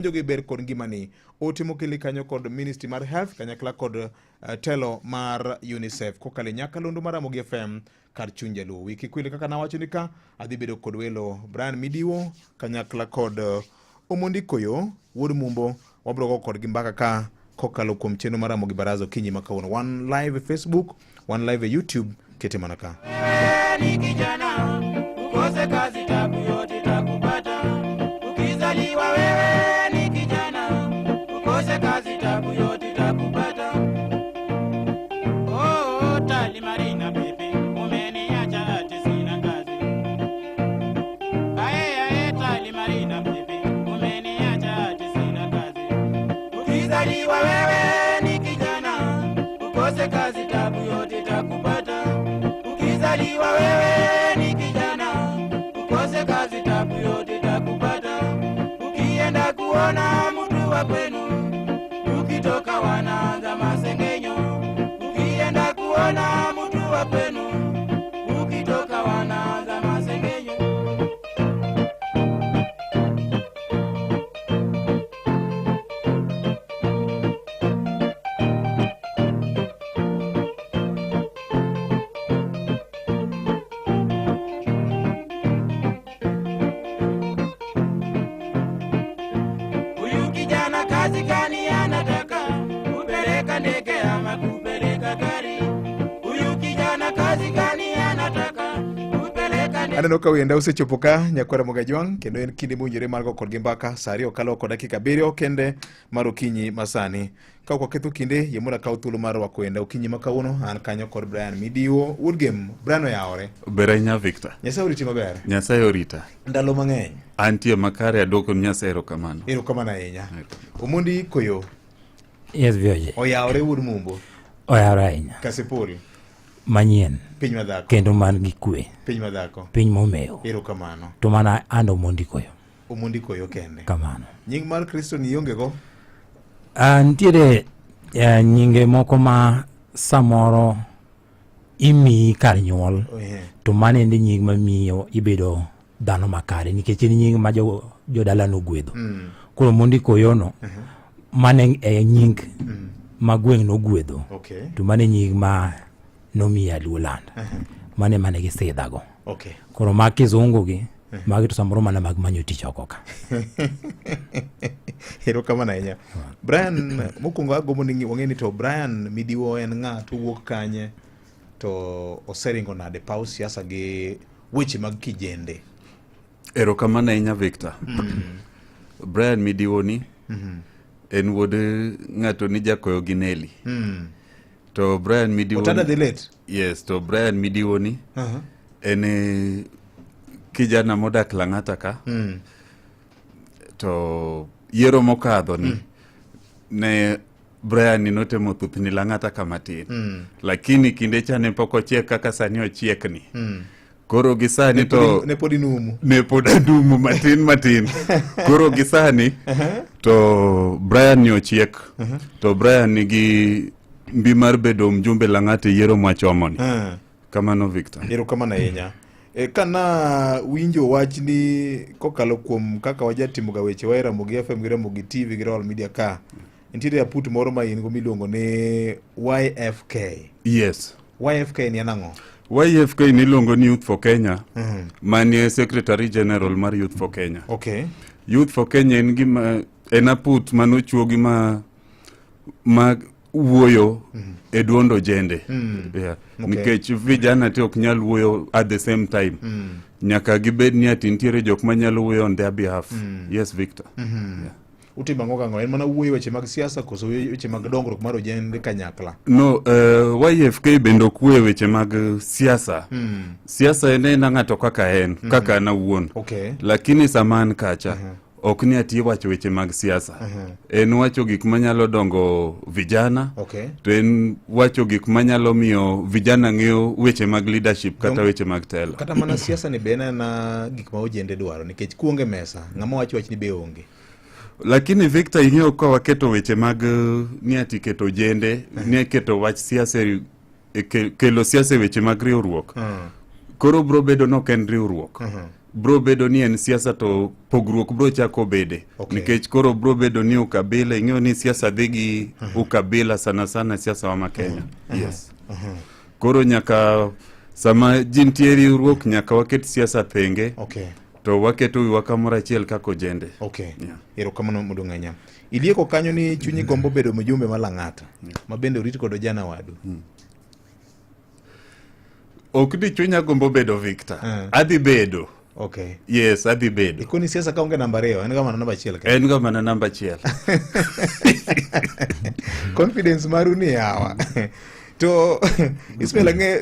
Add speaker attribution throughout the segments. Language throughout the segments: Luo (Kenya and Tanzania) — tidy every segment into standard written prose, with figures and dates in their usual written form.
Speaker 1: Jogi ber kod ngimani. Ote mokeli kanyo kod Ministry mar Health kanyakla kod telo mar UNICEF kokalo e nyakalondo mar Ramogi FM kar chuny jaluo. Wiki kwile kaka nawacho ni ka adhi bedo kod welo Brian Midiwo kanyakla kod Omondi Koyo wuod Mumbo, wabiro go kodgi mbaka ka kokalo kuom chenro mar Ramogi Baraza okinyi ma kawuono. Wan live e Facebook, wan live e YouTube, kete mana ka.
Speaker 2: Ni kijana ukose kazi, tabu yote itakupata. Ukizaliwa wewe ni kijana ukose kazi, tabu yote itakupata. Oh, Tali Marina bibi, umeniacha ati sina kazi. Ae, ae, Tali Marina bibi, umeniacha ati sina kazi. Ukizaliwa wewe ni kijana ukose kazi, tabu yote itakupata. Ukizaliwa wewe ni kijana ukose kazi, tabu yote itakupata. Ukienda kuona mtu wa kwenu, ukitoka wanaanza masengenyo. Ukienda kuona mtu wa kwenu, ukitoka wanaanza masengenyo. Huyu kijana kazi gani anataka? Kupeleka ndege ama kupeleka gari? Huyu kijana kazi gani anataka? Kupeleka ndege.
Speaker 1: Aneno ka wenda osechopo ka nyakwara Mogajwang' kendo en kinde mowinjore mar go kodgi mbaka sa 2 okalo kod dakika 7 kende mar okinyi masani. Ka ok waketho kinde, yie mondo akaw thuolo mar rwako wenda okinyi ma kawuono. An kanyo kod Brian Midiwo wuod Gem. Brian oyawore.
Speaker 3: Ber ahinya Victor.
Speaker 1: Nyasaye oriti maber.
Speaker 3: Nyasaye orita.
Speaker 1: Ndalo mang'eny.
Speaker 3: Antie makare, adwoko ni Nyasaye erokamano.
Speaker 1: Erokamano ahinya. Omondi Koyo.
Speaker 4: Yes, VOJ.
Speaker 1: Oyawore wuod Mumbo.
Speaker 4: Oyawore ahinya.
Speaker 1: Kasipul.
Speaker 4: Manyien.
Speaker 1: Piny madhako.
Speaker 4: Kendo man gi kwe.
Speaker 1: Piny madhako.
Speaker 4: Piny momewo.
Speaker 1: Erokamano.
Speaker 4: To mana an Omondi Koyo.
Speaker 1: Omondi Koyo kende.
Speaker 4: Kamano.
Speaker 1: Nying mar Kristo ni ionge go?
Speaker 4: Nitiere nyinge moko ma samoro imiyi kar nyuol.
Speaker 1: Oh, yeah.
Speaker 4: To mano endi nying mamiyo ibedo dhano makare nikech en nying ma jodala nogwedho. Koro Omondi Koyono mano e nying ma gweng' nogwedho.
Speaker 1: Okay.
Speaker 4: To mano e nying ma nomiya Luoland. Mano ema ne gisidhago.
Speaker 1: Okay.
Speaker 4: Koro mag kizungu gi magi to samoro mana mag manyo tich oko ka.
Speaker 1: Erokamano ahinya. Brian, mokwongo agombo ni wang'e ni to Brian Midiwo en ng'a, to owuok kanye, to oseringo nade paw siasa gi weche mag kijende?
Speaker 3: Erokamano ahinya Victor. Brian Midiwo ni en wuod ng'ato ni Jakoyo gi Nelly. To Brian Midiwo
Speaker 1: Otada dhi late.
Speaker 3: Yes, to Brian Midiwo ni en kijana modak Lang'ata ka. To yiero mokadho ni ne Brian ni notemo thuthni Lang'ata ka matin. Lakini kinde cha ne pok ochiek kaka sani ochiek ni. Koro gi sani to
Speaker 1: ne pod inumu.
Speaker 3: Ne pod anumu matin matin. Koro gi sani to Brian ni ochiek. To Brian nigi mbi mar bedo mjumbe Lang'ata e yiero mwachomo ni. Kamano Victor.
Speaker 1: Erokamano ahinya. Kana winjo wach ni kokalo kuom kaka wajatimoga weche wa e Ramogi FM gi Ramogi TV gi Royal Media ka, nitiere aput moro ma in go miluongo ni YFK.
Speaker 3: Yes.
Speaker 1: YFK ni en ang'o?
Speaker 3: YFK ni iluongo ni Youth for Kenya. Manie Secretary General mar Youth for Kenya.
Speaker 1: Okay.
Speaker 3: Youth for Kenya en gima en aput manochuogi ma wuoyo e duond ojende. Yeah.
Speaker 1: Okay.
Speaker 3: Nikech vijana te ok nyal wuoyo at the same time. Nyaka gibed ni ati nitiere jok manyalo wuoyo on their behalf. Yes, Victor. Yeah.
Speaker 1: Utimo ang'o gang'o? En mana wuoyo weche mag siasa koso weche mag dongruok mar ojende kanyakla?
Speaker 3: No, YFK bende ok wuoyo weche mag siasa. Siasa en ena ng'ato kaka en, kaka an awuon.
Speaker 1: Okay.
Speaker 3: Lakini sama an kacha, ok ni ati iwacho weche mag siasa. En wacho gik manyalo dongo vijana.
Speaker 1: Okay.
Speaker 3: To en wacho gik manyalo miyo vijana ng'eyo weche mag leadership kata weche mag telo.
Speaker 1: Kata mana siasa ni be en ena gik ma ojende dwaro nikech kuonge mesa, ng'ama wacho wach ni be onge.
Speaker 3: Lakini Victor, ing'eyo ka waketo weche mag ni ati keto ojende, ni keto wach siasa e kelo siasa e weche mag riwruok. Koro bro bedo ni ok en riwruok. Bro bedo ni en siasa to pogruok bro chako bede. Nikech koro bro bedo ni ukabila, ing'eyo ni siasa dhi gi ukabila sana sana siasa wa ma Kenya. Yes. Koro nyaka sama ji nitie e riwruok nyaka waket siasa thenge to waketo wiwa kamoro achiel kaka ojende.
Speaker 1: Okay. Erokamano maduong' ahinya. Ilieko kanyo ni chunyi gombo bedo mjumbe ma Lang'ata ma bende orit kod ojana wadu.
Speaker 3: Ok ni chunya gombo bedo Victor. Adhi bedo. Yes, adhi bedo.
Speaker 1: Ikoni siasa ka onge namba 2, en ga mana namba 1 kende.
Speaker 3: En ga mana namba 1.
Speaker 1: Confidence maru ni yawa. To Ismail ang'e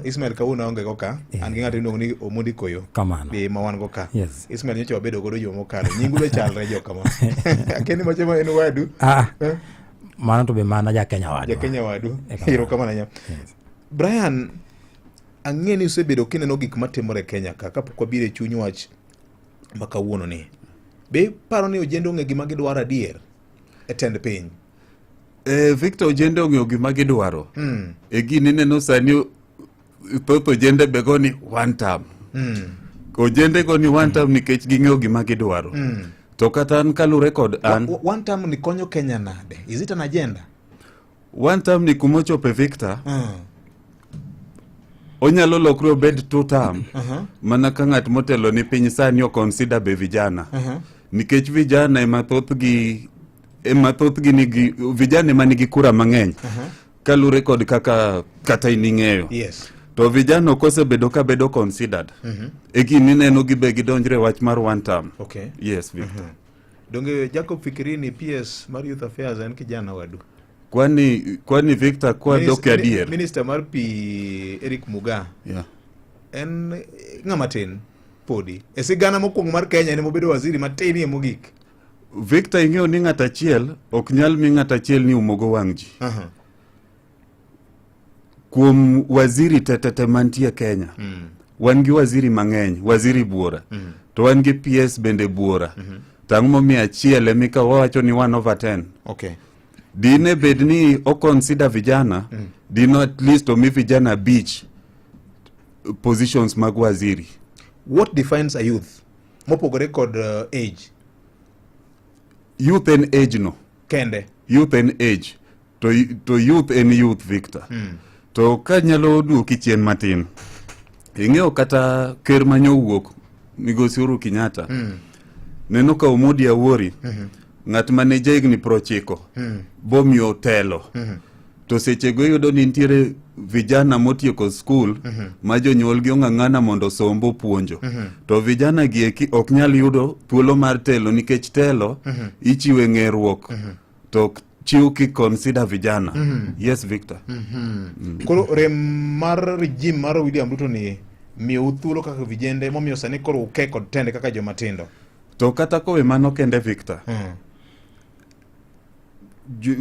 Speaker 1: Ismail kawuono aonge go ka. An gi ng'ato iluongo ni Omondi Koyo.
Speaker 4: Kamano.
Speaker 1: Be ma wan go ka.
Speaker 4: Yes.
Speaker 1: Ismail nyocha wabedo godo juma mokalo. Nyingu be chalre jo kama. Akeni mache ma en wadu.
Speaker 4: Ah. Mano to be mana ja Kenya wadwa.
Speaker 1: Ja Kenya wadu.
Speaker 4: Ekamano.
Speaker 1: Erokamano ahinya.
Speaker 4: Yes.
Speaker 1: Brian, ang'e ni usebedo kineno gik matimore e Kenya ka kapok wabiro e chuny wach ma kawuono ni. Be iparo ni ojende ong'e gima gidwaro adier e tend piny?
Speaker 3: Victor, ojende ong'eyo gima gidwaro. E gini ineno sani thoth ojende be go ni one term. Ojende go ni one term nikech ging'eyo gima gidwaro. To kata an kalure kod an
Speaker 1: One term ni konyo Kenya nade? Is it an agenda?
Speaker 3: One term ni kumochope Victor, onyalo lokre obed two term mana ka ng'at motelo ni piny sani o consider be vijana. Nikech vijana ema thothgi ema thothgi nigi vijana ema nigi kura mang'eny kalure kod kaka kata in ing'eyo. To vijana ok osebedo ka bedo considered. E gini ineno gibe gidonjre e wach mar one term. Yes, Victor.
Speaker 1: Donge Jacob Fikirini PS mar Youth Affairs en kijana wadu?
Speaker 3: Kwani Victor kwa dok e adier?
Speaker 1: Minister mar pi Eric Muga. En ng'ama tin podi. E sigana mokwongo mar Kenya en mobedo waziri matinie mogik.
Speaker 3: Victor, ing'eyo ni ng'at achiel ok nyal mi ng'at achiel ni umogo wang' ji. Kuom waziri tetete mantie Kenya, wan gi waziri mang'eny, waziri buora. To wan gi PS bende buora. To ang'o momiyo achiel ema ikawo wawacho ni 1 over 10? Dine bed ni o consider vijana, dino at least omi vijana 5 positions mag waziri.
Speaker 1: What defines a youth? Mopogore kod age.
Speaker 3: Youth en age no.
Speaker 1: Kende.
Speaker 3: Youth en age. To youth en youth, Victor. To ka nyalo duoki chien matin, ing'eyo kata ker manyowuok migosi Uhuru Kenyatta, neno ka Omondi Awori, ng'at mane jahigni 90, bomiyo telo. To sechego iyudo ni nitiere vijana motieko skul ma jonyuolgi ong'ang'ana mondo osomb opuonjo. To vijana gi eki ok nyal yudo thuolo mar telo nikech telo ichiwe ng'eruok. To ok chiw ki consider vijana. Yes, Victor.
Speaker 1: Koro rem mar regime mar William Ruto ni miyou thuolo kaka vijende momiyo sani koro uke kod tende kaka joma tindo.
Speaker 3: To kata kowe mano kende, Victor.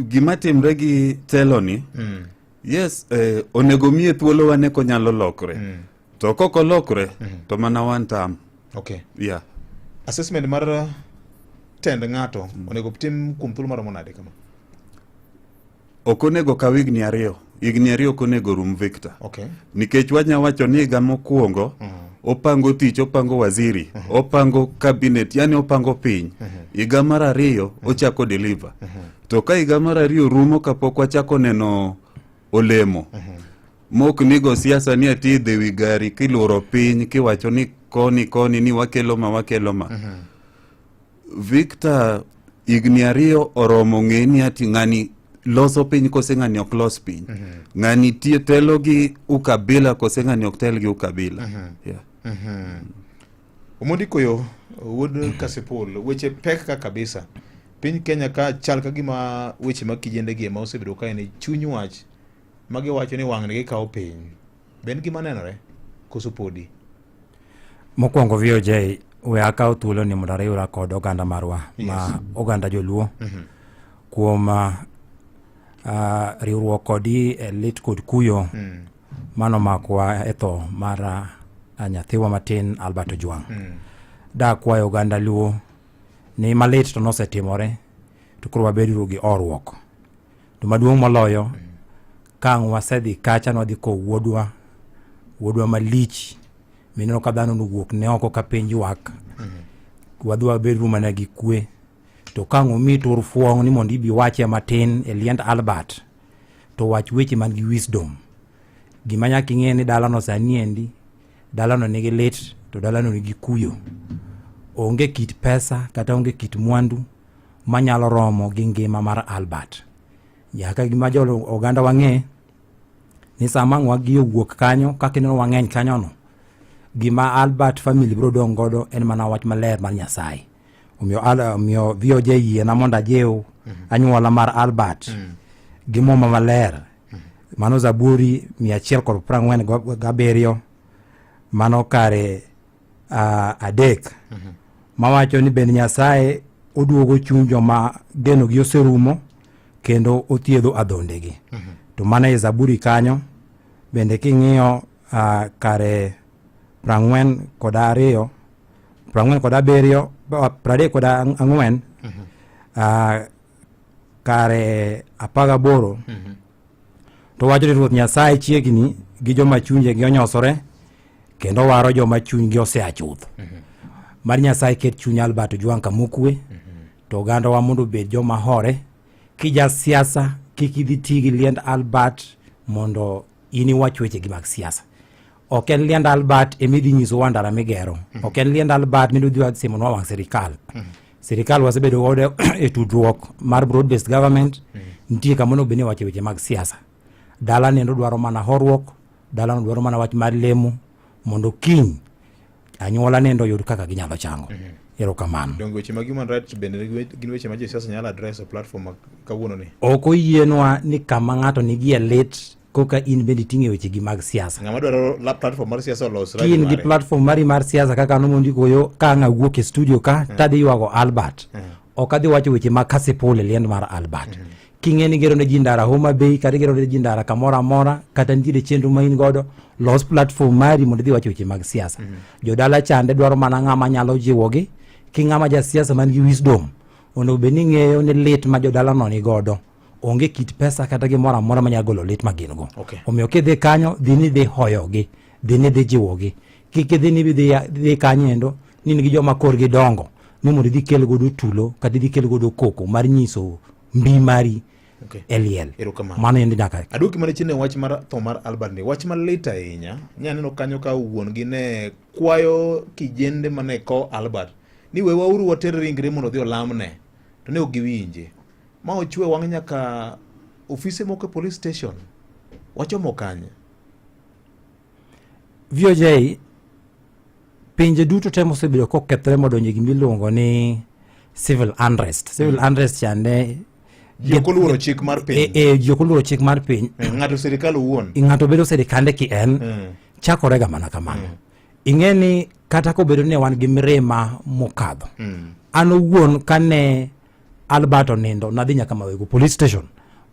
Speaker 3: Gima timre gi telo ni, yes, onego miye thuolo wane konyalo lokre. To kok olokre, to mana one term. Yeah.
Speaker 1: Assessment mar tend ng'ato onego tim kuom thuolo maromo nade kama?
Speaker 3: Ok onego kaw higni 2. Higni 2 ok onego rum, Victor. Nikech wanya wacho ni higa mokwongo opango tich, opango waziri, opango cabinet, yani opango piny. Higa mar 2 ochako deliver. To ka higa mar 2 rumo kapok wachako neno olemo, mok nigo siasa ni ati idhi wi gari kiluoro piny kiwacho ni koni koni ni wakelo ma wakelo ma. Victor, higni 2 oromo ng'e ni ati ng'ani loso piny kose ng'ani ok los piny. Ng'ani telo gi ukabila kose ng'ani ok tel gi ukabila. Yeah.
Speaker 1: Omondi Koyo, wuod Kasipul, weche pek ka kabisa. Piny Kenya ka chal ka gima weche mag kijende gi ema osebedo ka en e chuny wach ma giwacho ni wang'ni gikawo piny. Be en gima nenore koso podi?
Speaker 4: Mokwongo VOJ, we akaw thuolo ni mondo ariwra kod oganda marwa ma oganda joluo kuom riwruok kodi e lit kod kuyo manomakwa e tho mar nyathiwa matin Albert Ojwang. Da kwayo oganda luo ni malit to nosetimore to koro wabeduru gi horuok. To maduong' moloyo, ka ang' wasedhi kacha nwadhi kowo wuodwa malich Mineno ka dhano nowuok ne oko ka piny ywak. Wadhi wabed mana gi kwe. To ka ang' omi tur fuong' ni mondo ibi wache matin e liend Albert, to wach weche man gi wisdom. Gima nyaka ing'e ni dalano sani endi, dalano nigi lit to dalano nigi kuyo. Onge kit pesa kata onge kit mwandu manyalo romo gi ngima mar Albert. Nyaka gima jo oganda wang'e ni sama ang' wagi owuok kanyo kaka ineno wang'eny kanyono, gima Albert family biro dong' godo en mana wach maler mar Nyasaye. Omiyo, omiyo VOJ yiena mondo ajiw anyuola mar Albert gi muma maler. Mano Zaburi 147 mano kare 3 mawacho ni bende Nyasaye oduogo chuny joma genogi oserumo kendo othiedho adhondegi. To mana e Zaburi kanyo bende king'iyo kare 42, 47, 34, kare 18 to wacho ni Ruoth Nyasaye chiegni gi joma chunjegi onyosore kendo waro joma chunygi osea chuth. Mar Nyasaye ket chuny Albert Ojwang' kamokwe to ogandawa mondo obed joma hore. Kija siasa kik idhi ti gi liend Albert mondo in iwach wechegi mag siasa. Ok en liend Albert emidhi nyisowa ndara migero. Ok en liend Albert midhi simonwa wang' sirikal. Sirikal wasebedo godo e tudruok mar broad based government. Nitie kama onego bed ni iwache weche mag siasa. Dala nendo dwaro mana horuok, dalano dwaro mana wach mar lemo mondo kiny anyuola nendo oyud kaka ginyalo chango. Erokamano.
Speaker 1: Donge weche mag human rights bende gin weche ma josiasa nyalo address e platform ma kawuono ni?
Speaker 4: Ok oyienwa ni kama ng'ato nigie lit koka in bende iting'e wechegi mag siasa.
Speaker 1: Ng'ama dwaro la platform mar siasa olos
Speaker 4: Ka in gi platform mari mar siasa kaka nomondiko yo ka ang' awuok e studio ka tadhi ywago Albert. Ok adhi wacho weche mag Kasipul e liend mar Albert. King'e ni igero ne ji ndara Homa Bay kata igero ne ji ndara kamoro amora kata nitiere chenro ma in godo, los platform mari mondo idhi wach weche mag siasa. Jodala chande dwaro mana ng'ama nyalo jiwogi ki ng'ama ja siasa man gi wisdom onego bed ni ng'eyo ni lit ma jodala no ni godo onge kit pesa kata gimoro amora manyalo golo lit ma gin go. Omiyo kidhi kanyo, dhi ni dhi hoyogi, dhi ni dhi jiwogi. Kik idhi ni dhi kanyo endo ni in gi joma korgi dongo ni mondo idhi kel godo tulo kata idhi kel godo koko mar nyiso mbi mari e liel.
Speaker 1: Erokamano.
Speaker 4: Mano endi nyaka
Speaker 1: Aduoki mana chien e wach mar tho mar Albert ni. Wach malit ahinya. Nya neno kanyo ka wuon gi ne kwayo kijende mane ko Albert ni wewauru water ringre mondo odhi olamne. To ne ok giwinje. Ma ochwe wang' nyaka ofise moko e police station. Wachomo kanye?
Speaker 4: VOJ pinje duto te mosebedo kokethore modonjo e gima iluongo ni civil unrest. Civil unrest chande
Speaker 1: Ji ok oluoro chik mar piny.
Speaker 4: Ji ok oluoro chik mar piny.
Speaker 1: Ng'ato sirikal owuon.
Speaker 4: Ng'ato bedo sirikande ki en chakore ga mana kamano. Ing'e ni kata kobedo ni wan gi mirima mokadho. An owuon kane Albert onindo nadhi nyaka Mawego police station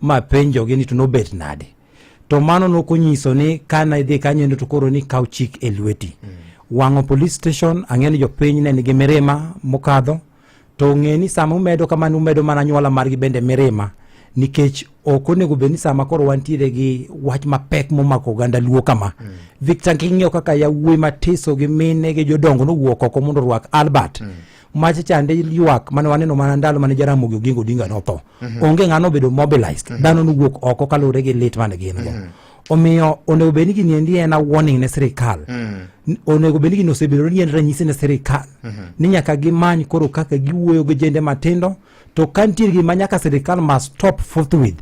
Speaker 4: ma penjogi ni to nobet nade. To mano nokonyiso ni kane idhi kanyo to koro ni kaw chik e lweti. Wang'o police station ang'e ni jopiny ne nigi mirima mokadho to ng'e ni sama umedo kamano umedo mana anyuola margi bende mirima nikech ok onego bed ni sama koro wantiere gi wach mapek momako oganda Luo kama. Victor king'iyo kaka yawuoyi matiso gi mine gi jodongo nowuok oko mondo orwak Albert. Mach chande ywak mane waneno mana ndalo mane Jaramogi Oginga Odinga notho. Onge ng'ano obedo mobilized. Dhano nowuok oko kaluwore gi lit mane gin go. Omiyo onego bed ni gini endi en a warning ne sirikal. Onego bed ni gini osebedo ni en ranyisi ne sirikal. Ni nyaka gimany koro kaka giwuoyo gi jende matindo to ka nitie gima nyaka sirikal must stop forthwith.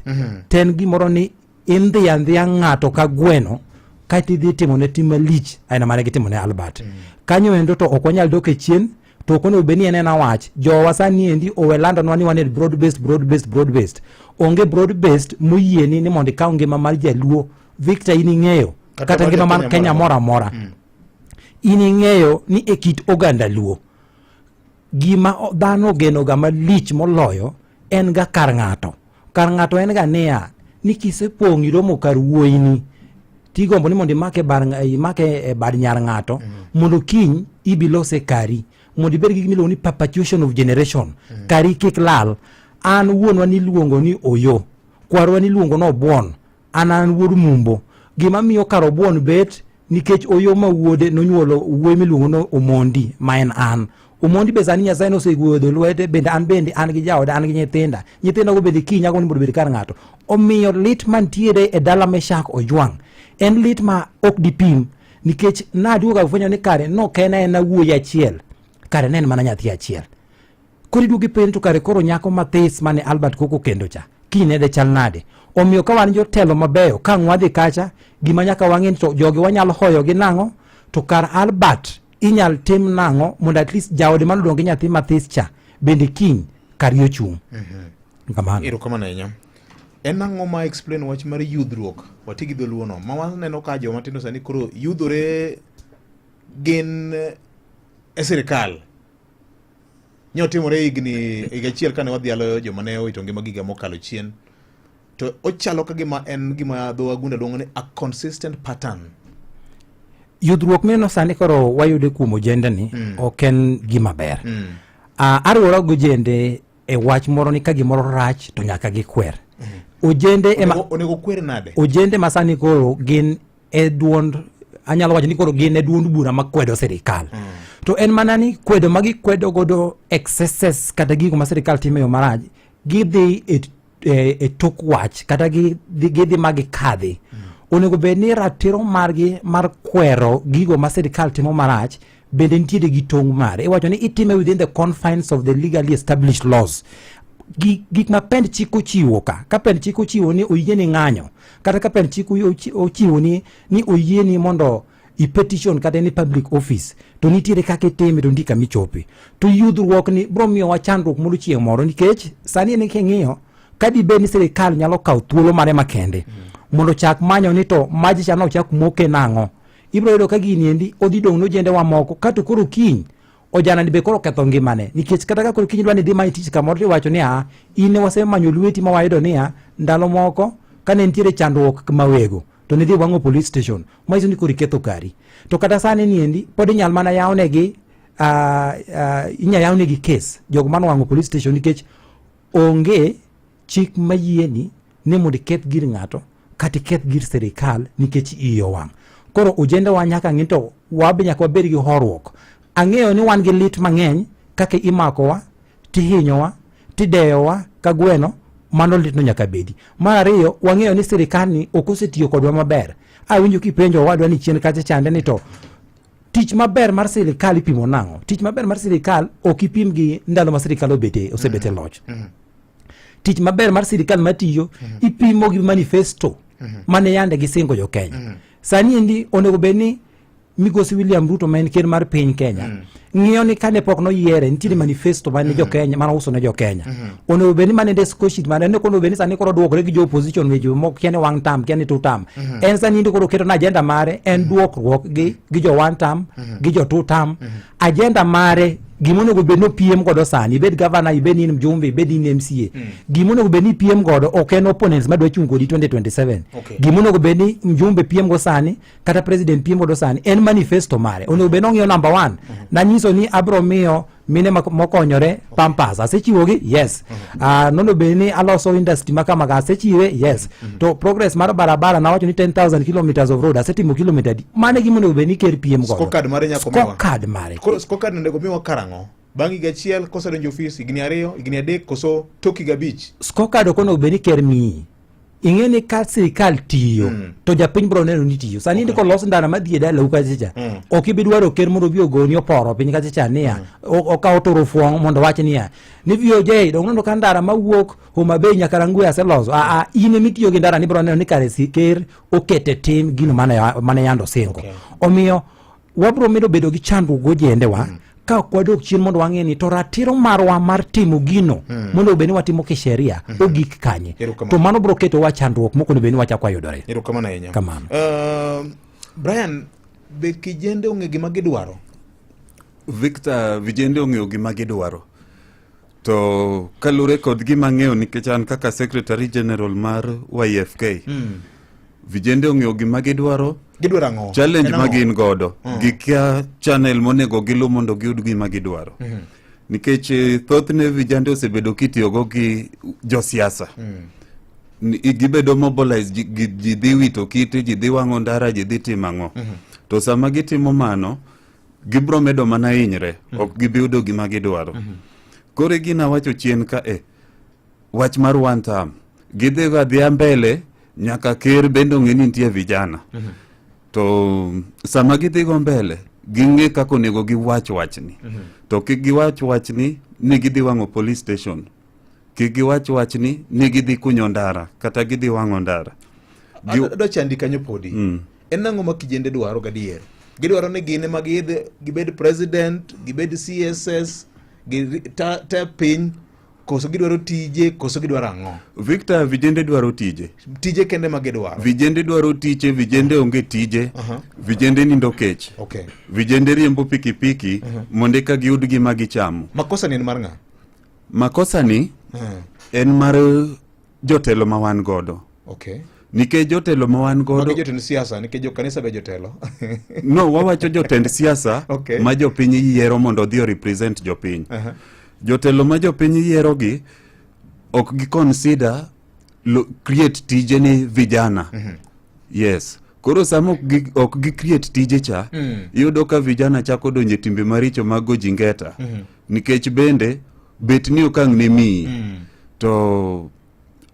Speaker 4: To en gimoro ni indhi andhiya ng'ato ka gweno kaeto idhi timo ne tim malich aina mane gitimo ne Albert. Kanyo endo to ok wanyal dok e chien to ok onego bed ni en ena wach. Jowa sani endi owe landonwa ni wan e broad based, broad based, broad based. Onge broad based moyieni ni mondo ikaw ngima mar jaluo. Victor in ing'eyo kata ngima mar Kenya moro amora. In ing'eyo ni e kit oganda luo gima dhano ogeno ga malich moloyo en ga kar ng'ato. Kar ng'ato en ga niya ni kisepong' iromo kar wuoyini tigombo ni mondo imake bar imake e bad nyar ng'ato mondo kiny ibi lose kari mondo ibed gi gima iluongo ni perpetuation of generation. Kari kik lal. An wuonwa niluongo ni Oyo, kwarwa niluongo ni Obuon, an wuod Mumbo. Gima miyo kar Obuon bet Nikech Oyoma wuode nonyuolo wuoyi miluongo ni Omondi ma en an. Omondi be sani Nyasaye nosegwedho lwete bende an bende an gi jaoda an gi nyithinda. Nyithinda go bende kiny agombo ni mondo obed kar ng'ato. Omiyo lit mantiere e dala Meshak Ojwang' en lit ma ok dipim nikech naduogo afwenyo ni kare nok en aena wuoyi achiel kare ne en mana nyathi achiel. Koro iduogo ipenjo to kare koro nyako mathis mane Albert Koko kendo cha kiny de chal nade? Omiyo ka wan jotelo mabeyo ka ang' wadhi kacha gima nyaka wang'e ni to jogi wanyalo hoyogi nang'o to kar Albert inyal tim nang'o mondo at least jaode manodong' gi nyathi mathis cha bende kiny kari ochung'. Kamano.
Speaker 1: Erokamano ahinya. En ang'o ma explain wach mar yudhruok? Wati gi dholuo no. Ma waneno ka joma tindo sani koro yudhore gin e sirikal. Nye otimore higni higa achiel kane wadhialo joma ne owito ngima giga mokalo chien. To ochalo ka gima en gima dho wagunda luongo ni a consistent pattern.
Speaker 4: Yudhruok mineno sani koro wayude kuom ojendeni mm. ok en gima ber. Mm. Uh, ariwora gi ojende e wach moro ni ka gimoro rach to nyaka gikwer. Mm. Ojende ema
Speaker 1: onego kwer nade?
Speaker 4: Ojende ma sani koro gin e duond anyalo wacho ni koro gin e duond bura makwedo sirikal mm. to en mana ni kwedo ma gikwedo godo excesses kata gigo ma sirikal timo e yo marach gidhi e, e, e tok wach kata gidhi ma gikadhi mm. onego bed ni ratiro margi mar kwero gigo ma sirikal timo marach bende nitiere gi tong' mare iwacho ni itime within the confines of the legally established laws gik ma pend chik ochiwo ka ka pend chik ochiwo ni oyieni ng'anyo kata ka pend chik ochiwo ni ni oyieni mondo i petition kata ni public office to nitiere kaka itime to nitie kama ichope to yudhruok ni bro miyowa chandruok moro chieng' moro nikech sani en king'iyo ka dibed ni sirikal nyalo kawo thuolo mare makende mondo chak manyo ni to maji cha nochak moke nang'o ibro yudo ka gini endi odhi dong' nojendewa moko kato koro kiny ojana ni be koro ketho ngimane nikech kata ka koro kiny dwa ni dhi many tich kamoro tiwacho niya in ne wasemanyo lweti ma wayudo niya ndalo moko kane nitiere chandruok mawego to nidhi wang'o police station manyiso ni koro iketho kari to kata sani niendi pod inyal mana yawnegi uh, uh, inyal yawnegi case jogo mane owang'o police station nikech onge chik mayieni ni mondo iketh gir ng'ato kata iketh gir sirikal nikech iyi owang'. Koro ojendewa nyaka ng'i to wabe nyaka wabed gi horuok. Ang'eyo ni wan gi lit mang'eny kaka imakowa, tihinyowa, tideyowa ka gweno, mano litno nyaka bedi. Mar ariyo, wang'eyo ni sirikal ni ok osetiyo kodwa maber. Awinjo kipenjo owadwa ni chien kacha chande ni to tich maber mar sirikal ipimo nang'o? Tich maber mar sirikal ok ipim gi ndalo ma sirikal obete osebete loch. Tich maber mar sirikal matiyo ipimo gi manifesto mane yande gisingo jo Kenya. Sani endi onego bed ni migosi William Ruto ma en ker mar piny Kenya ng'iyo ni kane pok noyiere nitiere manifesto mane jo Kenya mane ouso ne jo Kenya. Onego bed ni mane nde score sheet mane ne onego bed ni sani koro duokore gi jo opposition weche moko kia ni one term kia ni two term. En sani endi koro oketo na agenda mare en duokruok gi gi jo one term gi jo two term. Agenda mare gima onego bed ni opiem godo sani ibed gavana ibed ni in mjumbe ibed ni in MCA gima onego bed ni ipiem godo ok en opponents madwa chung' kodi 2027
Speaker 1: Okay.
Speaker 4: gima onego bed ni mjumbe piem go sani kata president piem godo sani en manifesto mare onego bed ni ong'iyo number one nanyiso ni abro miyo mine mokonyore pampers asechiwogi yes Ah, nonego bed ni aloso industry ma kama ka asechiwe yes to progress mar barabara nawacho ni 10000 kilometers of road asetimo kilomita adi mano e gima onego bed ni ker piem godo
Speaker 1: Scorecard mare nyaka omiwa.
Speaker 4: Scorecard mare
Speaker 1: Koro scorecard onego miwa karang'o? Bang' higa achiel kosedonjo ofis, higni ariyo, higni adek koso tok higa abich?
Speaker 4: Scorecard ok onego bed ni ker miyi ing'e ni ka sirikal tiyo mm. to japiny bro neno ni tiyo sani okay. los ndara madhi e dalau kacha cha mm. ok ibi dwaro ker mondo obi ogoni oporo piny kacha cha niya mm. okawo turufuong' mondo wach niya ni VOJ dong neno ka ndara mawuok Homa Bay nyaka Rangwe aseloso a a in ema itiyo gi ndara ni bro neno ni kare si ker okete tim gino mane mane yando singo okay. omiyo wabro medo bedo gi chandruok gojendewa mm. ka ok wadok chien mondo wang'e ni to ratiro marwa mar timo gino mm. mondo obed ni watimo kisheria mm -hmm. ogik kanye to mano bro ketowa chandruok mok onego bed ni wachako wayudore.
Speaker 1: Erokamano ahinya.
Speaker 4: Kamano.
Speaker 1: Brian, be kijende ong'e gima gidwaro?
Speaker 3: Victor, vijende ong'eyo gima gidwaro. To kalure kod gima ang'eyo nikech an kaka Secretary General mar YFK, vijende ong'eyo gima gidwaro,
Speaker 1: Gidwaro ang'o?
Speaker 3: challenge
Speaker 1: En
Speaker 3: ma
Speaker 1: ang'o?
Speaker 3: gin godo, gikia channel monego gilu mondo giyud gima gidwaro. Nikech thothne vijande osebedo kitiyogo gi josiasa. Gibedo mobilized, ji dhi wito kite, ji dhi wang'o ndara, ji dhi timo ang'o. To sama gitimo mano, gibro medo mana hinyre, ok gibi yudo gima gidwaro. Koro e gina wacho chien ka e wach mar one term, gidhigo adhiya mbele nyaka ker bende ong'e ni nitie vijana. To sama gidhigo mbele, ging'e kaka onego giwach wachni. To kik giwach wachni ni gidhi wang'o police station. Kik giwach wachni ni gidhi kunyo ndara kata gidhi wang'o ndara.
Speaker 1: Adwa chandi kanyo podi. En ang'o ma kijende dwaro gadier? Gidwaro ni gin ema giidh gibed president, gibed CSS, gita ta piny, koso gidwaro tije, koso gidwaro ang'o?
Speaker 3: Victor, vijende dwaro tije.
Speaker 1: Tije kende ma gidwaro.
Speaker 3: Vijende dwaro tije, vijende onge tije, vijende nindo kech. Vijende riembo pikipiki mondo eka giyud gima gichamo.
Speaker 1: Makosa ni en mar ng'a?
Speaker 3: Makosa ni en mar jotelo ma wan godo. Nikech jotelo ma wan godo
Speaker 1: Magi jotend siasa, nikech jo kanisa be jotelo.
Speaker 3: No, wawacho jotend siasa ma jopiny yiero mondo odhi o represent jopiny. Jotelo ma jopiny yiero gi ok gi consider create tije ni vijana. Yes. Koro sama ok gi create tije cha, iyudo ka vijana chako donjo e timbe maricho mag go ji ngeta. Nikech bende bet ni okang' ne miyi. To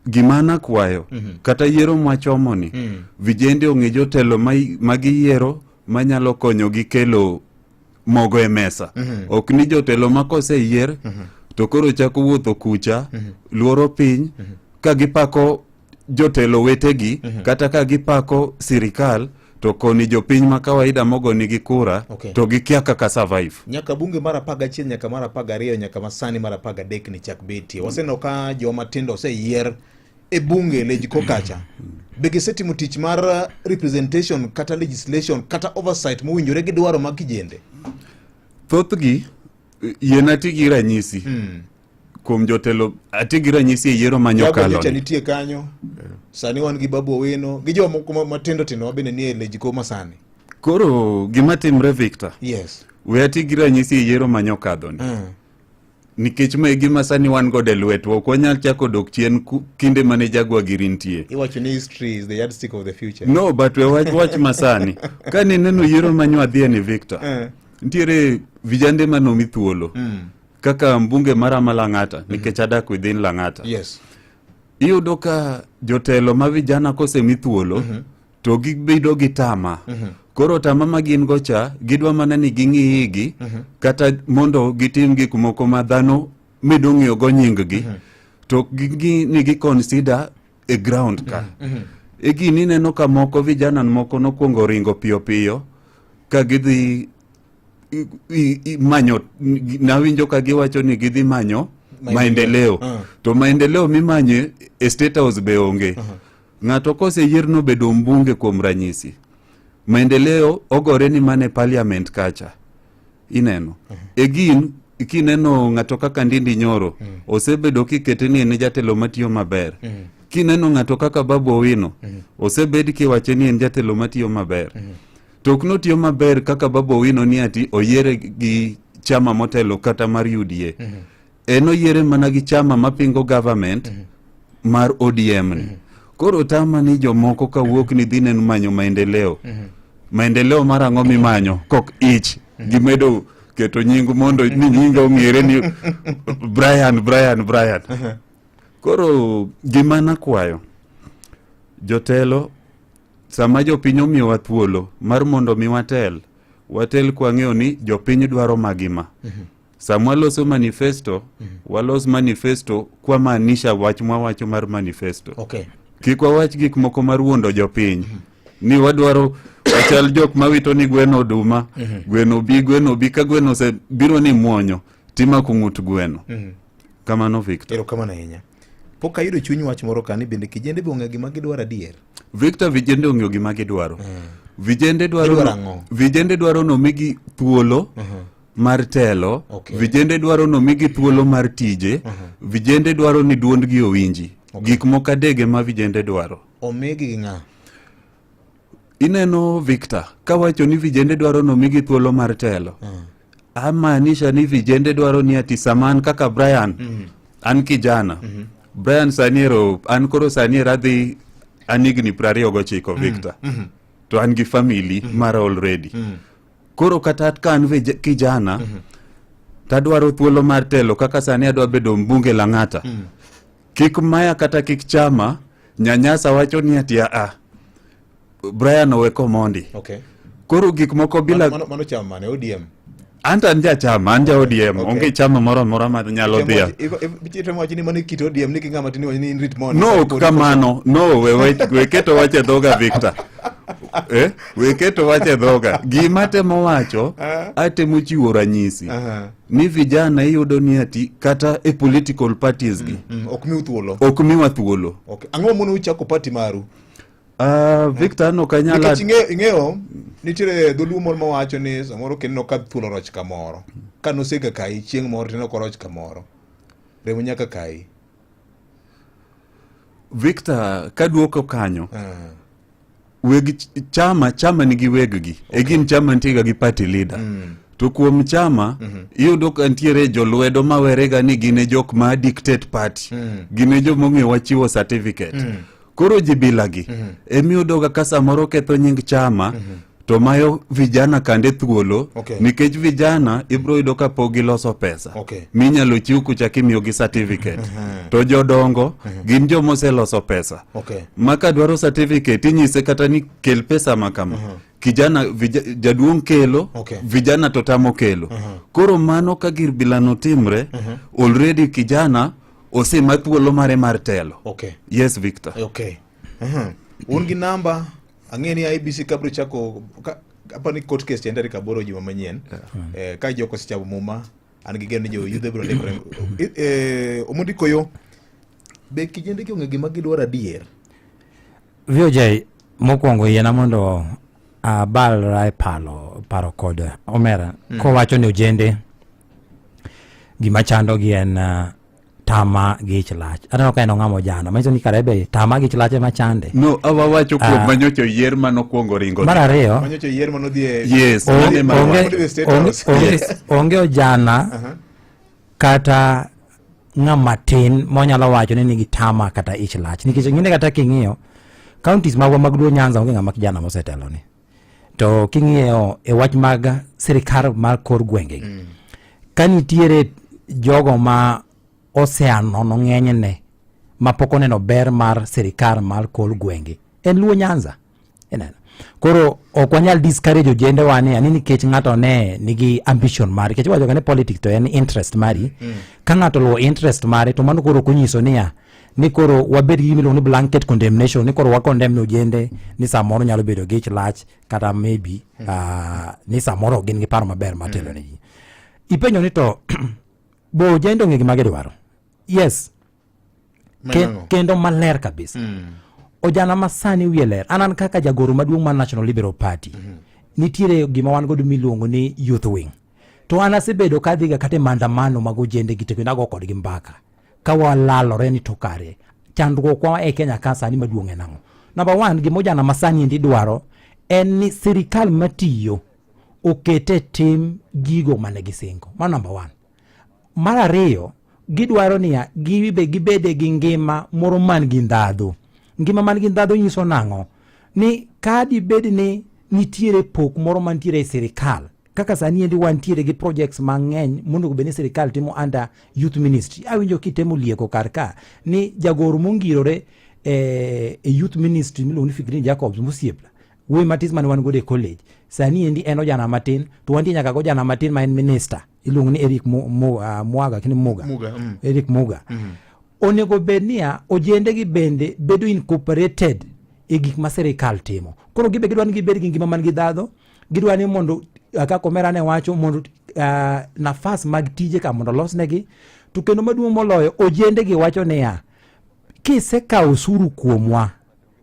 Speaker 3: gima nakwayo kata yiero mwachomoni, vijende ong'e jotelo ma giyiero manyalo konyogi kelo mogo e mesa. Ok ni jotelo ma koseyier to koro chako wuotho kucha, luoro piny ka gipako jotelo wetegi kata ka gipako sirikal, to koni jopiny ma kawaida mogonigi kura to gikia kaka survive.
Speaker 1: Nyaka bunge mar 11 nyaka mar 12 nyaka masani mar 13 ni chak betie. Waseneno ka joma tindo oseyier e bunge lejko kacha. Be gisetimo tich mar representation kata legislation kata oversight mowinjore gi dwaro mag kijende?
Speaker 3: Thothgi, yiena ati gi ranyisi kuom jotelo, ati gi ranyisi e yiero ma
Speaker 1: Jago
Speaker 3: nyokalo
Speaker 1: nyocha
Speaker 3: ni.
Speaker 1: nitie kanyo. Sani wan gi Babu Owino gi jomoko matindo tindo ma bende nie lejko masani.
Speaker 3: Koro gima timre Victor, we ati gi ranyisi e yiero ma nyokadho ni. Nikech ma e gima sani wan godo e lwetwa, ok wanyal chako dok chien kinde mane Jaguar giri nitie.
Speaker 1: Iwacho ni history is the yardstick of the future.
Speaker 3: No, but we wach wach masani. Ka nineno yiero ma nywadhie ni Victor, nitiere vijande manomi thuolo. Kaka mbunge mara ma Lang'ata, nikech adak within Lang'ata. Iyudo ka jotelo ma vijana kosemi thuolo, to gibedo gi tama. Koro tama ma gin go cha, gidwa mana ni ging'iyigi, kata mondo gitim gik moko ma dhano medo ng'iyo go nying gi, to ni gi consider e ground ka. E gini ineno ka moko vijana moko nokwongo ringo piyo piyo ka gidhi manyo, nawinjo ka giwacho ni gidhi manyo maendeleo. To maendeleo mimanye e State House be onge. Ng'ato koseyier nobedo mbunge kuom ranyisi, maendeleo ogore ni mane parliament kacha ineno. E gin kineno ng'ato kaka Ndindi Nyoro, osebedo kikete ni en jatelo matiyo maber. Kineno ng'ato kaka Babu Owino, osebed kiwache ni en jatelo matiyo maber. To ok notiyo maber kaka Babu Owino ni ati oyiere gi chama motelo kata mar UDA. En oyiere mana gi chama mapingo government mar ODM ni. Koro tama ni jomoko kawuok ni dhi neno manyo maendeleo. Maendeleo mar ang'o mimanyo kok ich gimedo keto nying mondo ni nyinga ong'ere ni Brian Brian Brian. Koro gima nakwayo jotelo, sama jopiny omiyowa thuolo mar mondo mi watel, watel kwang'eyo ni jopiny dwaro magima. Sama waloso manifesto, walos manifesto kwa maanisha wach mwawacho mar manifesto. Kik wawach gik moko mar wuondo jopiny ni wadwaro wachal jok mawito ni gweno oduma, gweno bi, gweno bi, ka gweno osebiro ni muonyo timako ng'ut gweno. Kamano Victor.
Speaker 1: Erokamano ahinya. Pok ayudo chuny wach moro ka ni bende kijende be ong'eyo gima gidwaro adier.
Speaker 3: Victor, vijende ong'eyo gima gidwaro. Vijende dwaro
Speaker 1: Gidwaro ang'o?
Speaker 3: Vijende dwaro nomigi thuolo mar telo. Vijende dwaro nomigi thuolo mar tije. Vijende dwaro ni duondgi owinji. Gik moko adege ma vijende dwaro.
Speaker 1: Omigi gi ng'a?
Speaker 3: Ineno Victor, kawacho ni vijende dwaro nomigi thuolo mar telo. Amaanisha ni vijende dwaro ni ati saman kaka Brian, an kijana. Brian sani ero, an koro sani ero adhi an higni 29 Victor. to an gi family mara already. Koro kata ka an kijana tadwaro thuolo mar telo kaka sani adwa bedo mbunge Lang'ata, kik maya kata kik chama nyanyasa wacho ni ati a Brian owe komondi. Koro gik moko bila
Speaker 1: Mano chama mane? ODM?
Speaker 3: Anto an jachama, an ja ODM. Onge chama moro amora ma nyalo dhiya.
Speaker 1: Itemo wacho ni mano kit ODM ni king'ama tin ni in rit mondi.
Speaker 3: No, ok kamano. No, we keto wach e dhoga, Victor. Eh? We keto wach e dhoga. Gima atemo wacho, atemo chiwo ranyisi. Ni vijana iyudo ni ati kata e political parties gi.
Speaker 1: Ok miu thuolo.
Speaker 3: Ok miwa thuolo.
Speaker 1: Okay. Ang'o mono uchako party maru?
Speaker 3: Victor, an ok anyal
Speaker 1: Nikech ing'eyo nitiere dholuo moro mawacho ni samoro kineno ka thuol oroch kamoro, ka nosega kayi chieng' moro tineno koroch kamoro, remo nyaka kayi.
Speaker 3: Victor, kaduoko kanyo, weg chama, chama nigi weggi. E gin chama nitie ga gi party leader. To kuom chama, iyudo ka nitiere jolwedo mawerega ni gin e jok ma dictate party. Gin e joma ong'eyo wachiwo certificate. Koro jibilagi emiyudoga ka samoro ketho nying chama to mayo vijana kande thuolo. Nikech vijana ibro yudo ka pok giloso pesa minyalo chiw kucha kimiyogi certificate, to jodongo gin joma oseloso pesa ma ka dwaro certificate inyise kata ni kel pesa ma kama. Kijana jaduong' kelo, vijana to tamo kelo. Koro mano ka gir bilano timre, already kijana osema thuolo mare mar telo. Yes, Victor.
Speaker 1: Okay. Un gi namba, ang'e ni IEBC kabro chako apa ni court case en tarik 8 juma manyien. Ka jok osechamo muma, an gi geno ni jo yudhe biro ndikore. Omondi koyo, be kijende gi ong'e gima gidwaro adier?
Speaker 4: VOJ, mokwongo yiena mondo abalra e paro kod omera kowacho ni ojende gima chandogi en tama gi ich lach. Aneno ka en ong'amo jana, manyiso ni kare be tama gi ich lach ema chande.
Speaker 3: No, awawacho kuom manyocha oyier manokwongo ringo.
Speaker 4: Mar ariyo,
Speaker 1: Manyocha oyier manodhi e
Speaker 3: Yes, mano ema wacho.
Speaker 1: State House.
Speaker 4: Onge ojana kata ng'ama tin monyalo wacho ni nigi tama kata ich lach, nikech ng'ine kata king'iyo counties magwa mag Luo Nyanza onge ng'ama kijana mosetelo ni. To king'iyo e wach mag sirikal mar kor gwenge, ka nitiere jogo ma osea nono ng'enyne ma pok oneno ber mar sirikal mar kor gwenge en Luo Nyanza. Ineno? Koro ok wanyal discourage ojende wa ni ani nikech ng'ato ne nigi ambition mare, nikech iwacho ga ni politics to en interest mari. Ka ng'ato luwo interest mare to mano koro ok onyiso niya ni koro wabed gi gima iluongo ni blanket condemnation, ni koro wa condemn ojende ni samoro nyalo bedo gi ich lach kata maybe ni samoro ok gin gi paro maber mar telo ne ji. Ipenjo ni to bo ojende ong'e gima gidwaro? Yes. Kendo maler kabisa. Ojana masani wiye ler. An kaka jagoro maduong' mar National Liberal Party, nitiere gima wan godo miluongo ni youth wing. To an asebedo kadhiga kata e maandamano mag ojende gi to kendo ago kodgi mbaka. Ka walalore ni to kare chandruokwa e Kenya ka sani maduong' en ang'o? Number one, gima ojana masani endi dwaro en ni sirikal matiyo okete tim gigo mane gisingo. Mano number one. Mar ariyo, gidwaro niya, gibe gibede gi ngima moro man gi ndhadhu. Ngima man gi ndhadhu nyiso nang'o? Ni ka dibed ni nitiere pok moro mantiere e sirikal, kaka sani endi wantiere gi projects mang'eny monego bed ni sirikal timo under youth ministry. Awinjo kitemo lieko kar ka ni jagoro mongirore e youth ministry miluongo ni Fikrini Jacobs mosiepna, wuoyi matis mane wan godo e college, sani endi en ojana matin, to wantie nyaka gojana matin ma en minister iluongo ni Eric Mwaga, kini Muga.
Speaker 1: Muga.
Speaker 4: Eric Muga. Onego bed niya ojende gi bende bedo incorporated e gik ma sirikal timo. Koro gibe gidwa ni gibed gi ngima man gi dhadho, gidwa ni mondo kaka omera ne wacho mondo nafas mag tije ka mondo olosnegi. To kendo maduong' moloyo, ojende gi wacho niya, kisekawo osuru kuomwa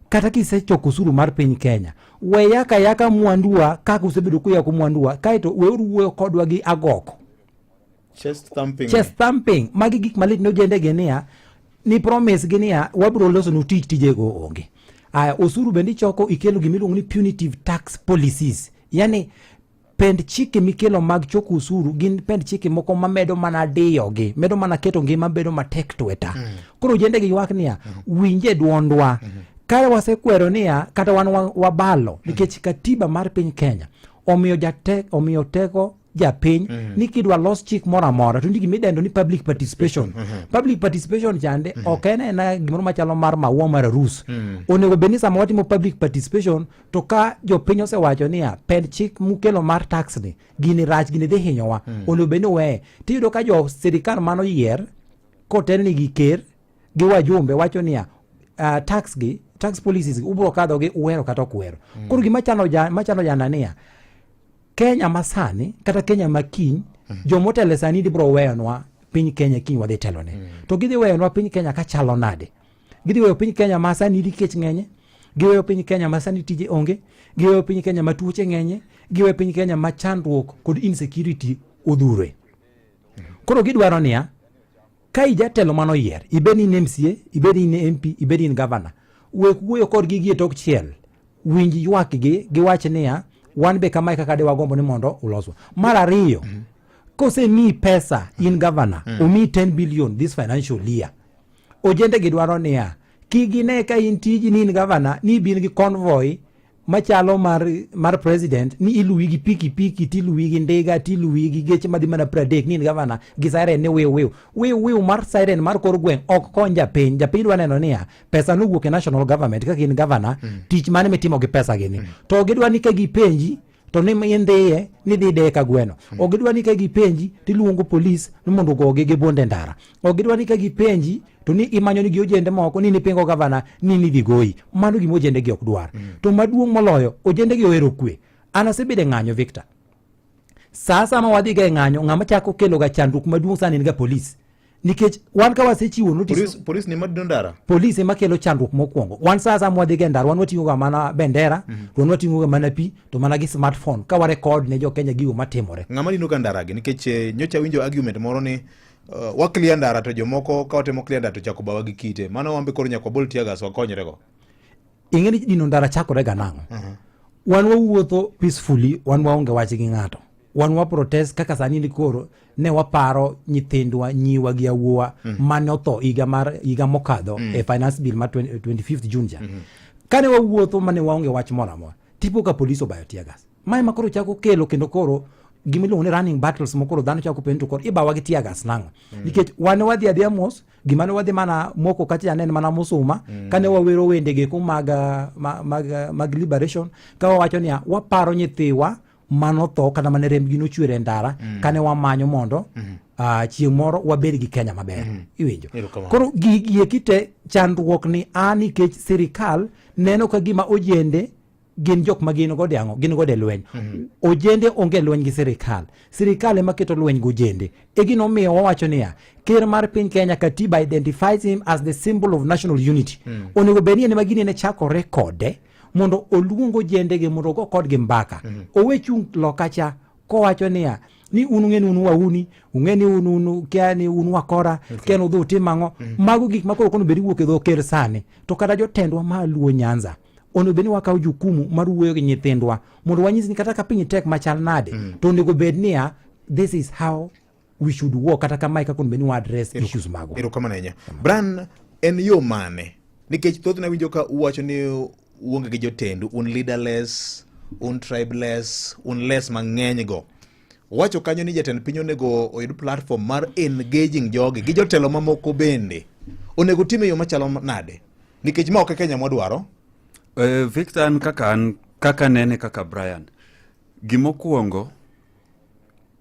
Speaker 4: kata kisechoko osuru mar piny Kenya, we yaka yaka mwanduwa kaka usebedo kuyako mwanduwa, kaeto weuru wuoyo kodwa gi agoko.
Speaker 1: Chest thumping.
Speaker 4: Chest thumping. Magi gik malit ne ojende gi niya, ni promise gi niya, wabiro loso nu tich, tijego onge. Aya, osuru bende ichoko ikelo gima iluongo ni punitive tax policies. Yani pend chike mikelo mag choko osuru gin pend chike moko mamedo mana diyogi, medo mana keto ngima bedo matek tweta. Koro ojende gi ywak niya, winje duondwa. Ka wasekwero niya kata wan wabalo nikech katiba mar piny Kenya omiyo jate, omiyo teko japiny mm -hmm. ni kidwa los chik moro amora to nitie gima idendo ni public participation mm -hmm. Public participation chande mm -hmm. ok en ena gimoro machalo mar maua mar arus mm -hmm. Onego bed ni sama watimo public participation to ka jopiny osewacho niya pend chik mukelo mar tax ni gini rach gini dhi hinyowa mm -hmm. Onego bed ni weye tiyudo ka jo sirikal manoyier kotelni gi ker gi wajumbe wacho niya tax gi tax policies gi ubro kadho gi uhero kata ok uhero mm. Koro gima chano ja, machano jana niya Kenya masani kata Kenya makiny mm. Jomotelo sani dibro weyonwa piny Kenya kiny wadhi telone mm. To gidhi weyonwa piny Kenya kachalo nade? Gidhi weyo piny Kenya ma sani kech ng'enye, giweyo piny Kenya ma sani tije onge, giweyo piny Kenya ma tuoche ng'enye, giweyo piny Kenya ma chandruok kod insecurity odhure. Koro gidwaro niya ka ijatelo manoyier, ibed ni in MCA, ibed ni in MP, ibed ni in governor, wek wuoyo kodgi gi e tok chiel, winj ywakgi giwach niya wan be kamae kaka de wagombo ni mondo uloswa. Mar ariyo, mm -hmm. Kosemiyi pesa in governor, mm -hmm. omiyi 10 billion this financial year, ojende gi dwaro niya kik gine ka in tiji ni in governor ni ibin gi convoy machalo mar, mar president ni iluwi gi piki piki tiluwi gi ndiga tiluwi gi geche madhi mana 30 ni in gavana gi siren ni wiu wiu wiu wiu mar siren mar kor gweng' ok kony japiny. Japiny dwa neno niya pesa nowuok e national government kaka in gavana mm. Tich mane mitimo gi pesa gini mm. To gidwa ni ka gipenji to ni indhiye ni dhi deye ka gweno mm. Ok gidwa ni ka gipenji tiluongo polis ni mondo ogogi gi bunde ndara. Ok gidwa ni ka gipenji to ni imanyo ni gi ojende moko ni nipingo gavana ni nidhi goyi. Mano gima ojende gi ok dwar mm. To maduong' moloyo ojende gi ohero kwe. An asebedo e ng'anyo Victor. Sa sama wadhi ga e ng'anyo ng'ama chako kelo ga chandruok maduong' sani en ga polis. Nikech wan ka wasechiwo notice
Speaker 1: polis, polis ni madino ndara
Speaker 4: polis ema kelo chandruok mokwongo. Wan sa sama wadhi ga e ndara wan wating'o ga mana bendera mm -hmm. To wan wating'o ga mana pi to mana gi smartphone ka warekod ne jo Kenya gigo matimore.
Speaker 1: Ng'ama dino ga ndara gi nikech nyocha winjo argument moro ni wa clear ndara to jomoko ka watemo clear ndara to chako bawa gi kite mano wambe koro nyaka wabol tear gas wakonyre go.
Speaker 4: Ing'e ni dino ndara chakore ga nang'o? Uh -huh. Wan wawuotho peacefully, wan waonge wach gi ng'ato. Wan wa protest kaka sani ni koro ne waparo nyithindwa, nyiwa gi awuowa mm. mane otho higa mar higa mokadho mm. e finance bill mar 20, 25th June cha. Mm -hmm. Kane wawuotho mane waonge wach moro amora, tipo ka polis obayo tear gas. Mae ma koro chako kelo kendo koro gimiluongo ni running battles mokoro dhano chako penjo to koro ibawa gi tear gas nang'o? Mm. Nikech wan wadhi adhiya mos, gima ne wadhi mana moko kacha ne en mana musuma mm. Kane wawero wende geko mag, mag, mag liberation ka wawacho niya waparo nyithiwa manotho kata mane rembgi nochwer e ndara mm. Kane wamanyo mondo mm. Chieng' moro wabed gi Kenya maber mm. Iwinjo koro gigi eki te chandruok ni a nikech sirikal neno ka gima ojende gin jok ma gin godo ang'o gin godo e lweny mm -hmm. Ojende onge lweny gi sirikal, sirikal ema keto lweny gi ojende. E gino omiyo wawacho niya ker mar piny Kenya katiba identifies him as the symbol of national unity mm. Onego bed ni en ema gini ne chakore kode mondo oluong ojende gi mondo ogo kodgi mbaka mm -hmm. Owe chung' loka cha kowacho niya ni un ung'e ni un wauni ung'e ni un un kia ni un wakora okay. Kia ni udhi utim ang'o mm -hmm. Mago gik ma koro kono bed wuok e dho ker sani to kata jotendwa ma Luo Nyanza onego bed ni wakawo jukumu mar wuoyo gi nyithindwa mondo wanyis ni kata ka piny tek machal nade mm. To onego bed niya this is how we should work kata kamae kaka onego bed ni wa address issues magwa.
Speaker 1: Erokamano ahinya. Brian, en yo mane? Nikech thothne awinjo ka uwacho ni uonge gi jotendu, un leaderless, un tribeless, un less mang'eny go. Owacho kanyo ni jatend piny onego oyud platform mar engaging jogi gi jotelo mamoko bende. Onego tim e yo machalo nade? Nikech ma ok e Kenya mwadwaro.
Speaker 3: Victor, an kaka an kaka nene kaka Brian, gimokwongo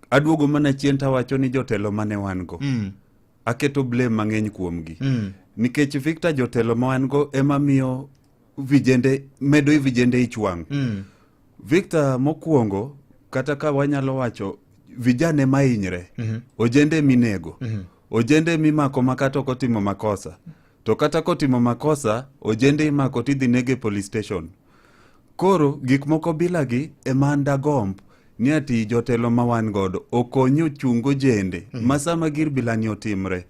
Speaker 3: aduogo mana chien tawacho ni jotelo mane wan go mm. Aketo blame mang'eny kuomgi mm. Nikech Victor, jotelo ma wan go ema miyo vijende medo vijende ich wang' mm. Victor, mokwongo kata ka wanyalo wacho vijana ema hinyre mm -hmm. Ojende minego mm -hmm. Ojende mimako ma kata ok otimo makosa to kata kotimo makosa ojende imako tidhi nege police station. Koro gik moko bilagi ema an dagomb ni ati jotelo ma wan godo okony ochung ojende mm -hmm. ma sama gir bilani otimre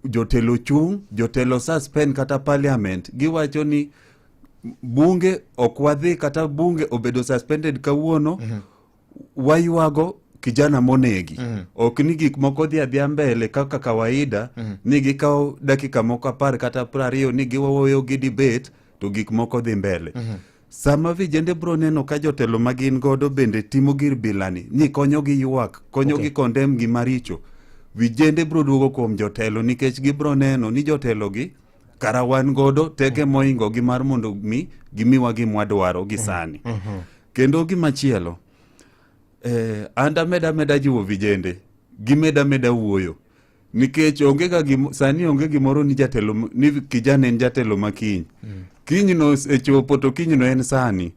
Speaker 3: jotelo chung, jotelo suspend kata parliament giwacho ni bunge ok wadhi kata bunge obedo suspended kawuono mm -hmm. Waywago kijana monegi ok ni gik moko dhi adhiya mbele kaka kawaida ni gikawo dakika moko 10 kata 20 ni giwuoyo gi debate to gik moko dhi mbele. Sama vijende bro neno ka jotelo ma gin godo bende timo gir bilani ni konyogi ywak, konyogi condemn gima richo, vijende bro duogo kuom jotelo nikech gibro neno ni jotelo gi kara wan godo teke mohingo gi mar mondo mi gimiwa gima wadwaro gi sani. Kendo gimachielo, and ameda ameda jiwo vijende gimed ameda wuoyo nikech onge ga sani onge gimoro ni jatelo ni kijana en jatelo ma kiny. Kiny no osechopo to kiny no en sani.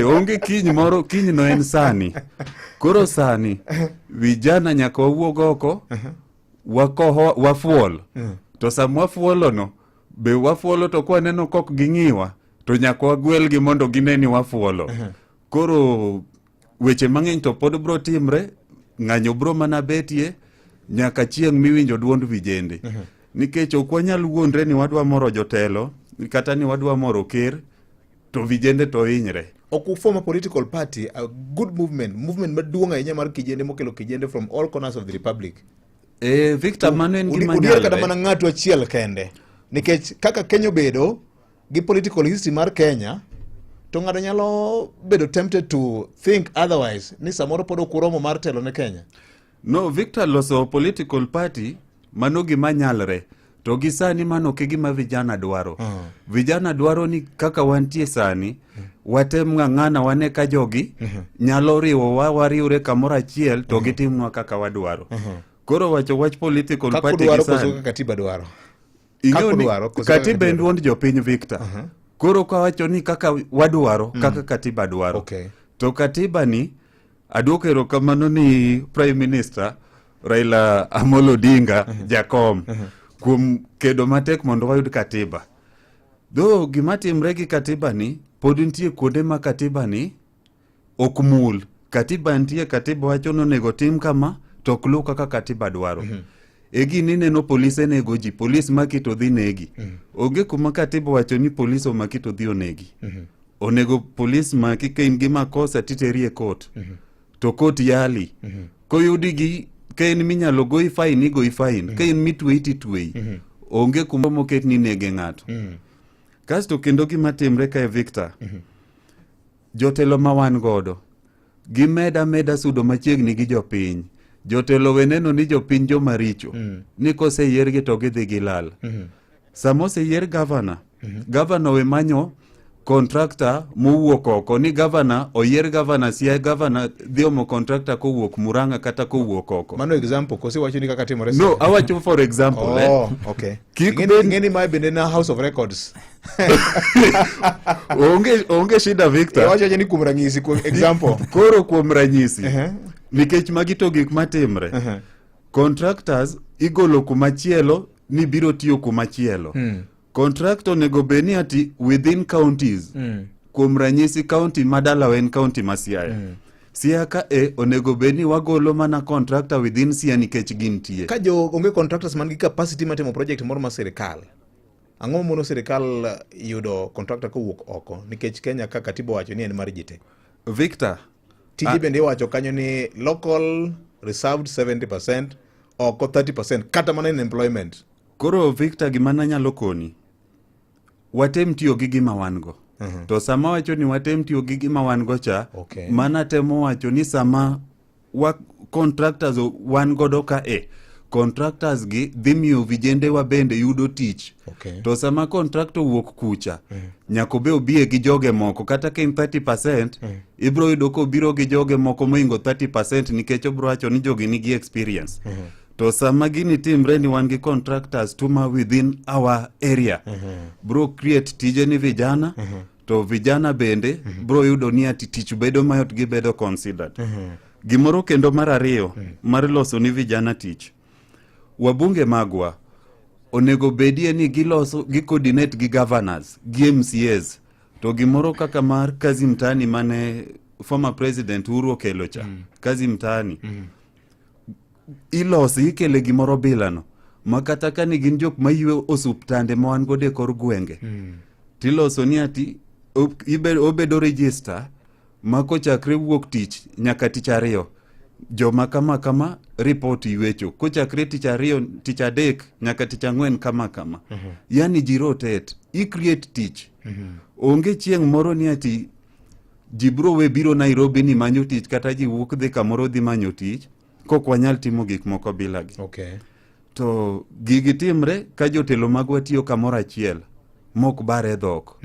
Speaker 3: Onge kiny moro, kiny no en sani. Koro sani vijana nyaka wawuog oko, wakoho, wafuol. To sama wafuolo no, be wafuolo to kwaneno kok ging'iwa, to nyaka wagwelgi mondo gine ni wafuolo. Koro weche mang'eny to pod bro timre, ng'anyo bro mana betie nyaka chieng' miwinjo duond vijende. Nikech ok wanyal wuondre ni wadwa moro jotelo kata ni wadwa moro ker to vijende to hinyre.
Speaker 1: Ok uform a political party, a good movement, movement maduong' ahinya mar kijende mokelo kijende from all corners of the republic.
Speaker 3: Victor, mano en gima
Speaker 1: Udier kata
Speaker 3: nyalre.
Speaker 1: mana ng'ato achiel kende. Nikech kaka Kenya obedo gi political history mar Kenya, to ng'ato nyalo bedo tempted to think otherwise ni samoro pod ok uromo mar telo ne Kenya.
Speaker 3: No, Victor, loso political party mano gima nyalre. To gi sani mano ok e gima vijana dwaro. Vijana dwaro ni kaka wantie sani, watem ng'ang'ana wane ka jogi nyalo riwowa, wariwre kamoro achiel to gitimnwa kaka wadwaro. Koro wacho wach political
Speaker 1: Kaka
Speaker 3: party gi
Speaker 1: udwaro koso
Speaker 3: sani.
Speaker 1: kaka katiba dwaro.
Speaker 3: Ing'eyo
Speaker 1: Kaka
Speaker 3: ni
Speaker 1: udwaro, koso kaka
Speaker 3: katiba en
Speaker 1: katiba
Speaker 3: duond jopiny, Victor. Koro kawacho ni kaka wadwaro, kaka katiba dwaro. To katiba ni aduoko erokamano ni Prime Minister Raila Amolo Odinga, Jakom, kuom kedo matek mondo wayud katiba. Though gima timre gi katiba ni, pod nitie kuonde ma katiba ni ok mul. Katiba nitie, katiba wacho ni onego tim kama, to ok luw kaka katiba dwaro. E gini ineno polise nego ji, polis maki to dhi negi. Onge kuma katiba wacho ni polis omaki to dhi onegi. Onego polis maki ka in gi makosa titeri e court. To court yali. Koyudi gi ka in minyalo goyi fine, igoyi fine. Ka in mitweyi titweyi. Onge kuma moket ni nege ng'ato. Kasto kendo gima timre kae, Victor, jotelo ma wan godo gimeda meda sudo machiegni gi jopiny. Jotelo we neno ni jopiny joma richo, ni koseyiergi to gidhi gilal. Sama oseyier gavana, gavana we manyo contractor mowuok oko ni gavana oyier gavana Siaya, gavana dhi omo contractor kowuok Murang'a kata kowuok oko.
Speaker 1: Mano example koso iwacho ni kaka timore?
Speaker 3: No, awacho for example.
Speaker 1: Oh, okay.
Speaker 3: Kik
Speaker 1: Ing'eni mae bende na House of Records.
Speaker 3: Onge shida, Victor.
Speaker 1: Iwacho ni kuom ranyisi, kuom example.
Speaker 3: Koro kuom ranyisi, nikech magi to gik matimre. Contractors igolo kumachielo ni biro tiyo kumachielo. Contract onego bed ni ati within counties. Kuom ranyisi, county ma dalawa en county ma Siaya. Siaya ka e onego bed ni wagolo mana contractor within Siaya nikech gintie.
Speaker 1: Ka jo onge contractors man gi capacity mar timo project moro mar sirikal, ang'o mono sirikal yudo contractor kowuok oko? Nikech Kenya ka katiba owacho ni en mar ji te.
Speaker 3: Victor,
Speaker 1: Tije bende iwacho kanyo ni local reserved 70%, oko 30%, kata mana in employment.
Speaker 3: Koro Victor, gima nanyalo koni, watem tiyo gi gima wan go. To sama wacho ni watem tiyo gi gima wan go cha, mana temo wacho ni sama wa contractors wan godo ka e contractors gi dhi miyo vijende wa bende yudo tich. To sama contractor owuok kucha, nyaka obe obie gi joge moko, kata ka in 30%, ibro yudo kobiro gi joge moko mohingo 30% nikech obro wacho ni jogi nigi experience. To sama gini timre ni wan gi contractors tuma within our area, bro create tije ni vijana, to vijana bende bro yudo ni ati tich bedo mayot, gibedo considered. Gimoro kendo mar ariyo mar loso ni vijana tich, wabunge magwa onego bedie ni giloso gi coordinate gi governors gi MCAs. To gimoro kaka mar kazi mtaani mane former president Uhuru okelo cha, kazi mtaani iloso ikele gimoro bilano ma kata ka ni gin jok maywe osuptande ma wan godo e kor gwenge, tiloso ni ati obedo register. Ma kochakre wuok tich nyaka tich ariyo, joma kama kama report ywecho. Kochakre tich ariyo, tich adek nyaka tich ang'wen kama kama. Yani ji rotate, i create tich. Onge chieng' moro ni ati ji bro we biro Nairobi ni manyo tich kata ji wuok dhi kamoro dhi manyo tich kok wanyal timo gik moko bilagi. To gigi timre ka jotelo magwa tiyo kamoro achiel mok bare dhok.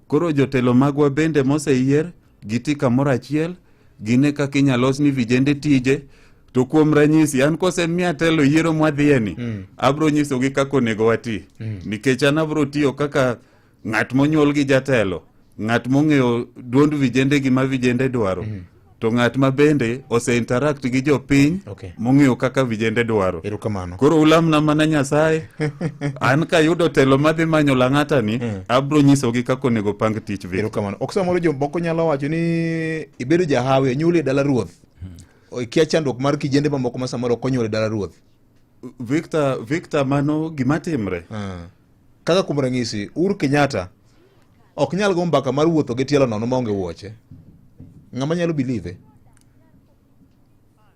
Speaker 3: Koro jotelo magwa bende moseyier giti kamoro achiel, gine kaka inyalo los ni vijende tije. To kuom ranyisi, an kosemiya telo yiero mwadhiye ni, abro nyisogi kaka onego wati. Nikech an abro tiyo kaka ng'at monyuol gi jatelo, ng'at mong'eyo duond vijende gi ma vijende dwaro. To ng'at ma bende ose interact gi jopiny mong'eyo kaka vijende dwaro.
Speaker 1: Erokamano.
Speaker 3: Koro ulamna mana Nyasaye. An kayudo telo madhi manyo Lang'ata ni, abro nyisogi kaka onego pang tich Victor.
Speaker 1: Erokamano. Ok samoro jomoko nyalo wacho ni ibedo jahawi, onyuoli e dala ruoth. Ikia chandruok mar kijende mamoko ma samoro ok onyuol e dala ruoth.
Speaker 3: Victor, mano gima timre.
Speaker 1: Kaka kuom ranyisi, Uhuru Kenyatta ok nyal go mbaka mar wuotho gi tielo nono maonge wuoche. Ng'ama nyalo believe?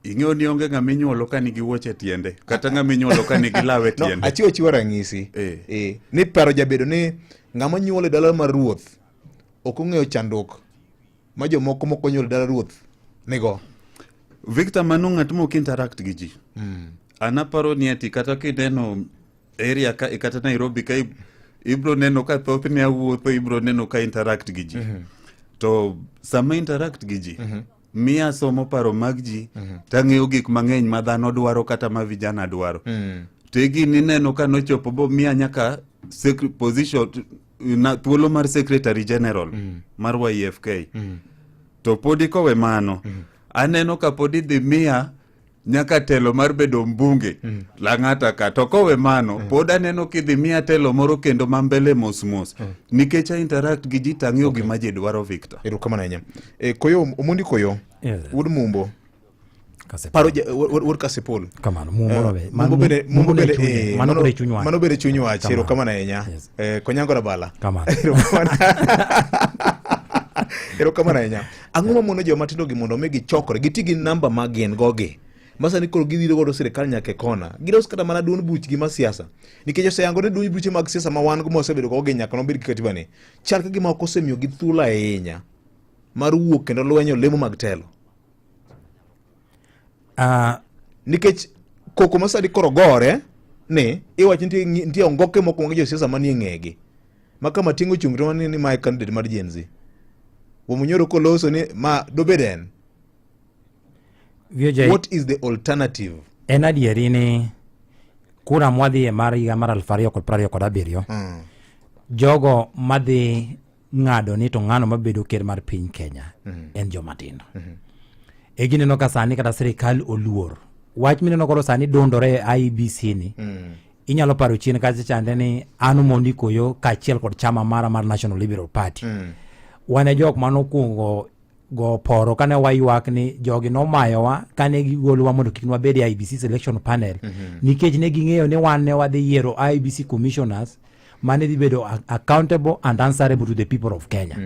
Speaker 3: Ing'eyo ni onge ng'ama inyuolo ka nigi wuoche e tiende, kata ng'ama inyuolo ka nigi law e tiende.
Speaker 1: No, achiwo achiwa ranyisi. Ni paro jabedo ni ng'ama nyuol e dala mar ruoth ok ong'eyo chandruok ma jomoko mok onyuol e dala ruoth nigo.
Speaker 3: Victor, mano ng'at mok interact gi ji. An aparo ni ati kata kineno area ka, kata Nairobi ka ibro neno ka thothne awuotho, ibro neno ka interact gi ji. To sama interact gi ji, miya somo paro mag ji, tang'eyo gik mang'eny ma dhano dwaro kata ma vijana dwaro. To e gini ineno ka nochopo bo miya nyaka position na thuolo mar secretary general mar YFK. To podi kowe mano, aneno ka podi dhi miya nyaka telo mar bedo mbunge Lang'ata ka. To kowe mano, pod aneno kidhi miya telo moro kendo ma mbele mos mos. Nikech a interact gi ji tang'eyo gima ji dwaro Victor.
Speaker 1: Erokamano ahinya. Koyo, Omondi Koyo, wuod Mumbo.
Speaker 4: Kasipul.
Speaker 1: Paro wuod Kasipul.
Speaker 4: Kamano, Mumbo no be.
Speaker 1: Mumbo bende,
Speaker 4: Mumbo
Speaker 1: Mumbo
Speaker 4: ne
Speaker 1: bende,
Speaker 4: chunye, mano bende chuny wach.
Speaker 1: Mano bende chuny wach.
Speaker 4: Kamano.
Speaker 1: Erokamano ahinya.
Speaker 4: Yes.
Speaker 1: Konyango Rabala.
Speaker 4: Kamano.
Speaker 1: Erokamano. Erokamano ahinya. Ang'o mamono joma tindo gi mondo mi gichokre, giti gi namba ma gin go gi? Ma sani koro gidhiro godo sirikal nyaka e kona. Gilos kata mana duond buchgi mar siasa. Nikech oseyango ni duond buche mag siasa ma wan go mosebedo go gi nyaka nobed gi katiba ni. Chal ka gima ok osemiyogi thuolo ahinya mar wuok kendo lwenyo lemo mag telo. Nikech koko ma sani koro gore ni iwacho nitie ongoke moko mag josiasa manie ng'egi. Ma kama Matiang'i ochung' to ni mae candidate mar Gen Z. Wamunyoro koloso ni ma dobed en.
Speaker 4: VJ,
Speaker 1: What is the alternative?
Speaker 4: En adieri ni kura mwadhiye mar higa mar 2027, jogo madhi ng'ado ni to ng'ano mabedo ker mar piny Kenya en joma tindo. E gineno ka sani kata sirikal oluor. Wach mineno koro sani dundore e IEBC ni, inyalo paro chien kacha chande ni an Omondi Koyo kaachiel kod chama mara mar National Liberal Party. Wan e jok manokwongo go poro kane waywak ni jogi nomayowa kane gigolowa mondo kik nwabed e IEBC selection panel. Nikech ne ging'eyo ni wan ne wadhi yiero IEBC commissioners mane dhi bedo accountable and answerable to the people of Kenya.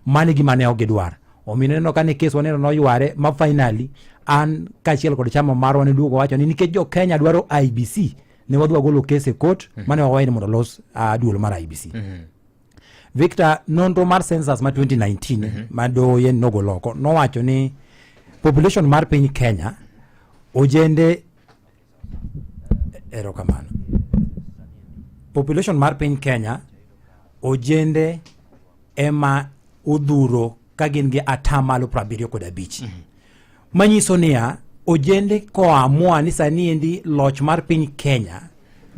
Speaker 4: Mano e gima ne ok gidwar. Omiyo ineno kane kes waneno noyware ma finally an kaachiel kod chama marwa ne duogo wacho ni nikech jo Kenya dwaro IEBC ne wadhi wagolo kes e court mane wawayo ni mondo los duol mar IEBC. Victor, nonro mar census ma 2019 ma doho yen nogolo oko nowacho ni population mar piny Kenya ojende, erokamano, population mar piny Kenya ojende ema odhuro ka gin gi atamalo 75. Manyiso niya, ojende koamua ni sani endi loch mar piny Kenya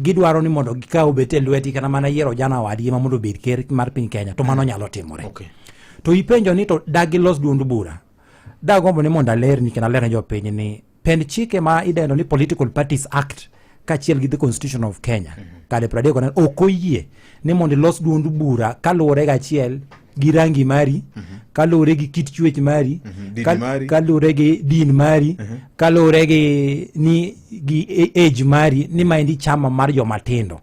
Speaker 4: gidwaro ni mondo gikaw obet e lwetgi kata mana yiero ojana wadgi ma mondo obed ker mar piny Kenya, to mano nyalo timore. To ipenjo ni to dag gilos duond bura. Dagombo ni mondo alerni kendo aler ne jopiny ni pend chike ma idendo ni Political Parties Act kaachiel gi the Constitution of Kenya kare 34 ok oyie ni mondo ilos duond bura kaluwore gachiel gi rangi mari. Kaluwore gi kit chwech mari,
Speaker 1: Din mari.
Speaker 4: Kaluwore gi din mari, kaluwore gi ni gi age mari, ni maendi chama mar joma tindo.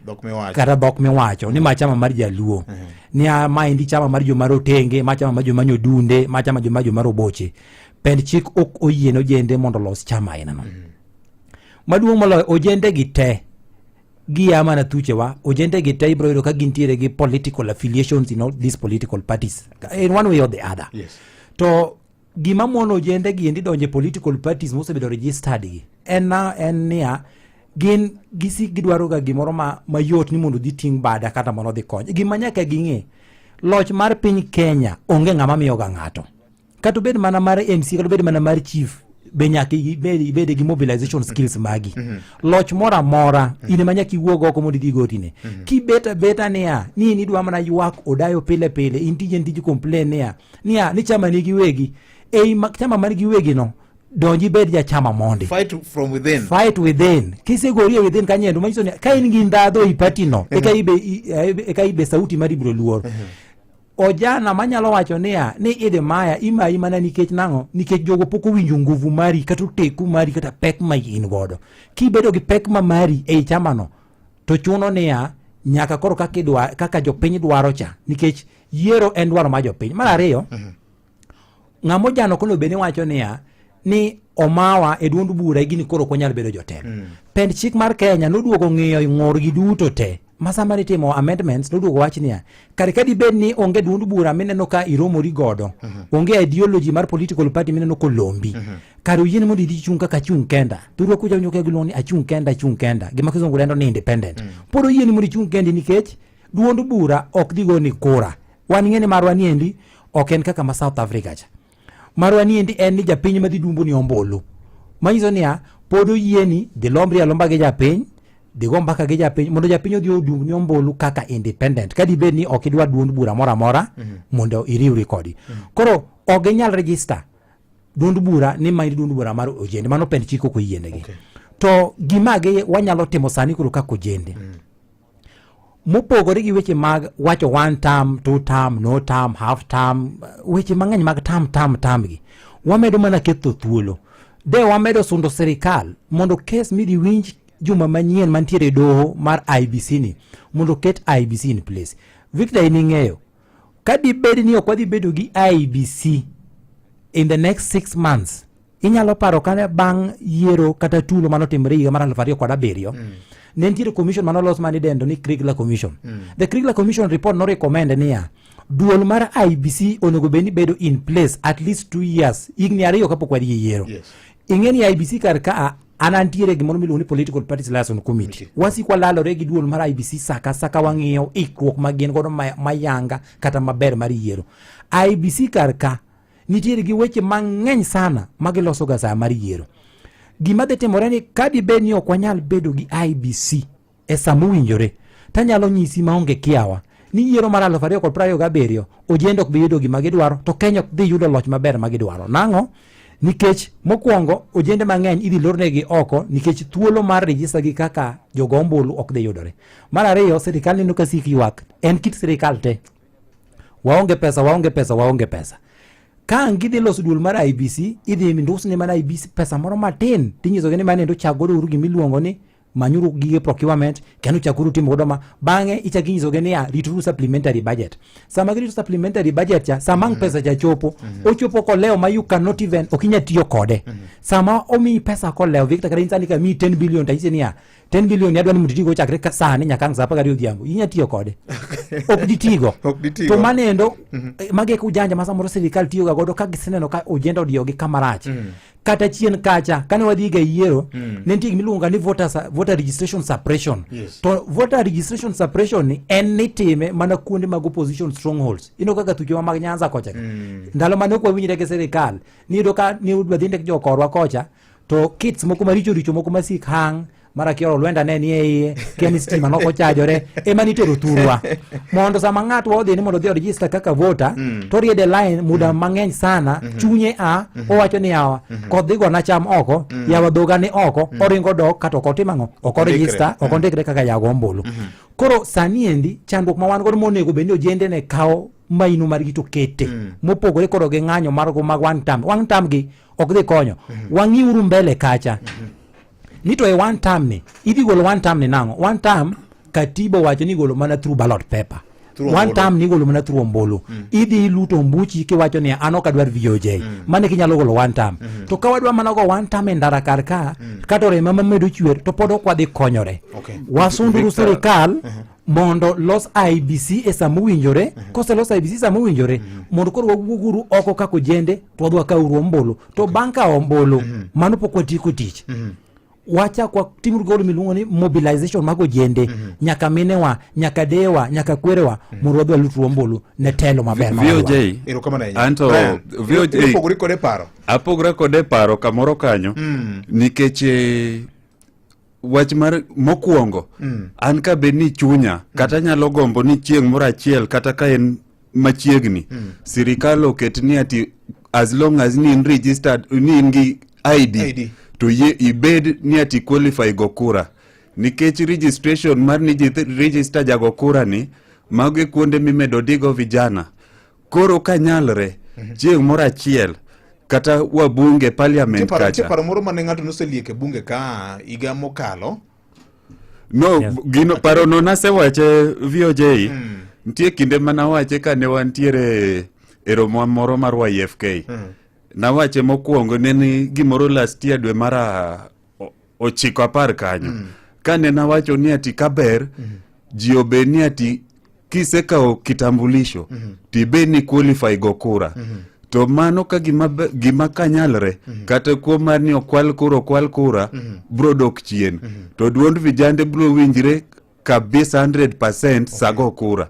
Speaker 1: Dhok miwacho.
Speaker 4: Kata dhok miwacho ni ma chama mar jaluo, ni a maendi chama mar joma rotenge, ma chama mar joma nyodunde, ma chama joma joma roboche. Pend chik ok oyie ne ojende mondo olos chama ainano. Maduong' moloyo, ojende gi te gia mana thuchewa, ojende gi te ibiro yudo ka gintiere gi political affiliations in all these political parties in one way or the other. To gima mono ojende gi endi donjo e political parties mosebedo registered gi en na en niya, gin gisik gidwaro ga gimoro ma mayot ni mondo dhi ting' bada kata mondo odhi kony. Gima nyaka ging'e, loch mar piny Kenya onge ng'ama miyo ga ng'ato, kata obed mana mar MC, kata obed mana mar chief be nyaka ibed gi mobilization skills magi. Loch moro amora in ema nyaka iwuog oko mondo idhi gotine. Kibet abeta niya ni in idwa mana ywak odayo pile pile, in tiji en tij complain niya ni chama nigi wegi ei chama man gi wegi no, donji ibed jachama mondi.
Speaker 1: Fight from within.
Speaker 4: Fight within. Kisegori e within kanyendo, manyiso ni ka in gi ndhadho ei party no, eka ibe sauti mari biro luor. Ojana manyalo wacho niya ni idhi maya imayi mana nikech nang'o? Nikech jogo pok owinjo nguvu mari kata oteku mari kata pek ma in godo. Kibedo gi pek ma mari ei chamano, to chuno niya nyaka koro kaka idwa, kaka jopiny dwaro cha, nikech yiero en dwaro mar jopiny. Mar ariyo, ng'ama ojano kono bende wacho niya ni omawa e duond bura gini koro ok wanyal bedo jotelo. Pend chik mar Kenya noduogo ng'iyo ng'ur gi duto te ma sama nitimo amendments, noduogo wach niya kare ka dibed ni onge duond bura mineno ka iromori godo, onge ideology mar political party mineno kolombi, kare oyieni mondo idhi chung' kaka achung' kenda. Thurwa kucha winjo ka giluongo ni achung' kenda, achung' kenda, gima kizungu dendo ni independent. Pod oyieni mondo ichung' kendi nikech duond bura ok dhi goni kura. Wan ng'e ni marwa niendi ok en kaka ma South Africa cha. Marwa niendi en ni japiny madhi dumbo ni ombulu, manyiso niya pod oyieni dhi lombri alomba gi japiny, dhi go mbaka gi japiny mondo japiny odhi odumb ni ombulu kaka independent, ka dibed ni ok idwa duond bura moro amora mondo iriwri kodi. Koro ok ginyal register duond bura ni ma duond bura mar ojende, mano pend chik ok oyienegi. To gima gi wanyalo timo sani koro kaka ojende, mopogore gi weche mag wacho one term, two term, no term, half term, weche mang'eny mag term, term, term gi, wamedo mana ketho thuolo. De wamedo sundo sirikal mondo kes midhi winj juma manyien mantiere e doho mar IEBC ni mondo ket IEBC in place. Victor, in ing'eyo ka dibed ni ok wadhi bedo gi IEBC in the next 6 months, inyalo paro kane bang' yiero kata tulo manotimore higa mar 2007, ne nitiere commission manolos manidendo ni Kriegler Commission. The Kriegler Commission report no recommend niya duol mar IEBC onego bed ni bedo in place at least 2 years, higni 2 kapok wadhi e yiero. Ing'e ni IEBC kar ka an antiere gimoro miluongo ni Political Parties Liaison Committee. Wasiko walalore gi duol mar IEBC saka saka wang'iyo ikruok ma gin godo mayanga kata maber mar yiero. IEBC kar ka nitiere gi weche mang'eny sana ma giloso ga saa mar yiero. Gima dhi timore ni ka dibed ni ok wanyal bedo gi IEBC e sa mowinjore, tanyalo nyisi maonge kiawa ni yiero mar 2027 ojende ok bi yudo gima gidwaro, to Kenya ok dhi yudo loch maber ma gidwaro. Nang'o? Nikech mokwongo ojende mang'eny idhi lornegi oko nikech thuolo mar register gi kaka jogo ombulu ok dhi yudore. Mar ariyo, sirikal neno ka sik ywak, en kit sirikal te. Waonge pesa, waonge pesa, waonge pesa. Ka ang' gidhi loso duol mar IEBC, idhi ndusne mana IEBC pesa moro matin, tinyisogi ni mano endo chak godo uru gimiluongo ni manyuru gige procurement kendo chakuru timo godo ma. Bang'e ichak inyisogi niya rituru supplementary budget. Sama girito supplementary budget cha, sama ang' pesa cha chopo, ochopo kolewo ma you cannot even, ok inyal tiyo kode. Sama omiyi pesa kolewo, Victor, kata in sani ka miyi 10 billion to anyisi niya 10 billion adwa ni mondo itigo chakre ka sani nyaka ang' sa 12 odhiambo, inya tiyo kode? Ok ditigo.
Speaker 1: Ok ditigo.
Speaker 4: To mano endo mago e ujanja ma samoro sirikal tiyoga godo ka giseneno ka ojenda odiyogi kama rach. Kata chien kacha kane wadhi ga yiero, ne nitie gimiluongo ga ni voter registration suppression. To voter registration suppression ni en nitime mana kuonde mag opposition strongholds. Ineno kaka thuchewa mag Nyanza kocha ka. Ndalo mane ok wawinjre gi sirikal, niyudo ka ni udwa dhi ndik jokorwa kocha to kits moko maricho richo moko masik hang mara kioro lwenda ne ni e iye, kia ni stima nok ochajore ema nitero thurwa mondo sama ng'atwa odhi ni mondo odhi oregister kaka voter, to oriede line muda mang'eny sana, chunye a owacho ni yawa koth dhi gona cham oko, yawa dhoga ni oko, oringo dok kata ok otim ang'o, ok oregister, ok ondikre kaka jago ombulu. Koro sani endi chandruok ma wan godo monego bed ni ojende ne kawo maino margi to kete mopogore koro gi ng'anyo margo mag one term. One term gi ok dhi konyo. Wang'iuru mbele kacha ni to e one term ni idhi golo one term ni nang'o? One term katiba owacho ni igolo mana through ballot paper.
Speaker 1: Through
Speaker 4: One
Speaker 1: ombulu.
Speaker 4: term ni igolo mana through ombulu. Idhi iluto ombuchi kiwacho ni an ok adwar VOJ. Mano kinyalo golo one term. To ka wadwa mana go one term e ndara kar ka, kata orema mamedo chwer to pod ok wadhi konyore. Wasunduru
Speaker 3: Victor.
Speaker 4: sirikal mondo los IEBC e sama owinjore. Koselos IEBC sama owinjore, mondo koro wawuoguru oko kaka ojende to wadhi wakawuru ombulu. To bang' kawo ombulu, mano pok watieko tich. Wachak watimuru goro miluongo ni mobilization mag ojende, nyaka minewa, nyaka deyewa, nyaka kwerewa, mondo wadhi walutru ombulu ne telo maber ma wadwaro.
Speaker 3: VOJ
Speaker 1: Erokamano ahinya.
Speaker 3: Anto
Speaker 1: Brian,
Speaker 3: VOJ
Speaker 1: ipogori kode paro.
Speaker 3: Apogra kode paro kamoro kanyo nikech wach mar mokwongo an ka bed ni chunya kata nyalo gombo ni chieng' moro achiel kata ka en machiegni sirikal oket ni ati as long as ni in registered ni in gi ID,
Speaker 1: ID.
Speaker 3: to yie ibed ni ati qualify go kura nikech registration mar ni ji register jago kura ni mago e kuonde mimedo digo vijana. Koro kanyalre chieng' moro achiel kata wabunge parliament
Speaker 1: Nitie
Speaker 3: kacha
Speaker 1: paro moro mane ng'ato noseliek e bunge ka higa mokalo.
Speaker 3: No, gino parono nasewache VOJ. Nitie kinde manawache kane wantiere e romo moro mar YFK. Nawache mokwongo ne ni gimoro last year dwe mar 9 10 kanyo. Kane nawacho ni ati kaber ji obed ni ati kisekawo kitambulisho tibed ni qualify go kura. To mano ka gima, gima kanyalre kata kuom mar ni okwal kura okwal kura bro dok chien to duond vijande bro winjre kabisa 100% sago kura.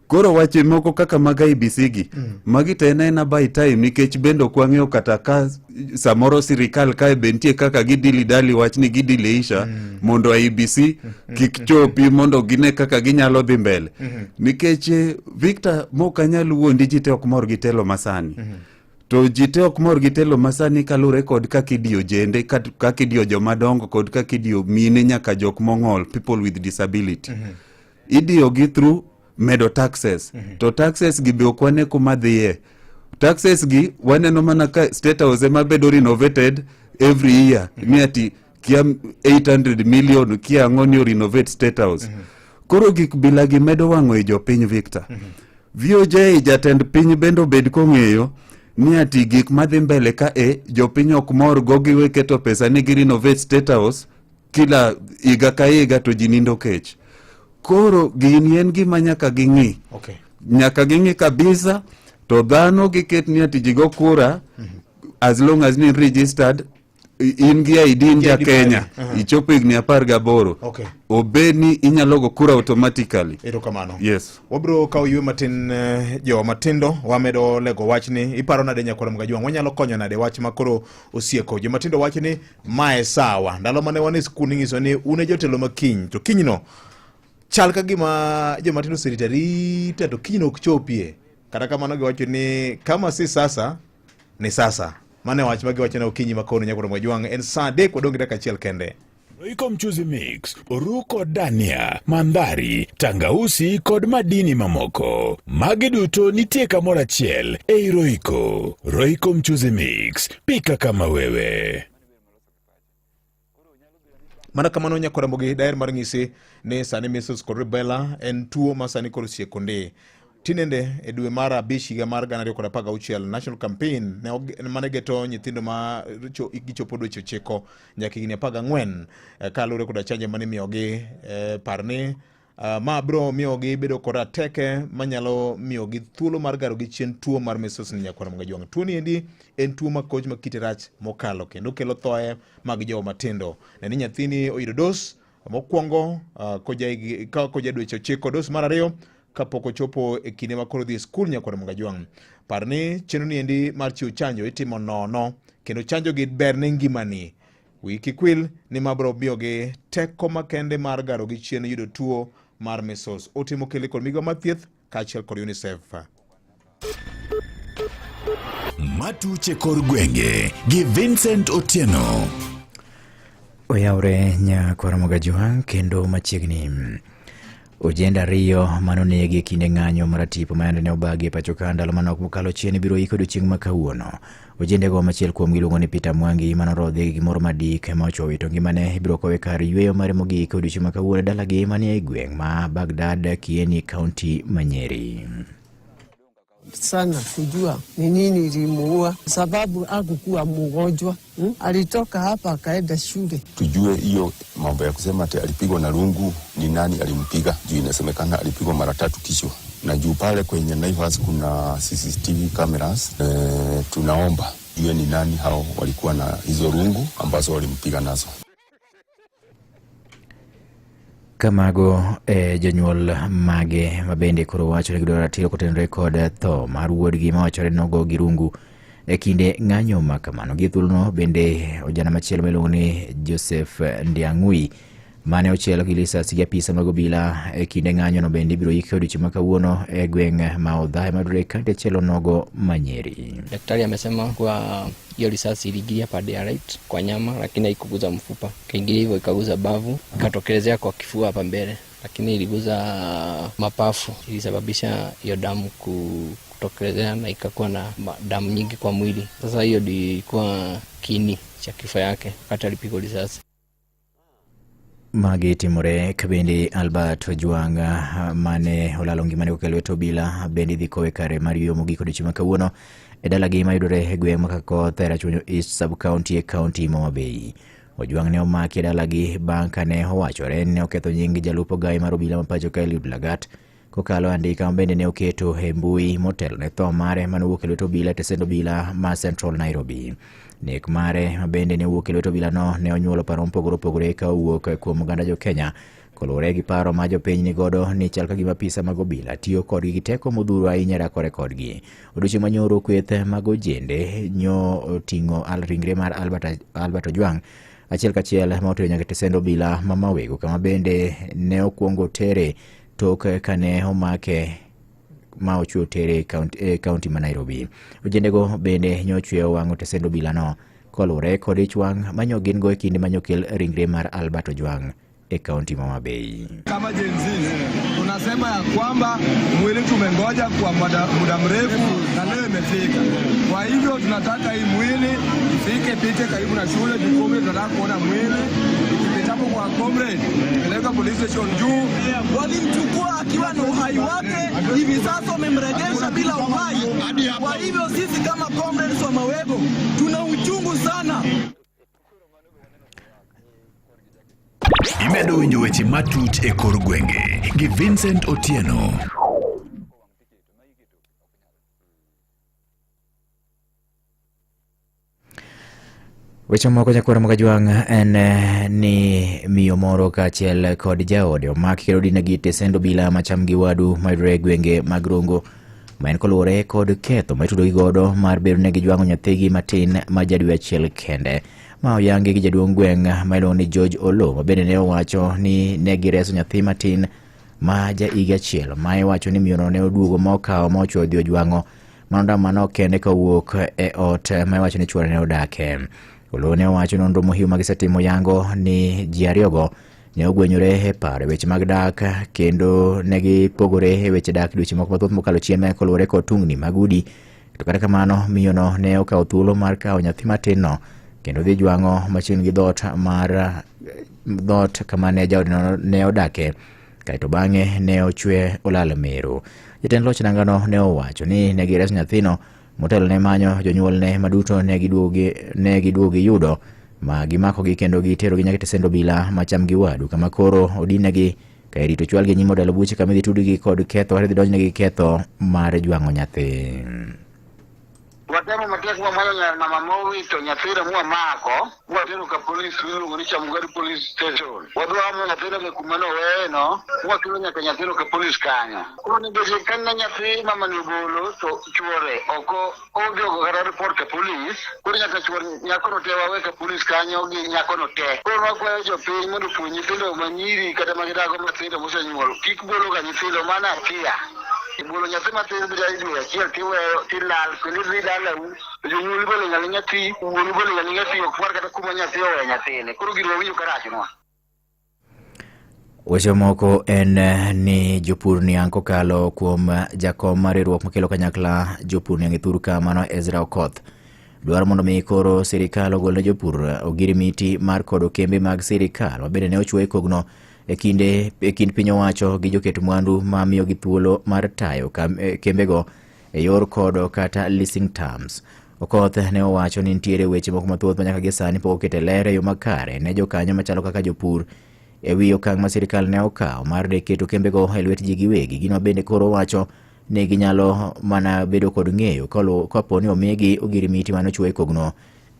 Speaker 3: Koro wache moko kaka mag IEBC gi magi to en aena by time nikech bende ok wang'eyo kata ka samoro sirikal kae be nitie kaka gidili dali wach ni gidileisha mondo IEBC kik chopi mondo gine kaka ginyalo dhi mbele nikech Victor mok anyal wuondi ji te ok mor gi telo masani to ji te ok mor gi telo masani kaluwore kod kaka idiyo jende kaka idiyo jomadongo kod kaka idiyo mine nyaka jok mong'ol, people with disability. Idiyo gi through medo taxes to taxes gi be ok wane kuma dhiye. Taxes gi waneno mana ka State House ema bedo renovated every year ni ati kia 800 million kia ang'o ni renovate State House. Koro gik bila gi medo wang'o i jopiny Victor. VOJ jatend piny bende obed kong'eyo ni ati gik madhi mbele ka e jopiny ok mor go giwe keto pesa ni gi renovate State House kila higa ka higa to ji nindo kech. Koro gini en gima nyaka ging'i. Nyaka ging'i kabisa to dhano giket ni ati ji go kura as long as ni registered in gi ID in ja
Speaker 1: ID
Speaker 3: Kenya
Speaker 1: mari.
Speaker 3: ichopo higni 18 obed ni inyalo go kura automatically.
Speaker 1: Erokamano.
Speaker 3: Yes.
Speaker 1: Wabiro kawo ywe matin jowa matindo, wamedo lego wachni. Iparo nade nyakwar Mgajwang'? Wanyalo konyo nade wach ma koro osieko? Jomatindo wacho ni mae sawa. Ndalo mane wan e skul ning'iso ni un e jotelo ma kiny, to kinyno chal ka gima jomatindo oserito arita to kinyno ok chopie. Kata kamano giwacho ni kama si sasa ni sasa. Mano e wach ma giwacho na okinyi ma kono nyakwar Mgajwang'. En saa 3 wadong' gi dakika achiel kende.
Speaker 5: Royco Mchuzi Mix, oru kod dania, mandhari, tangausi kod madini mamoko. Magi duto nitie kamoro achiel ei Royco. Royco Mchuzi Mix, pika kama wewe.
Speaker 1: Mana kamano nyakwar Ramogi, daher mar ng'isi ni sani measles kod rubella en tuo ma sani koro sieko ndi. Tinende e dwe mar 5 higa mar 2016 national campaign ne mane geto nyithindo ma gichopo dweche 9 nyaka higni 14 kaluwore koda chanjo mane imiyogi par ni ma biro miyogi bedo kod ateke manyalo miyogi thuolo mar garo gi chien tuo mar measles ni nyakwar Mgajwang'. Tuo ni endi en tuo makoch ma kite rach mokalo kendo kelo thoe mag jowa matindo. Ne ni nyathini oyudo dos mokwongo koja dweche 9, dos mar 2 kapok ochopo e kinde ma koro dhi e skul nyakwar Mgajwang'. Par ni chenro ni endi mar chiwo chanjo itimo nono kendo chanjo gi ber ne ngimani. Wiyi kik wil ni ma biro miyogi teko makende mar garo gi chien yudo tuo mar measles. Otimo kele kod migawo mar thieth kaachiel kod UNICEF.
Speaker 5: Matuche kor gwenge gi Vincent Otieno.
Speaker 6: Oyawre nyakwar Mogajwang' kendo machiegni. Ojende ariyo manonegi e kinde ng'anyo maratipo ma yande ne obagi e pacho ka ndalo manok mokalo chien ibiro yik odiochieng' ma kawuono. Ojendego machiel kuomgi iluongo ni Peter Mwangi manorodhi gi gimoro madik ma ochuo wito ngimane ibiro kowe kar yueyo mare mogik odiochieng' ma kawuono e dalagi manie gweng' ma Baghdad Kieni, kaunti ma Nyeri.
Speaker 7: Sana kujua ni nini ilimuua, sababu hakukuwa mgonjwa. Alitoka hapa akaenda shule.
Speaker 8: Tujue hiyo mambo ya kusema ati alipigwa na rungu, ni nani alimpiga? Juu inasemekana alipigwa mara tatu kichwa, na juu pale kwenye Naivas kuna CCTV cameras. Tunaomba jue ni nani hao walikuwa na hizo rungu ambazo walimpiga nazo.
Speaker 6: Kamago e jonyuol mage mabende koro wacho ni gidwaro ratiro kotenore kod tho mar wuodgi mawachore nogo gi rungu e kinde ng'anyo ma kamano. Gi thuolono bende ojana machielo miluongo ni Joseph Ndiang'ui mane ochiel gi lisasi gi apisa mag obila e kinde ng'anyono bende ibiro yik e odiochieng' ma kawuono e gweng' ma Odhae mayudore e kaunti achiel onogo ma Nyeri.
Speaker 9: Daktari amesema kuwa hiyo risasi iliingilia pande ya right kwa nyama, lakini haikuguza mfupa. Ikaingilia hivyo ikaguza bavu, ikatokelezea kwa kifua hapa mbele, lakini iliguza mapafu, ilisababisha hiyo damu kutokelezea na ikakuwa na damu nyingi kwa mwili. Sasa hiyo ndio ilikuwa kiini cha kifo yake wakati alipigwa risasi.
Speaker 6: Magi timore ka bende Albert Ojwang mane olalo ngimane kokalo lwet obila bende idhi kowe kare mar yueyo mogik odiochieng' ma kawuono e dalagi mayudore e gweng' ma Kakoth e Rachuonyo East Sub County e kaunti ma Homa Bay. Ojwang ne omaki e dalagi bang' kane owachore ni ne oketho nying jalup ogai mar obila ma pacho ka Eliud Lagat kokalo e andika ma bende ne oketo e mbui motelo ne tho mare manowuok e lwet obila e tesend obila ma Central Nairobi. Nek mare ma bende ne owuok e lwet obilano ne onyuolo paro mopogore opogore ka owuok kuom oganda jo Kenya koluwore gi paro ma jopiny ni godo ni chal ka gima apisa mag obila tiyo kodgi gi teko modhuro ahinya rakore kodgi. Odiochieng' manyoro kweth mag ojende nyo oting'o ringre mar Albert Ojwang achiel kachiel ma otero nyaka e tesend obila ma Mawego kama bende ne okwongo tere tok kane omake ma ochwe otere e kaunti ma Nairobi. Ojendego bende nyochwe owang'o tesend obilano koluwore kod ich wang' manyo gin go e kinde manyokel ringre mar Albert Ojwang e kaunti ma Homa Bay.
Speaker 10: Kama Gen Z tunasema ya kwamba mwili tumengoja kwa muda mrefu na leo imefika. Kwa hivyo tunataka hii mwili ifike, pite karibu na shule Jukumu, tunataka kuona mwili ikipitapo kwa comrade, peleka police station juu.
Speaker 11: Walimchukua akiwa na uhai wake, hivi sasa wamemrejesha bila uhai. Kwa hivyo sisi kama comrades wa Mawego tuna uchungu sana.
Speaker 5: Imedo winjo weche matut e kor gwenge gi Vincent Otieno.
Speaker 6: Weche moko nyakwar Mogajwang' en ni miyo moro kaachiel kod jaode omak kendo odinegi e tesend obila macham gi wadu mayudore e gwenge mag Rongo ma en koluwore kod ketho ma itudogi godo mar bedo ne gijwang'o nyathigi matin ma ja dwe achiel kende ma oyangi gi jaduong' gweng' ma iluongo ni George Olo ma bende ne owacho ni ne gireso nyathi matin ma ja higa achiel ma iwacho ni miyono ne oduogo ma okawo ma ochwo odhi ojwang'o mano ndama manok kende kowuok e ot ma iwacho ni chuore ne odake. Oloo ne owacho nonro mohiu ma gisetimo yango ni ji ariyogo ne ogwenyore e paro e weche mag dak kendo ne gipogore e weche dak dweche moko mathoth mokalo chien ma koluwore kod tungni mag udi. To kata kamano miyono ne okawo thuolo mar kawo nyathi matin no kendo dhi jwang'o machiegni gi dhoot mar dhoot kama ne jaodeno ne odake kaeto bang'e ne ochwe olal meru. Jatend loch nangano ne owacho ni ne gireso nyathino motelo ne manyo jonyuolne maduto ne giduogo giyudo ma gimakogi kendo giterogi nyaka e tesend obila macham gi wadu kama koro odinegi ka irito chwalgi e nyim od buche kama idhi tudgi kod ketho kata idhi donjnegi ketho mar jwang'o nyathi.
Speaker 12: Watemo matek mwamanyo nyar mama mowito nyathino mwamako mwatero ka polis miluongo ni Chamgari Police Station. Wadhi waomo nyathino e kuma noweye no mwakelo nyaka nyathino ka polis kanyo. Koro nikech kane nyathi mama ni ogolo to chuore ok ojogo kata report ka polis, koro nyaka chuor nyakono te wawe ka polis kanyo gi nyakono te. Koro wakwayo jopiny mondo opuonj nyithindo manyiri kata magidago matindo mosenyuol kik bolo ga nyithindo mana akia. Ibolo nyathi matin bila dwe achiel tiweyo tilal kendo idhi dalau jonyuol bole nyal nyathi wuonu bole nyal nyathi ok war kata kuma nyathi owe nyathine. Koro gino wawinjo karachnwa.
Speaker 6: Weche moko en ni jopur niang' kokalo kuom jakom mar riwruok makelo kanyakla jopur niang' e thur ka mano Ezra Okoth dwaro mondo mi koro sirikal ogol ne jopur ogirimiti mar kodo kembe mag sirikal mabende ne ochwo e kogno e kinde e kind piny owacho gi joket mwandu ma miyogi thuolo mar tayo kembego e yor kodo kata leasing terms. Okoth ne owacho ni nitiere weche moko mathoth ma nyaka gi sani pok oket e ler e yo makare ne jokanyo machalo kaka jopur e wi okang' ma sirikal ne okawo mar keto kembego e lwet ji giwegi. Gino bende koro wacho ni ginyalo mana bedo kod ng'eyo kapo ni omigi ogirimiti mane ochwo e kogno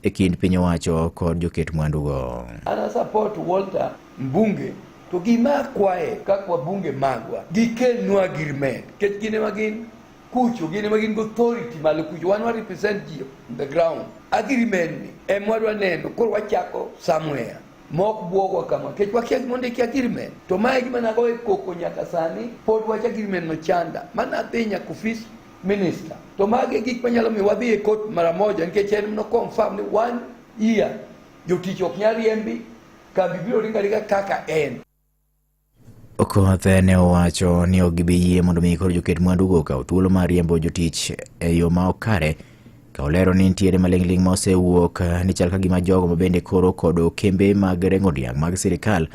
Speaker 6: e kind piny owacho kod joket mwandugo.
Speaker 13: Ana support Walter mbunge to gima akwaye kaka wabunge magwa gikelnwa agreement nikech gin ema gin kucho gin ema gin gi authority malo kucho wan wa represent ji on the ground agreement ni ema wadwa neno koro wachako somewhere mok buogwa kama nikech wakia gima ondiki agreement to mae gima nagoye koko nyaka sani pod wach agreement no chanda mana adhi nyaka ofis minister to magi e gik manyalo miyo wadhi e court mara moja nikech en no confirm ni one year jotich ok nyal riembi kambi biro ringo aringa kaka en.
Speaker 6: Okoth ne owacho ni ok gibi yie mondo mi koro joket mwandugo okaw thuolo mar riembo jotich e yo ma ok kare ka olero ni nitiere maling'ling' ma osewuok ni chal ka gima jogo ma bende koro kodo kembe mag rengo dhiang' mag sirikal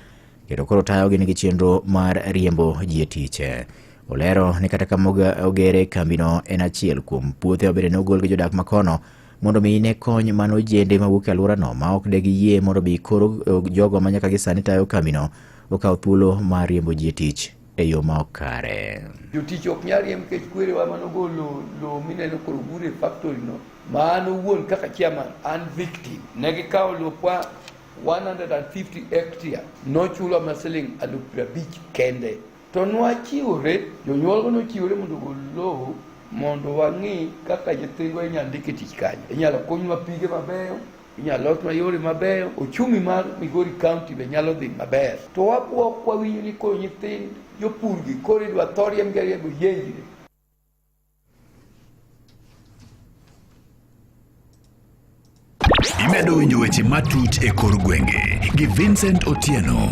Speaker 6: kendo koro tayogi nigi chenro mar riembo ji e tich. Olero ni kata kama ogere kambino en achiel kuom puothe ma bende ne ogol gi jodak makono mondo mi ne kony mano ojende mawuok e alworano ma ok de giyie mondo mi koro jogo ma nyaka gi sani tayo kambino okaw thuolo mar riembo ji e tich e yo ma ok kare.
Speaker 13: Jotich ok nyal riemb nikech kwerewa manogolo lowo mineno koro ogure e factory no ma an owuon kaka chairman an victim. Ne gikawo lopwa 150 hectare nochulwa mana siling 50,000 kende. To nwachiwore, jonyuolgo nochiwore mondo ogol lowo mondo wang'i kaka nyithindwa inyalo ndik e tich kanyo. Inyalo kunynwa pige mabeyo, inyalo losnwa yore mabeyo, ochumi mar Migori County be nyalo dhi maber. To wabwok kwawinjo ni koro nyithind jopurgi koro idwa tho riembgi ariemba oyienjre.
Speaker 5: Imedo winjo weche matut e kor gwenge gi Vincent Otieno.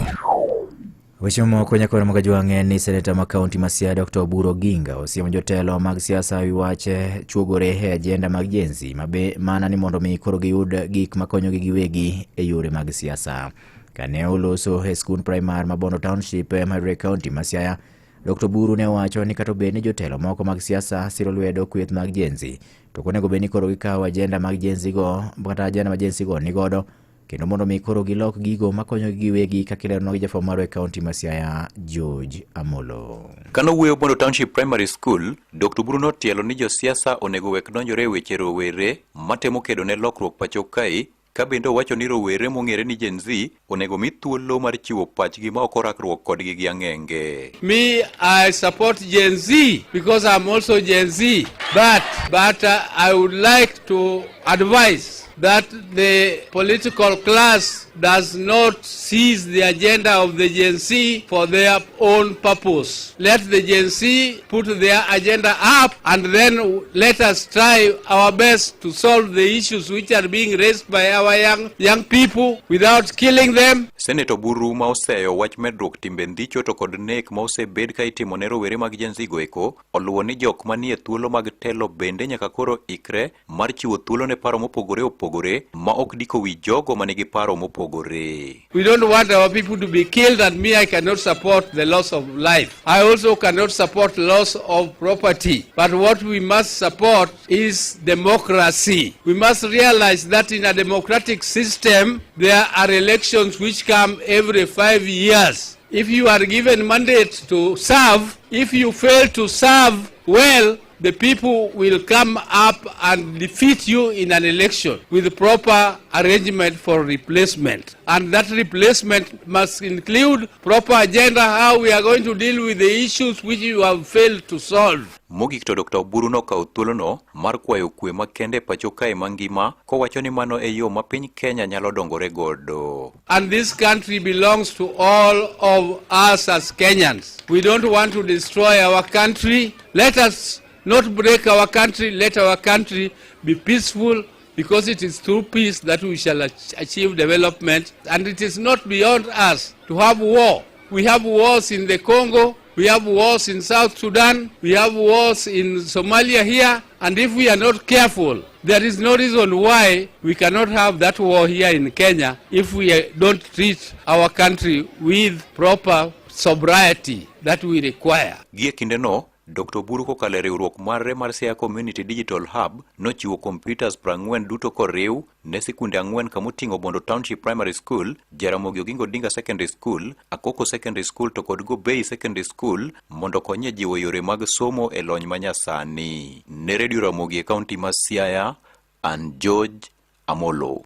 Speaker 6: Weche mamoko nyakoro mag ajwang' en ni seneta ma kaunti ma Siaya Dr. Oburu Oginga osiemo jotelo mag siasa wi wach chuogore e ajenda mag Gen Z mabe mana ni mondo mi koro giyud gik makonyogi giwegi e yore mag siasa. Kane oloso e skund primar ma Bondo Township mayudore e kaunti ma Siaya, Dr. Oburu ne owacho ni kata obed ni jotelo moko mag siasa siro lwedo kweth mag Gen Z, to ok onego bed ni koro gikawo ajenda mag Gen Z go kata ajenda ma Gen Z go nigodo kendo mondo mi koro gilok gigo makonyogi giwegi kaka ileronwa gi jafwambo marwa e kaunti ma Siaya George Amolo.
Speaker 14: Kane owuoyo Bondo Township Primary School, Dr. Oburu notielo ni josiasa onego wek donjore e weche rowere matemo kedo ne lokruok pacho kae ka bende owacho ni rowere mong'ere ni Gen Z onego mi thuolo mar chiwo pachgi ma ok orakruok kodgi gi ang'enge.
Speaker 15: Me, I support Gen Z because I'm also Gen Z. But I would like to advise that the political class does not seize the agenda of the Gen Z for their own purpose. Let the Gen Z put their agenda up and then let us try our best to solve the issues which are being raised by our young people without killing them.
Speaker 14: Senator Oburu ma oseyo wach medruok timbe ndhicho to kod nek ma osebed ka itimo ne rowere mag Gen Z go eko oluwo ni jok manie thuolo mag telo bende nyaka koro ikre mar chiwo thuolo ne paro mopogore opogore ma ok diko wi jogo manigi paro mopogore.
Speaker 15: We don't want our people to be killed, and me, I cannot support the loss of life. I also cannot support loss of property. But what we must support is democracy. We must realize that in a democratic system, there are elections which come every 5 years. If you are given mandate to serve, if you fail to serve well, the people will come up and defeat you in an election with proper arrangement for replacement. And that replacement must include proper agenda how we are going to deal with the issues which you have failed to solve.
Speaker 14: Mogik to Dr. Oburu nokawo thuolono mar kwayo kwe makende e pacho kae mangima kowacho ni mano e yo ma piny Kenya nyalo dongore godo.
Speaker 15: And this country belongs to all of us as Kenyans. We don't want to destroy our country. Let us not break our country. Let our country be peaceful, because it is through peace that we shall achieve development. And it is not beyond us to have war. We have wars in the Congo, we have wars in South Sudan, we have wars in Somalia here, and if we are not careful, there is no reason why we cannot have that war here in Kenya if we don't treat our country with proper sobriety that we require.
Speaker 14: Gie kindeno, Dr. Oburu kokalo e riwruok mare mar Siaya Community Digital Hub nochiwo computers 40 duto koriw ne sikunde ang'wen kamoting'o Bondo Township Primary School, Jaramogi Oginga Odinga Secondary School, Akoko Secondary School to kod Gobei Secondary School mondo okony e jiwo yore mag somo e lony manyasani. Ne Radio Ramogi e kaunti ma Siaya, an George Amolo.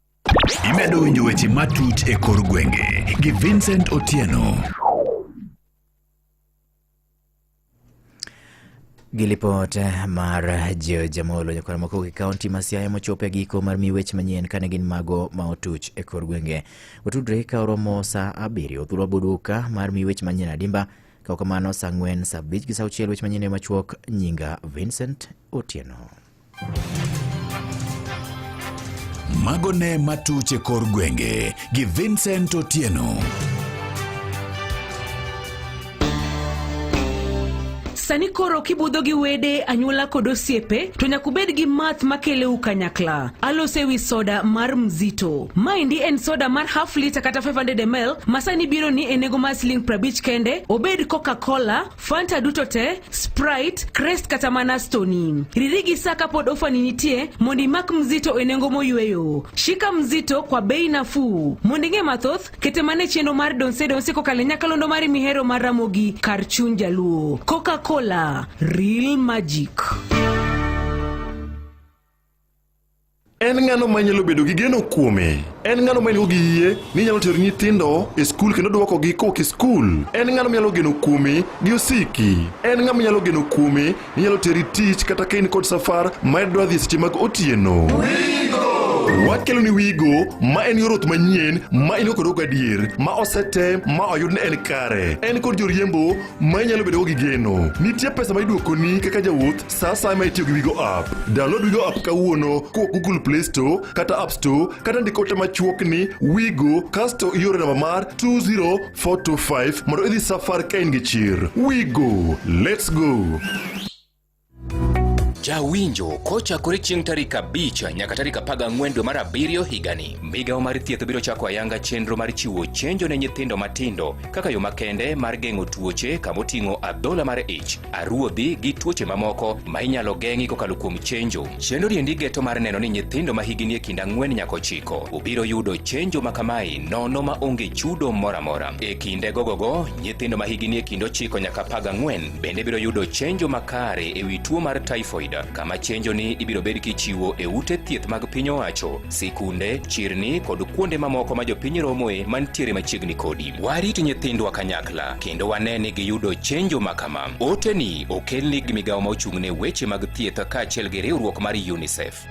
Speaker 5: Imedo winjo weche matuch e kor gwenge gi Vincent Otieno.
Speaker 6: Gi lipot mar George Amolo nyakwar moko e kaunti ma Siaya mochopo e giko mar miyo weche manyien kane gin mago ma otuch e kor gwenge. Watudre ka oromo saa abiriyo thuolo boduka mar miyo weche manyien adimba ka ok kamano saa ang'wen saa abich gi saa auchiel weche manyien e machuok nyinga Vincent Otieno.
Speaker 5: Mago ne matuch e kor gwenge gi Vincent Otieno.
Speaker 16: Sani koro kibudho gi wede, anyuola kod osiepe, to nyaka ubed gi math makelou kanyakla. Aloso ewi soda mar Mzito. Maendi en soda mar half litre kata 500 ml ma sani biro ni e nengo mar siling 50 kende, obed Coca-Cola, Fanta duto te, Sprite, Krest kata mana Stony. Riri gi saa kapod ofani nitie mondo imak Mzito e nengo moyweyo. Shika Mzito kwa bei nafuu. Mondo ing'e mathoth, kete mana e chenro mar Donse Donse kokalo e nyakalondo mari mihero mar Ramogi kar chuny jaluo. Coca-Cola, real magic.
Speaker 17: En ng'ano ma inyalo bedo gi geno kuome? En ng'ano ma in-go gi yie ni inyalo tero nyithindo e skul kendo dwokogi kowuok e skul? En ng'ano minyalo geno kuome gi osiki? En ng'ama inyalo geno kuome ni nyalo teri tich kata ka in kod safar ma idwa dhi e seche mag otieno? Wakelo ni Wigo ma en yor wuoth manyien ma in go kod gadier ma osetem ma oyud ni en kare. En kod joriembo ma inyalo bedogo gi geno. Nitie pesa ma iduokoni kaka jawuoth sa asaya ma itiyo gi Wigo app. Download Wigo app kawuono kowuok Google Play Store kata App Store kata ndik ote machuok ni Wigo kasto ioro namba mar 20425 mondo idhi safar ka in gi chir. Wigo, let's go.
Speaker 18: Jawinjo, kochakore chieng' tarik 5 nyaka tarik 14 dwe mar abiriyo higani, migawo mar thieth biro chako ayanga chenro mar chiwo chenjo ne nyithindo matindo kaka yo makende mar geng'o tuoche kamoting'o adhola mar ich, aruodhi gi tuoche mamoko ma inyalo geng'i kokalo kuom chenjo. Chenro niendi geto mar neno ni nyithindo ma higi nie kind 4 nyaka 9 obiro yudo chenjo ma kamae nono ma onge chudo moro amora. E kinde gogogo, nyithindo ma higi nie kind 9 nyaka 14 bende biro yudo chenjo makare e wi tuo mar typhoid, kama chenjo ni ibiro bed kichiwo e ute thieth mag piny owacho, sikunde, chirni kod kuonde mamoko ma jopiny romoe mantiere machiegni kodi. Warit nyithindwa kanyakla kendo wane ni giyudo chenjo ma kama. Ote ni okelni gi migawo ma ochung'ne weche mag thieth kaachiel gi riwruok mar UNICEF.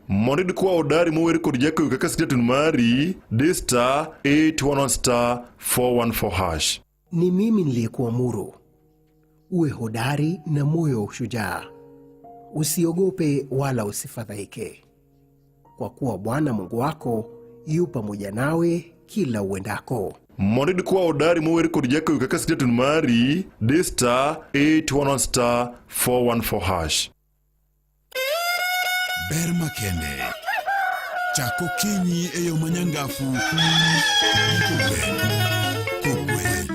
Speaker 17: Mondo iyud kwa odari mower kod jakeyo kaka skretun mari, di star 811 star 414 hash.
Speaker 19: Ni mimi niliyekuamuru uwe hodari na moyo wa ushujaa, usiogope wala usifadhaike, kwa kuwa Bwana Mungu wako yu pamoja nawe kila uendako.
Speaker 17: Mondo iyud kwa odari mower kod jakeyo kaka skretun mari, di star 811 star 414 hash.
Speaker 5: Ber makende. Chak okinyi e yo manyangafu kogwen. Kogwen.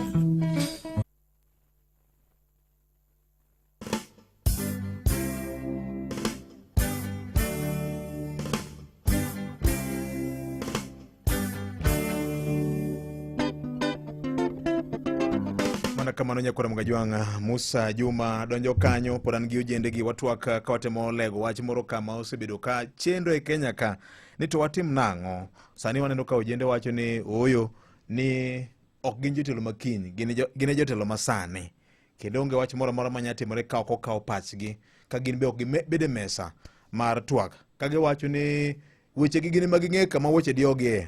Speaker 1: Mana kamano nyakwara Mgajwang' Musa Juma donjo kanyo pod an gi ojende gi watwak ka watemo lego wach moro kama osebedo ka chendo e Kenya ka ni to watim nang'o sani waneno ka ojende wacho ni ooyo ni ok gin jotelo ma kiny gin e jotelo ma sani kendo onge wach moro amora manyalo timore ka ok okaw pachgi ka gin be ok gibed e mesa mar twak ka giwacho ni wechegi gin ema ging'eyo kama weche diogie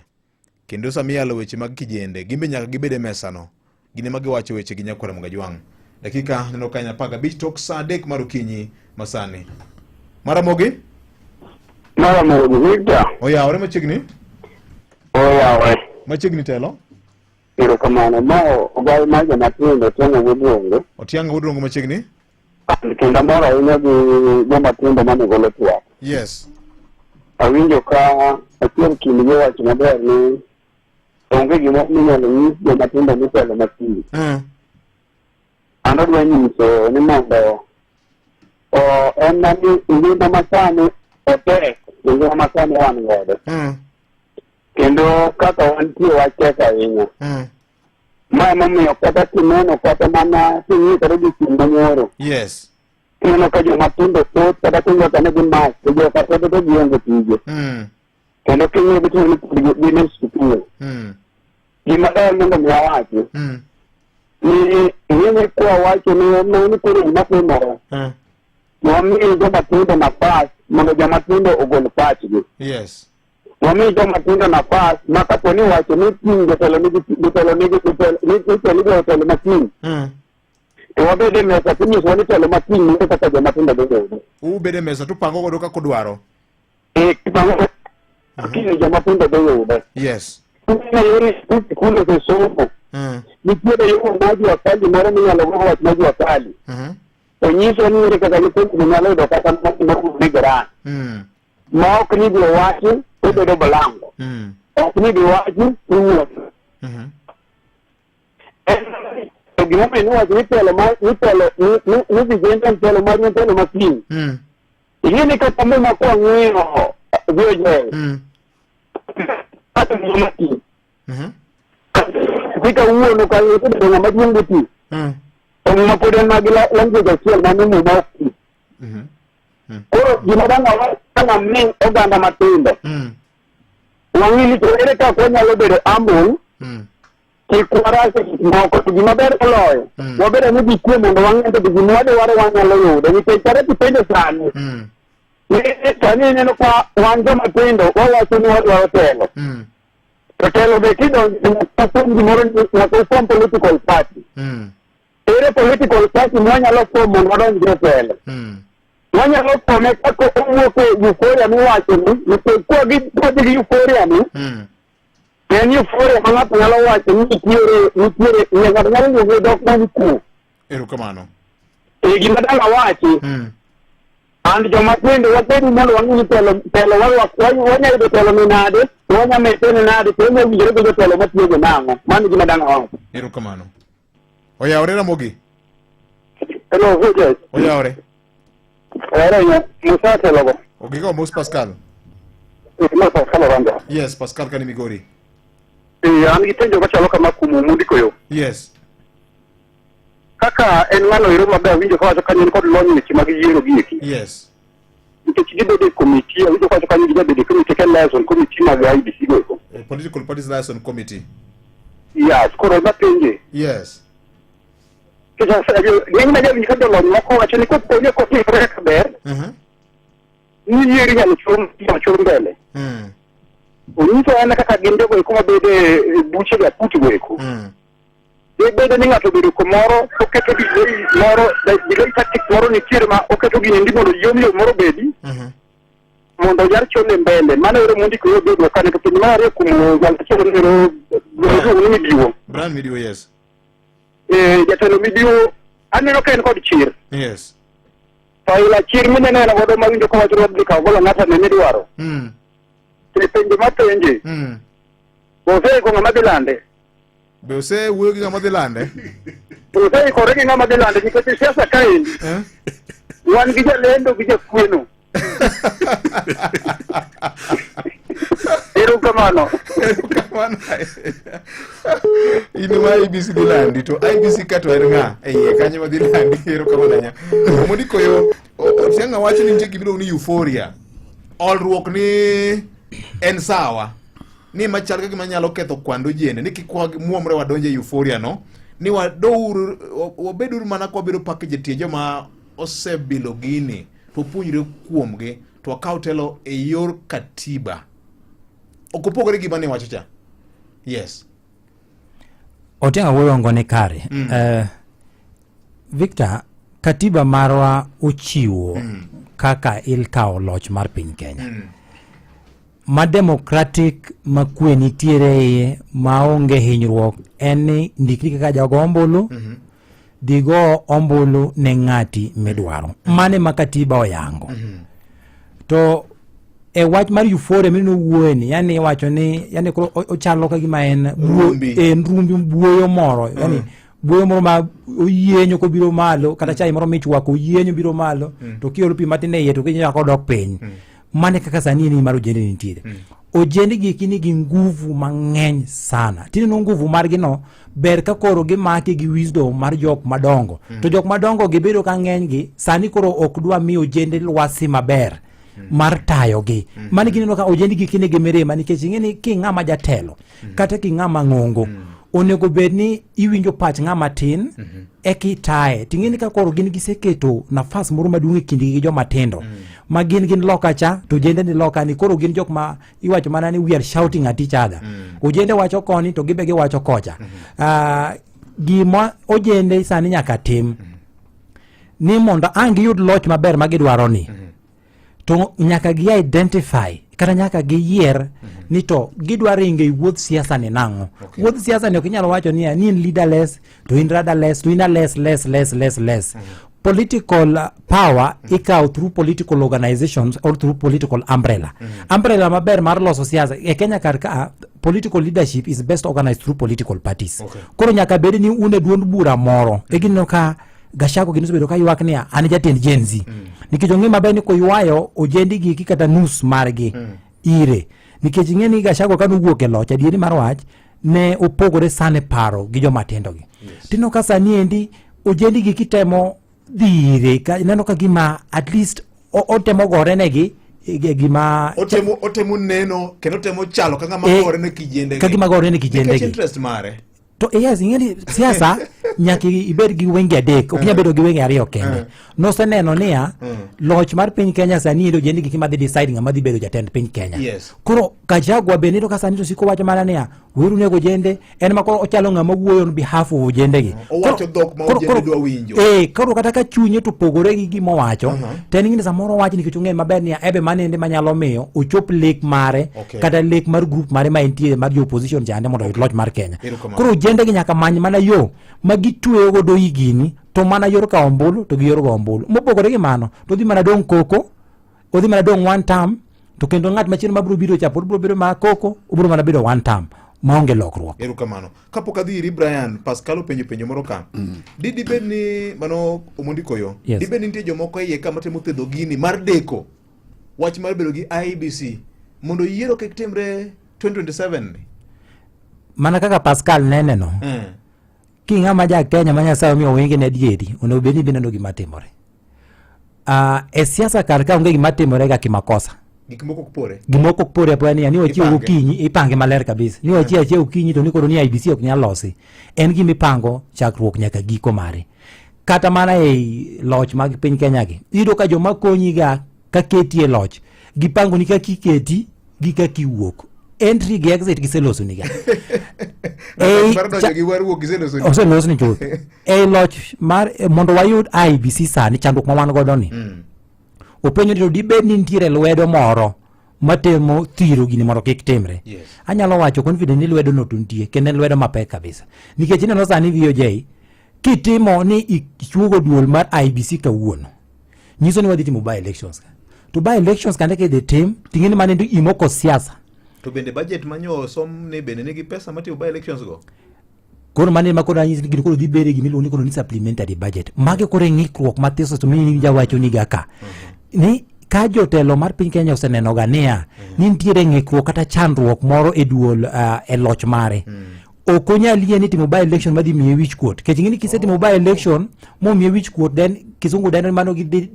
Speaker 1: kendo sama iyalo weche mag kijende gin be nyaka gibed e mesano gin ema giwacho weche gi nyakwara Mgajwang' dakika neno kanyo 15 tok saa 3 mar okinyi masani Maramogi
Speaker 20: Maramogi Victor
Speaker 1: oyawore machiegni
Speaker 20: oyawore
Speaker 1: machiegni telo.
Speaker 12: Erokamano. Ma ogawi mar joma tindo Otiang'o Wuod Rongo.
Speaker 1: Otiang'o Wuod Rongo machiegni.
Speaker 12: Kendo amor ahinya gi joma tindo mane golo twak.
Speaker 1: Yes.
Speaker 12: Awinjo ka achiel kindgi owacho maber ni onge gima minyalo nyis joma tindo motelo machiegni. An adwa nyiso ni mondo o, en na ni ngima masani otek, ngima masani wan godo. Kendo kaka wantie watek ahinya. Ma emomiyo kata kineno kata mana king'iyo kata odiochieng' manyoro.
Speaker 1: Yes.
Speaker 12: Kineno ka joma tindo thoth kata king'iyo ka ne gimak to joka pod to gionge tije. Kendo king'iyo gitimo ni pod gin e sikul. Gima ber mondo mi awachi ni ing'e kwa wacho ni ni koro gima timore. Wami joma tindo nafas mondo joma tindo ogol pachgi.
Speaker 1: Yes.
Speaker 12: Wami joma tindo nafas ma kapo ni wacho ni kiny jotelo nigi jotelo nigi jotelo nigi jotelo makiny. To wabed e mesa tinyisowa ni telo makiny onge kaka joma tindo dhi yudo.
Speaker 1: Ubed e mesa tupango godo kaka udwaro.
Speaker 12: Eh, kipango kiny joma tindo dhi yude.
Speaker 1: Yes.
Speaker 12: Kuneno yore sikul osesomo. Nitiere yo mar jua kali moro minyalo gogo wach mar jua kali. To nyiso ni ere kaka nyithindo nyalo yudo kata mana ni grant. Ma ok ni ibiro wachi obedo blanco. Ok ni ibiro wachi iwuotho. To gimomiyo niwacho ni telo mar ni telo ni ni vijende en telo mar en telo makiny. Ing'e ni kata muma kwa ng'iyo VJ. Kata ngima ti. Dhi kawuono ka osebedo ng'ama duong' gi ti. To muma pod en mag language achiel mano muma ok ti. Koro gima dang' awach dang' ami oganda matindo. Wang'i ni to ere kaka wanyalo bedo humble kik warase gik moko to gima ber moloyo wabedo ni gi kwe mondo wang'e to gima wadwaro wanyalo yudo nikech kata kipenjo sani ni sani ineno ka wan joma tindo wawacho ni wadwaro telo to telo be kidonjo nyaka uform gimoro nyaka uform political party ere political party mwanyalo form mondo wadonj e telo wanyalo fome kaka owuok e euphoria miwacho ni nikech kwa kwadhi gi euphoria ni en euphoria ma ng'ato nyalo wacho ni nitiere nitiere ng'ato nyalo luonge dhok man kuo
Speaker 1: Erokamano.
Speaker 12: E gima dang' awachi and joma tindo wabed mondo wang'e ni telo telo wanya yudo telo ni nade to wanya mete ni nade to wanya winjore gi jotelo matiyo go nang'o mano gima dang' awachi.
Speaker 1: Erokamano. Oyawore Ramogi?
Speaker 12: Hello, Vijay.
Speaker 1: Oyawore.
Speaker 12: Oyawore, Musa Telogo.
Speaker 1: Ogigo mos Pascal.
Speaker 12: Ma Pascal Oranja.
Speaker 1: Yes, Pascal kani Migori.
Speaker 12: Eh, an gi penjo machalo kama kuom mundiko yo.
Speaker 1: Yes.
Speaker 12: Kaka en ng'ano ero maber awinjo kawacho kanyo en kod lony e weche mag yiero gi eki.
Speaker 1: Yes.
Speaker 12: Nikech gibedo e komiti, awinjo kawacho kanyo gijabedo e komiti ka liaison komiti mag IEBC go eko.
Speaker 1: Political Parties Liaison Committee.
Speaker 12: Yes, koro ema penje.
Speaker 1: Yes.
Speaker 12: Ng'eny na jawinj ka jolony moko wacho ni kopo ni kotimore kaka ber, ni yiero inyalo chor inyalo chor mbele. Onyiso en kaka gin jogo eko mabedo e buche ga aput go eko. Gibedo ni ng'ato obedo kumoro oketo delay moro delay tactic moro nitiere ma oketo gini ndi mondo yom yom moro obedi mondo yar chole mbele. Mano ero mondiko yo bedo kane to penjo mar ariyo kuom jal machielo ni ero iluongo ni Midiwo.
Speaker 1: Brian Midiwo, yes.
Speaker 12: Eh, jatelo Midiwo aneno ka en kod chir.
Speaker 1: Yes.
Speaker 12: To ila chir mineno en godo mawinjo kawacho ni wadhi kawo golo ng'ato ne midwaro. To penjo mapenje. Oseiko ng'ama dhi lande.
Speaker 1: Be osewuoyo gi ng'ama dhi lande?
Speaker 12: Oseikore gi ng'ama dhi lande nikech e siasa kaendi wan gi jalendo gi jakweno. Erokamano.
Speaker 1: Erokamano. In ma IEBC dhi landi to IEBC ka to en ng'a e iye kanyo ma dhi landi erokamano ahinya. Omodi koyo Otiang'a wacho ni nitie gima iluongo ni euphoria. Olruok ni en sawa ni machal ka gima nyalo ketho kwand ojiende ni kik wamuomre wadonje e euphoria no ni wadouru wabeduru mana kwa wabedo package e tie joma osebilo gini to wapuonjre kuomgi to wakaw telo e yor katiba ok opogore gi gima ne wacho cha yes
Speaker 4: Otieng' Awuoyongo ni kare. Victor, katiba marwa ochiwo kaka ilkawo loch mar piny Kenya. Ma democratic ma kwe nitiere e iye maonge hinyruok en ni ndikri kaka jago ombulu dhi go ombulu ne ng'ati midwaro. Mano ema katiba oyango. To e wach mar euphoria mineno wuoye ni yani iwacho ni yani koro ochalo ka gima en
Speaker 1: Rumbi.
Speaker 4: en rumbi buoyo moro yani buoyo moro ma oyienyo kobiro malo kata chai moro michwako oyienyo biro malo to kiolo pi matin e iye to kinyako odok piny. Mane kaka sani en mar ojende nitiere. Ojende gi eki nigi nguvu mang'eny sana. Tineno nguvu margi no ber ka koro gimake gi wisdom mar jok madongo. To jok madongo gibedo ka ng'eny gi sani koro ok dwa miyo ojende lwasi maber mar tayogi. Mano gineno ka ojende gi nigi mirima nikech ing'e ni king'ama jatelo kata king'ama ng'ongo onego bed ni iwinjo pach ng'ama tin eka itaye. Ting'e ni ka koro gin giseketo nafas moro maduong' e kindgi gi joma tindo ma gin gin loka cha to ojende ni loka ni koro gin jok ma iwacho mana ni we are shouting at each other. Ojende wacho koni to gibe giwacho kocha. Gima ojende sani nyaka tim ni mondo ang' giyud loch maber ma gidwaro ni to nyaka gi identify kata nyaka giyier ni to gidwa ringo e wuodh siasa ni nang'o. Wuodh siasa ni ok inyal wacho niya ni in leaderless to in rudderless to in a less less less less less. Political power ikawo through political organizations or through political umbrella. Umbrella maber mar loso siasa e Kenya kar ka, political leadership is best organized through political parties. Koro nyaka bed ni un e duond bura moro e gineno ka Gachagua gin osebedo ka ywak niya an jatend Gen Z nikech ong'e maber ni koywayo ojendi gi eki kata nus margi ire nikech ing'e ni Gachagua kane owuok e loch adieri mar wach ne opogore sana e paro gi joma tindo gi. Tineno ka sani endi ojendi gi kitemo dhi ire ka ineno ka gima at least otemo gore negi e gima
Speaker 1: otemo neno kendo otemo chalo ka ng'ama gore ne kijende
Speaker 4: ka gima gore ne kijende
Speaker 1: gi. Nikech interest mare.
Speaker 4: To yes, ing'e ni siasa nyaka ibed gi wenge adek, ok inyal bedo gi wenge ariyo kende. Noseneno niya, loch mar piny Kenya sani endi ojendi gi madhi decide ng'ama dhi bedo jatend piny Kenya. Koro Gachagua bende iyudo ka sani to siko wacho mana niya, weuru nego ojende, en ma koro ochalo ng'ama wuoyo on behalf of ojendegi.
Speaker 1: Owacho dhok ma ojende dwa winjo.
Speaker 4: Koro kata ka chunye to pogore gi gima owacho, to en ing'e ni samoro owacho nikech ong'eyo maber niya, ebe manende manyalo miyo ochop lek mare kata lek mar group mare ma entie mar jo opposition chande mondo oyud loch mar Kenya.
Speaker 1: Erokamano.
Speaker 4: Koro ojende gi nyaka many mana yo ma gitweyo godo higini to mana yor kawo ombulu to gi yor go ombulu. Mopogore gi mano to odhi mana dong' koko, odhi mana dong' one term to kendo ng'at machielo mabiro biro cha pod biro bedo mana koko, obiro mana bedo one term maonge lokruok.
Speaker 1: Erokamano. Kapok adhi iri Brian, Pascal openjo penjo moro ka. Dibed ni mano Omondi Koyo?
Speaker 4: Yes.
Speaker 1: Dibed ni nitie jomoko e iye ka matemo thedho gini mar deko wach mar bedo gi IEBC mondo yiero kik timre 2027 ni?
Speaker 4: Mana kaka Pascal nene no, king'ama ja Kenya ma Nyasaye omiyo wengene adieri, onego bed ni ibineno gima timore. E siasa kar ka onge gima timore ga kimakosa.
Speaker 1: Gik moko ok pore.
Speaker 4: Gimoko ok pore apoya niya ni wachiew
Speaker 1: Ipange.
Speaker 4: gokinyi ipange maler kabisa. Ni wachiew achiew okinyi to ni koro ni IEBC ok nyal losi. En gima ipango chakruok nyaka giko mare. Kata mana e loch mag piny Kenya gi, iyudo ka joma konyi ga ka keti e loch, gipango ni kaka iketi gi kaka iwuok. Entry gi exit giseloso ni ga. Ei,
Speaker 1: Mar donjo gi war wuok giseloso ni.
Speaker 4: Oselos ni chuth. E loch mar mondo wayud IEBC sani chandruok ma wan godo ni. Openjo ni to dibed ni nitiere lwedo moro matemo thiro gini mondo kik timre. Anyalo wacho confident ni lwedo no to nitie kendo en lwedo mapek kabisa. Nikech ineno sani VOJ kitimo ni ichuogo duol mar IEBC kawuono nyiso ni wadhi timo by elections ka. To by elections kande kidhi tim ting'e ni mano imoko siasa.
Speaker 1: To bende budget manyo som ni bende nigi pesa matimo by elections go?
Speaker 4: Koro mano ema koro anyisi ni gini koro dhi bedo e gima iluongo ni koro ni supplementary budget. Magi koro e ng'ikruok mathiso to mini jawacho ni ga ka. Ni ka jotelo mar piny Kenya oseneno ga niya ni nitiere ng'ikruok kata chandruok moro e duol e loch mare. Ok onyal yie ni timo by election madhi miye wich kuot. Nikech ing'e ni kisetimo by election momiye wich kuot then kisungu dendo ni mano gi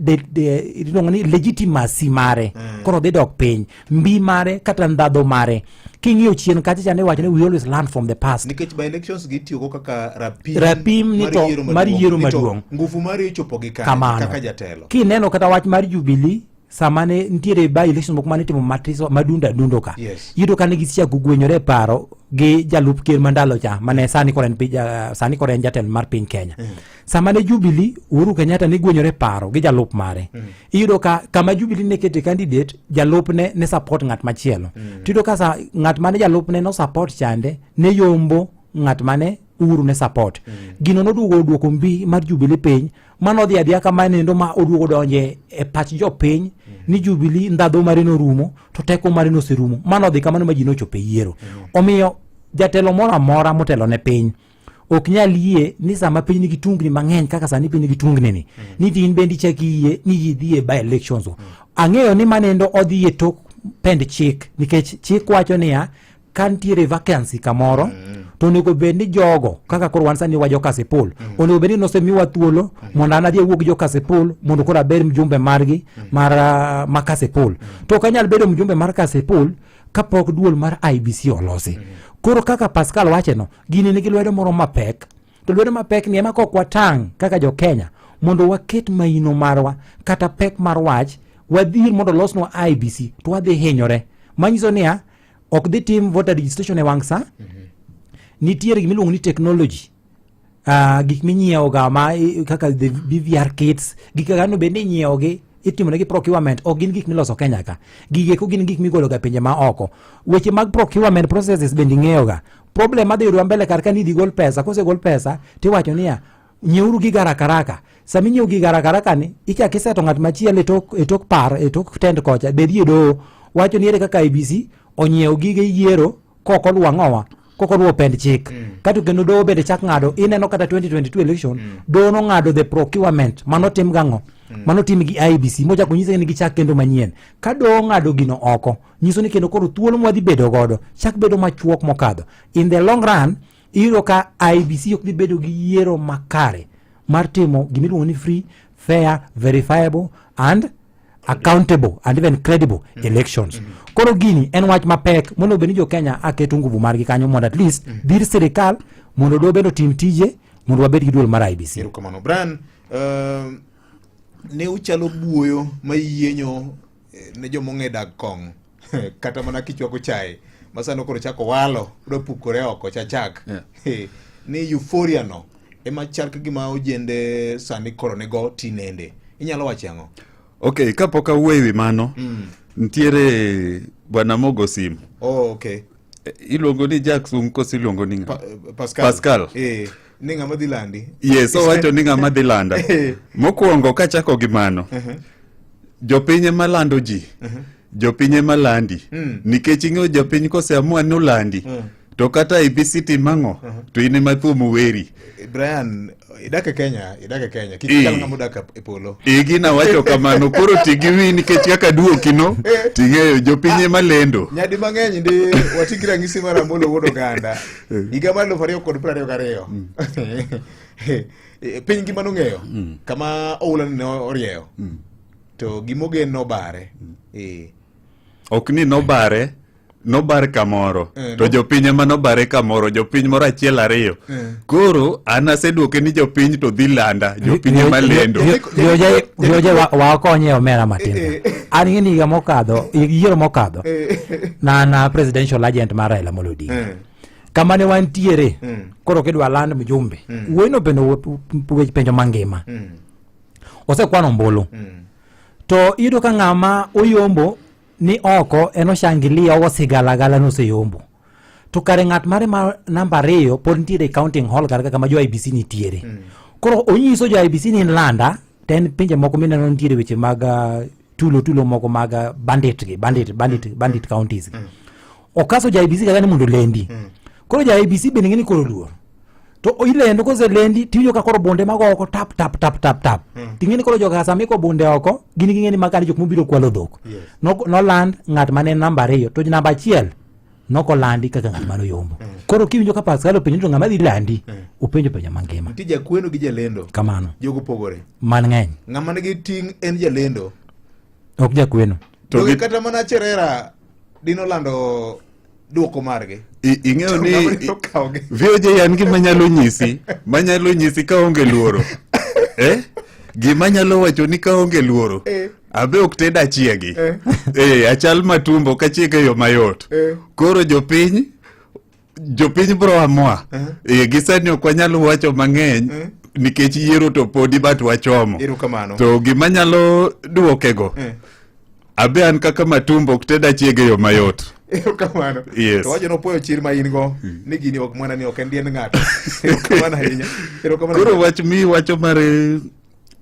Speaker 4: iluongo ni legitimacy mare. Koro dhi dok piny. Mbi mare kata ndhadho mare. King'iyo chien kacha chande iwacho ni we always learn from the past.
Speaker 1: Nikech by elections gi itiyogo kaka rapim,
Speaker 4: Rapim ni to mar yiero
Speaker 1: Ni to
Speaker 4: maduong'.
Speaker 1: Nguvu mari ichopo gi kanye
Speaker 4: Kamano.
Speaker 1: kaka jatelo.
Speaker 4: Kineno kata wach mar Jubilee sama ne nitiere by election moko mane itimo matiso madundo adundo ka. Iyudo ka ne gisechako gwenyore e paro. gi jalup ker ma ndalo cha mane sani koro en pi- ja- sani koro en jatelo mar piny Kenya. Sama ne Jubilee Uhuru Kenyatta ne gwenyore paro gi jalup mare. Iyudo ka kama Jubilee ne kete candidate jalupne ne support ng'at machielo. Tiyudo ka sa ng'at mane jalupne no support chande ne yombo ng'at mane Uhuru ne support. Gino noduogo oduoko mbi mar Jubilee piny mano odhi adhiya kama nendo ma oduogo donje e pach jopiny ni Jubilee ndhadhu mare norumo to teko mare noserumo mano odhi kamano ma ji nochopo e yiero. Omiyo jatelo moro amora motelo ne piny ok nyal yie ni sama piny nigi tungni mang'eny kaka sani piny nigi tungni ni ni to in bende ichak iyie ni ji dhi e by elections go. Ang'eyo ni manendo odhi e tok pend chik nikech chik wacho niya ka nitiere vacancy kamoro mm. to onego bed ni jogo kaka koro wan sani wa jo Kasipul mm. onego bed ni nosemiwa thuolo mm. mondo an adhi awuo gi jo Kasipul mondo koro aber mjumbe margi mm. mar uh, ma Kasipul mm. to ok anyal bedo mjumbe mar Kasipul kapok duol mar IBC olosi mm. koro kaka Pascal wacheno gini nigi lwedo moro mapek to lwedo mapek ni ema kok watang' kaka jo Kenya mondo waket maino marwa kata pek mar wach wadhir mondo olosnwa IBC to wadhi hinyore manyiso niya ok dhi tim voter registration e wang' sa nitiere gima iluongo ni technology uh, gik minyiewo ga ma i- kaka the BVR kits gik kaka no bende inyiewo gi itimo negi procurement ok gin gik miloso Kenya ka gigi eko gin gik migolo ga pinje ma oko weche mag procurement processes bende ing'eyo ga problem madhi yudowa mbele kar ka ni idhi gol pesa kosegol pesa tiwacho niya nyieuru gigo haraka haraka sama inyiewo gigo haraka haraka ni ichak iseto ng'at machielo e tok, e tok par e tok tend kocha be dhi e doho wacho ni ere kaka IBC onyiewo gige yiero kok oluwo ang'owa kok oluwo pend chik mm. kato kendo doho bende chak ng'ado ineno kata 2022 election mm. doho nong'ado the procurement manotim gang'o mm. manotim gi IBC mochako nyise ni gichak kendo manyien ka doho ong'ado gino oko nyiso ni kendo koro thuolo mwadhi bedo godo chak bedo machuok mokadho in the long run iyudo ka IBC ok dhi bedo gi yiero makare mar timo gimiluongo ni free fair verifiable and accountable and even credible mm -hmm. elections mm -hmm. koro gini en wach mapek monego bed ni jo Kenya aketo nguvu margi kanyo mondo at least mm -hmm. dhir sirikal mondo doho bende otim tije mondo wabed gi duol mar IBC.
Speaker 1: Erokamano. Brian, uh, ne uchalo buoyo ma yienyo eh, ne joma ong'e dag kong' kata mana kichwako chae ma sani koro chako walo odwa pukore oko chachak yeah. ni euphoria no ema chal ka gima ojende sani koro nigo tinende inyalo wacho ang'o
Speaker 3: ok kapok awuoyo e wi mano mm. nitiere bwana mogo sim
Speaker 1: oh, okay.
Speaker 3: iluongo ni Jackson koso iluongo ni ng'a?
Speaker 1: Pa, Pascal,
Speaker 3: Pascal.
Speaker 1: Eh, ni ng'ama dhi landi
Speaker 3: yes owacho ni ng'ama dhi landa
Speaker 1: Eh.
Speaker 3: mokwongo kachako gi mano
Speaker 1: Uh-huh.
Speaker 3: jopiny ema lando ji
Speaker 1: Uh-huh.
Speaker 3: jopiny ema landi
Speaker 1: Mm.
Speaker 3: nikech ing'eyo jopiny koseamua ni olandi
Speaker 1: Mm.
Speaker 3: to kata IEBC timo ang'o to in ema thuom weri
Speaker 1: Brian idak e Kenya idak e Kenya kik
Speaker 3: Eh.
Speaker 1: ichal ng'ama odak e polo
Speaker 3: Igi nawacho kamano koro ti gi wi nikech kaka duokino ting'eyo jopiny ema lendo
Speaker 1: nyadi mang'eny ndi wati gi ranyisi mar Amolo wuod oganda higa mar 2022 piny ngima nong'eyo kama oula ne orieyo to gimogen nobare Eh.
Speaker 3: ok ni nobare nobar kamoro
Speaker 1: Eh,
Speaker 3: to
Speaker 1: no-
Speaker 3: jopiny ema nobare kamoro jopiny moro achiel ariyo
Speaker 1: Eh.
Speaker 3: koro an aseduoke ni jopiny to dhi landa jopiny ema lendo
Speaker 4: Vioje wakonye omera matin. An ing'e ni higa mokadho, yiero mokadho, na an presidential agent mar Raila Amolo Odinga. Kama ne wantiere, koro kidwa land mjumbe, wuoyino bende wech penjo mangima. Osekwan ombulu. To iyudo ka ng'ama oyombo ni oko en oshangilia ogo sigalagala ni oseyombo. To kare ng'at mare ma namba ariyo pod nitiere e counting hall kar ka kama jo IBC nitiere. Koro onyiso jo IBC ni in landa to en pinje moko mineno nitiere weche mag ah, tulo tulo moko mag ah, bandit gi bandit bandit bandit counties gi. Okaso jo IBC kaka ni mondo olendi. Koro jo IBC bende ng'e ni koro luor. To ilendo koselendi tiwinjo ka koro bunde mago oko tap tap tap tap tap. Ting'e ni koro joka sama iko bunde oko gin ging'e ni makani jok mobiro kwalo dhok. No- Noland ng'at mane en namba ariyo to namba achiel nokolandi kaka ng'at mane oyombo. Koro kiwinjo ka Pascal openjo to ng'ama dhi landi openjo penjo mangima.
Speaker 1: Nitie jakweno gi jalendo
Speaker 4: Kamano.
Speaker 1: jogo pogore
Speaker 4: Man ng'eny.
Speaker 1: ng'ama nigi ting' en jalendo
Speaker 4: Ok jakweno.
Speaker 1: to kata mana Cherera dinolando duoko margi
Speaker 3: ing'eyo ni
Speaker 1: Ng'ama ne okawogi.
Speaker 3: VOJ an gima nyalo nyisi manyalo nyisi kaonge luoro eh? gima nyalo wacho ni kaonge luoro
Speaker 1: Eh.
Speaker 3: abe ok ted achiegi
Speaker 1: Eh.
Speaker 3: eh, achal matumbo kachiek e yo mayot
Speaker 1: Eh.
Speaker 3: koro jopiny Jopiny bro amua. Eh, gi sani ok wanyal wacho mang'eny nikech yiero to podi but wachomo.
Speaker 1: Erokamano.
Speaker 3: To gima nyalo duokego abe an kaka matumbo ok ted achiege yo mayot.
Speaker 1: Erokamano.
Speaker 3: Yes.
Speaker 1: To wacho nopuoyo chir ma in go ni gini ok mwana ni ok en diend ng'ato. Erokamano ahinya. Erokamano.
Speaker 3: Koro wach mi wacho mar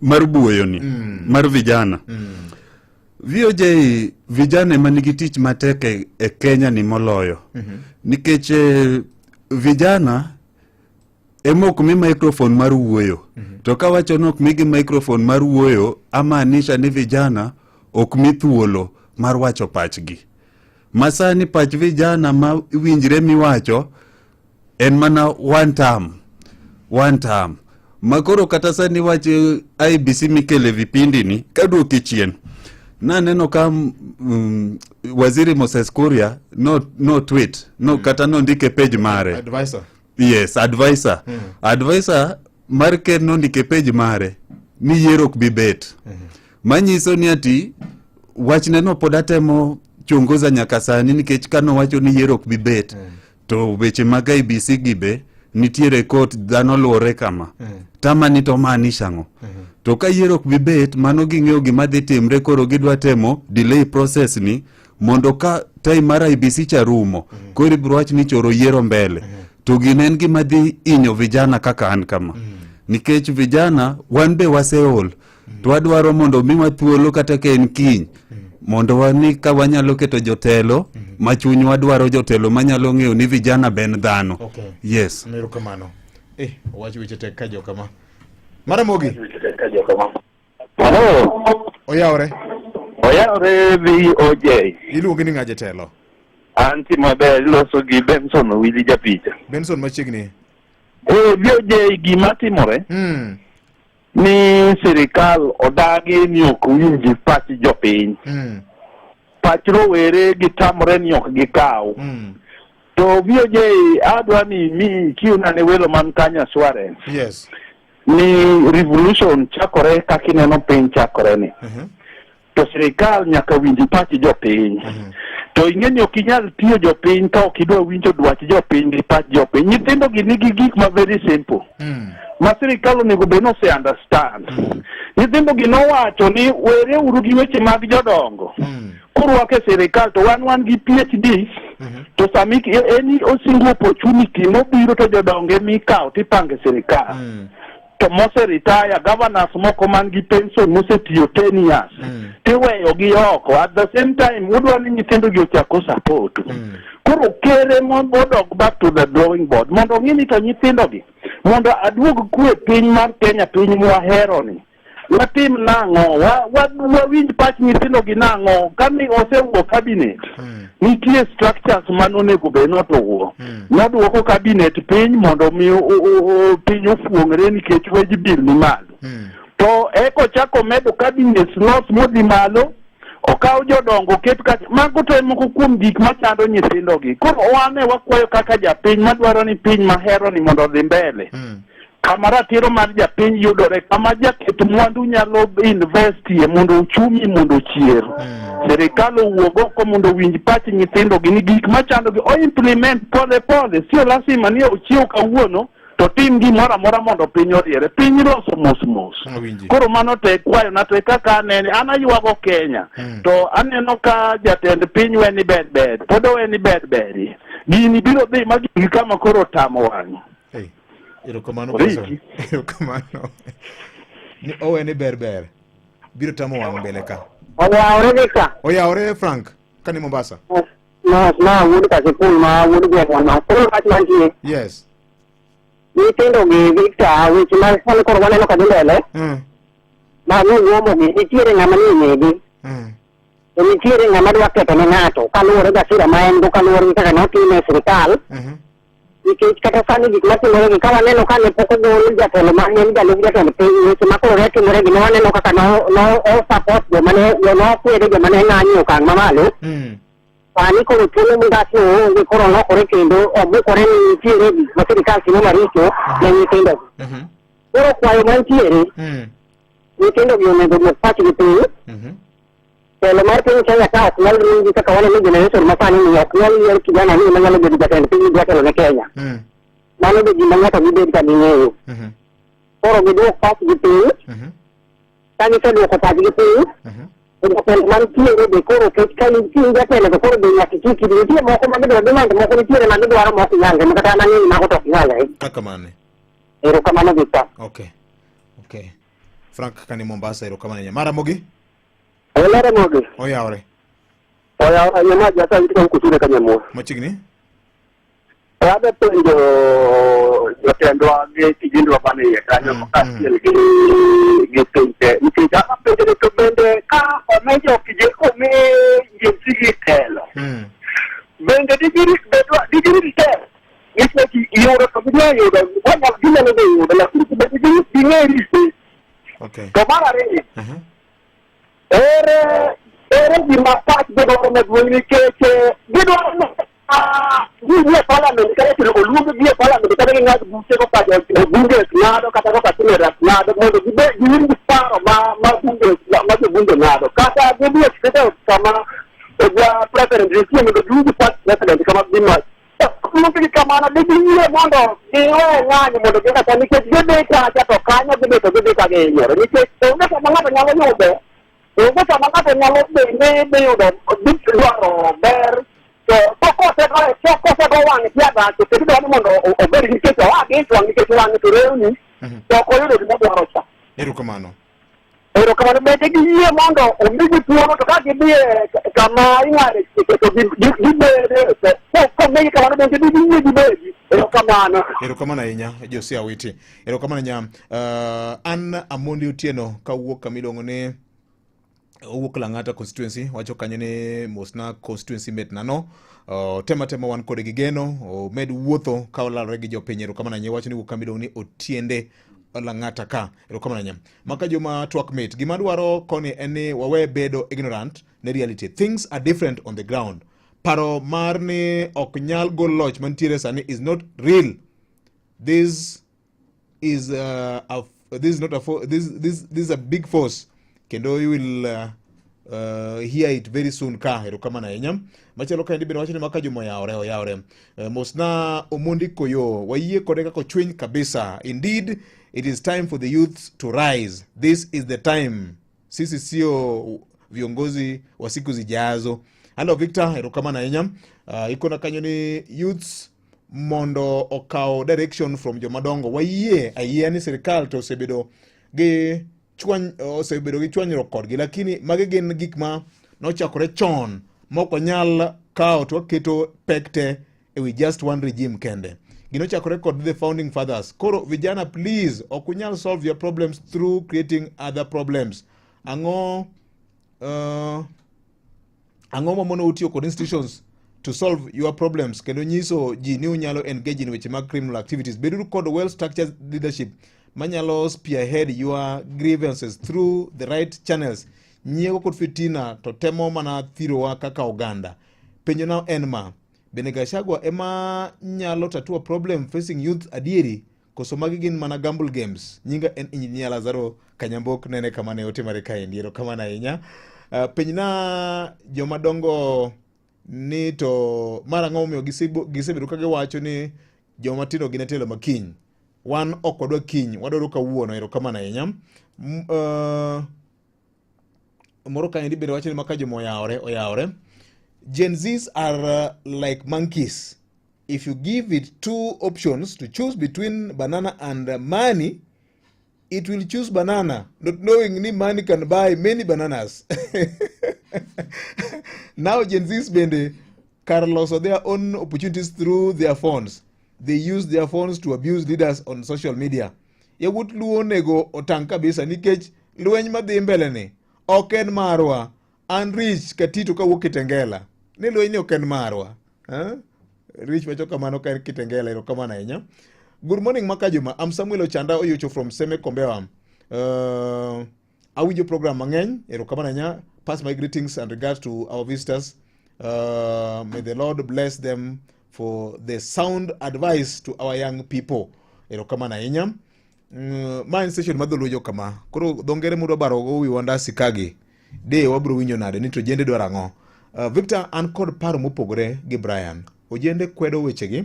Speaker 3: mar buoyo ni mar vijana. VOJ vijana ema nigi tich matek e, e Kenya ni moloyo. Nikech eh, vijana ema ok mi microphone mar wuoyo. To kawacho ni ok migi microphone mar wuoyo, amaanisha ni vijana ok mi thuolo mar wacho pachgi. Masani pach vijana ma winjre miwacho en mana one term, one term. Makoro kata sani wach IBC mikele vipindi ni kaduoki chien naneno ka waziri Moses Kuria no, no tweet no, kata nondike page mare
Speaker 1: Advisor.
Speaker 3: yes advisor advisor mar ker nondike page mare ni yiero ok bi bet manyiso ni ati wachne no pod atemo chunguza nyaka sani nikech kanowacho ni yiero ok bi bet to weche mag IBC gi be nitiere court dhano luore kama tamani to maanisha ang'o to ka yiero ok bi bet mano ging'eyo gima dhi timre koro gidwa temo delay process ni mondo ka time mar IBC cha rumo koro ibiro wach ni choro yiero mbele to gino en gima dhi hinyo vijana kaka an kama nikech vijana wan be waseol to wadwaro mondo miwa thuolo kata ka en kiny mondo wani ka wanyalo keto jotelo ma chunywa dwaro jotelo manyalo ng'eyo ni vijana be en dhano
Speaker 1: Okay.
Speaker 3: yes
Speaker 1: Erokamano. Eh, owach weche tek ka jokama. Maramogi.
Speaker 20: Hello.
Speaker 1: Oyawre.
Speaker 20: Oyawre VOJ.
Speaker 1: Iluongi ni ng'a jatelo?
Speaker 20: Anti maber iloso gi Benson Owili japicha.
Speaker 1: Benson machiegni.
Speaker 20: Eh, VOJ gima timore ni sirikal odagi ni ok winj pach jopiny. Pach rowere gitamore ni ok gikaw. To VOJ adwa ni mi kiuna ne welo man kanyo assurance
Speaker 1: Yes.
Speaker 20: ni revolution chakore kaka ineno piny chakore ni. To sirikal nyaka winj pach jopiny. To ing'e ni ok inyal tiyo jopiny ka ok idwa winjo dwach jopiny gi pach jopiny. Nyithindo gi nigi gik ma very simple. Ma sirikal onego bed ni ose understand. Nyithindo gi nowacho ni were uru gi weche mag jodongo. Kurwako e sirikal to wan wan gi PhD to sami any single opportunity mobiro to jodongo emikawo tipango e sirikal. To mose retire governors moko man gi pension mosetiyo 10 years tiweyo gi oko at the same time udwa ni nyithindo gi ochako support. Koro kere modok back to the drawing board mondo ong'i ni to nyithindo gi mondo aduog kwe piny mar Kenya piny mwahero ni watim nang'o wawinj pach nyithindo gi nang'o kani osewuok cabinet nitie structures manonego bed notuwo noduoko cabinet piny mondo mi piny ofuong're nikech wage bill ni malo to eko chako medo cabinet slots modhi malo okaw jodongo oket ka mago to e moko kuom gik machando nyithindo gi koro wane wakwayo kaka japiny madwaro ni piny mahero ni mondo odhi mbele kama ratiro mar japiny yudore kama jaket mwandu nyalo investie mondo uchumi mondo ochier sirikal owuog oko mondo owinj pach nyithindo gi ni gik machando gi o implement pole pole sio lazima ni ochiew kawuono to tim gimoro amora mondo piny oriere piny iloso mos mos koro mano te kwayona te kaka anene an aywago Kenya to aneno ka jatend piny we ni ber ber pod owe ni ber beri gini biro dhi ma gigi kama koro otamo wang'e
Speaker 1: Hey, erokamano
Speaker 20: Oriki.
Speaker 1: Benson. Erokamano. Ni owe ni ber ber. Biro tamo wang' mbele ka.
Speaker 21: Oyawre Victor.
Speaker 1: Oyawre Frank kani Mombasa.
Speaker 21: Mos ma wuod Kasipul ma wuod gweng'wa ma. Koro wach mantie.
Speaker 1: Yes.
Speaker 21: Nyithindo gi Victor weche ma sani koro waneno ka dhi mbele. Ma noluomo gi nitiere ng'ama ni ng'egi. To nitiere ng'ama dwa ketho ne ng'ato kaluwore gi asira ma en go kaluwore gi kaka notime e sirikal. Nikech kata sani gik matimore gi ka waneno ka ne pok ogol jatelo ma ne en jalup jatend piny weche ma koro ne timore gi ne waneno kaka no no o support joma ne nokwedo joma ne ng'anyo e okang' mamalo. Sani koro thuolo mongasi oonge koro olokore kendo obukore ni nitiere gik ma sirikal timo maricho ne nyithindo gi. Koro kwayo mantiere nyithindo gi onego oduok pachgi piny. Telo mar piny Kenya ka ok nyal ringi kaka waneno generation masani ni ok nyal yier kijana ni manyalo bedo jatend piny dwa telo ne Kenya. Mano be gima nyaka gibed ka ging'eyo. Koro giduok pachgi piny. Ka giseduoko pachgi piny, to jatelo mantiere be koro ket ka nitie jatelo to koro be nyaka ikiki. Nitie moko ma gidwaro demand moko nitiere ma gidwaro ma ok nyalre ma kata an ang'eyo mago to ok nyalre.
Speaker 1: Kaka mane?
Speaker 21: Erokamano Victor.
Speaker 1: Okay. Okay. Frank kani Mombasa erokamano ahinya. Maramogi?
Speaker 2: Hello Ramogi.
Speaker 1: Oyawre.
Speaker 2: Oyawre nyama jasa nitie kusure kanyamwa.
Speaker 1: Machiegni?
Speaker 2: Adwa penjo jotendwa gi tijendwa man iye kanyo kaachiel gi gi piny te nikech adwa penjo ni to bende ka omi jokije omi Gen Z gi telo bende digirit bedwa digirit telo nikech yudo to gidwa yudo wanyalo ginyalo dhi yudo lakini to bende digirit ging'e rite
Speaker 1: Okay.
Speaker 2: to mar ariyo ere ere gima pach gidwaro maduong' nikech eh, gidwaro ni ah, gidhi e parliament kata to oluong gi e parliament kata ging'ad buche kaka jo- bunge ng'ado kata kaka senators ng'ado mondo gibed giwinj paro ma ma bunge ma jobunge ng'ado kata gidhi e state house kama ja president nitie mondo giwinj pach president kama gima Luonggi kamano de giyie mondo giwe ng'anyo mondo gidhi kacha nikech gidhi kacha to kanyo gidhi to gidhi ka gihinyore nikech onge kama ng'ato nyalo yude onge kama ng'ato nyalo bende dhi yudo dhi dwaro ber to to kosego to kosego wang'e tiagacho kendo idwaro ni mondo obed gi nikech oa gi ich wang' nikech wang'e to rewni to ok oyudo gima odwaro cha.
Speaker 1: Erokamano.
Speaker 2: Erokamano bende giyie mondo omigi thuolo to ka gidhi e kama ing'ade chike to gibede to komigi kamano bende giyie gibedi. Erokamano.
Speaker 1: Erokamano ahinya Josia Witi. Erokamano ahinya. Uh, an Amondi Otieno kawuok kama iluongo ni owuok Lang'ata constituency wacho kanyo ni mosna constituency mate na no uh, tema tema wan kode gi geno omed wuotho ka olalore gi jopiny. Erokamano ahinya wacho ni wuok kama iluongo ni Otiende Lang'ata ka. Erokamano ahinya. Maka joma twak mit. Gima dwaro koni en ni wawe bedo ignorant ne reality. Things are different on the ground. Paro mar ni ok nyal gol loch mantiere sani is not real. This is a, this is not a this, this, this is a big force. Kendo you will hear it very soon ka erokamano ahinya machielo kaendi bende wacho ni maka juma oyawore oyawore mosna Omondi Koyo wayie kode kaka ochwiny kabisa indeed it is time for the youth to rise this is the time sisi sio viongozi wa siku zijazo hello Victor erokamano ahinya ikona kanyo ni youths mondo okaw direction from jomadongo wayie ayie ni sirikal to osebedo gi chwany osebedo gi chwanyruok kodgi lakini magi gin gik ma nochakore chon mok wanyal kawo to waketo pek te e wi just one regime kende ginochakore kod the founding fathers koro vijana please ok unyal solve your problems through creating other problems ang'o ang'o mamono utiyo kod institutions to solve your problems kendo nyiso ji ni unyalo engage in weche mag criminal activities beduru kod well structured leadership manyalo spearhead your grievances through the right channels nyiego kod fitina to temo mana thirowa kaka oganda penjo na en ma bende Gachagua ema nyalo tatua problem facing youth adieri koso magi gin mana gamble games nyinga en engineer Lazaro Kanyambok nene kama ne otimore kaendi erokamano ahinya uh, penjna joma dongo ni to mar ang'o momiyo gisebedo ka giwacho ni joma tindo gin e telo ma kiny wan ok wadwa kiny wadwaro kawuono erokamano ahinya moro kaendi bende wacho ni maka joma oyawore oyawore Gen Zs are like monkeys if you give it two options to choose between banana and money it will choose banana not knowing ni money can buy many bananas now Gen Zs bende kar loso their own opportunities through their phones they use their phones to abuse leaders on social media yawuot luo onego otang' kabisa nikech lweny madhi mbele ni ok en marwa an Rich Katito kawuok Kitengela ni lweny ni ok en marwa eh? Rich wacho kamano ka en Kitengela erokamano ahinya good morning Makajuma I'm Samuel Ochanda Oyucho from Seme Kombewa awinjo program mang'eny erokamano ahinya pass my greetings and regards to our visitors may the Lord bless them for the sound advice to our young people erokamano ahinya ma en station ma dholuo jo kama koro dho ngere mudwa baro go wi wandasi kagi De wabro winjo nade ni to ojende dwaro ang'o? Victor, an kod paro mopogore gi Brian. Ojende kwedo wechegi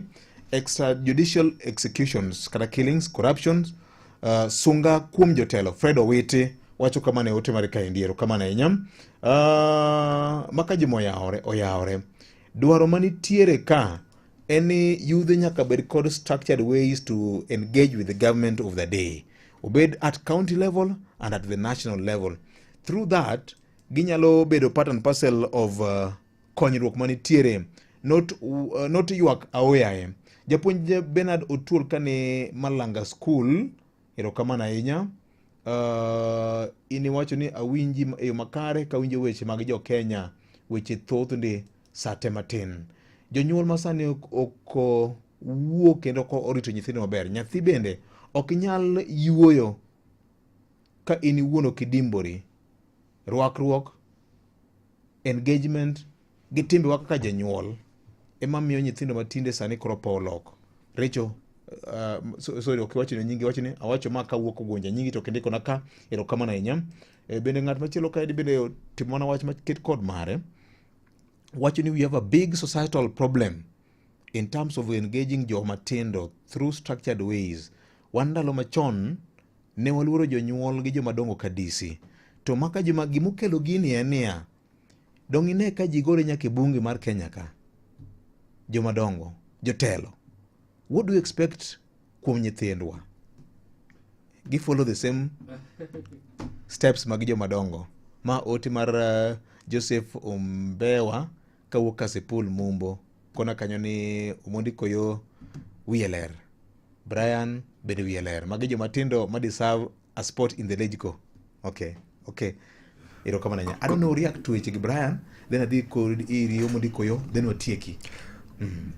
Speaker 1: extrajudicial executions kata killings, corruptions, sunga kuom jotelo. Fred Owiti wacho kamano e ote mare kaendi, erokamano ahinya. Maka juma oyawore, oyawore. Dwaro manitiere ka en ni yudhe nyaka bed kod structured ways to engage with the government of the day. Obed at county level and at the national level. Through that, ginyalo bedo part and parcel of konyruok manitiere, not ywak aoyaye. Japuonj Bernard Otuol kane Malanga School, erokamano ahinya. In iwacho ni awinji e yo makare kawinjo weche mag jo Kenya, weche thoth ndi sate matin. Jonyuol masani ok wuo kendo ok orito nyithindo maber. Nyathi bende ok nyal yuoyo ka in iwuon ok idimbori. Rwakruok, engagement gi timbewa kaka janyuol ema miyo nyithindo matinde sani koro powo lok. Recho, sorry, ok iwacho ni nyingi, iwacho ni awacho ma kawuok Ugunja, nyingi to ok indikona ka, erokamano ahinya. Bende ng'at machielo kaendi bende otimo mana wach maket kod mare. Wacho ni we have a big societal problem in terms of engaging joma tindo through structured ways. Wan ndalo machon ne waluoro jonyuol gi joma dongo ka DC. To maka joma gimokelo gini en niya, dong ine ka ji gore nyaka e bunge mar Kenya ka. Joma dongo, jotelo. What do you expect kuom nyithindwa? Gi follow the same steps mag joma dongo. Ma ote mar Joseph Ombewa kawuok Kasipul Mumbo. Kona kanyo ni Omondi Koyo wiye ler. Brian bende wiye ler. Magi joma tindo ma deserve a spot in the Legco. Okay, okay. Erokamano ahinya. I don't know react to weche gi Brian, then adhi kod iri Omondi Koyo, then watieki.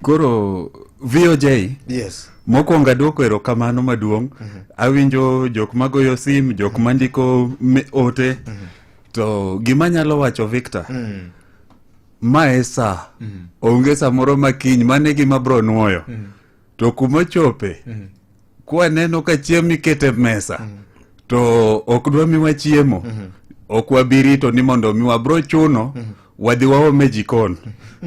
Speaker 3: Koro VOJ.
Speaker 1: Yes.
Speaker 3: Mokwongo aduoko erokamano maduong'. Awinjo jok magoyo sim, jok mandiko ote. To gima anyalo wacho Victor, ma e sa. Onge samoro ma kiny, mano e gima bro nuoyo. To kuma chope, kwaneno ka chiemo ikete mesa, to ok dwa miwa chiemo, ok wabi rito ni mondo miwa, bro chuno wadhi waome jikon.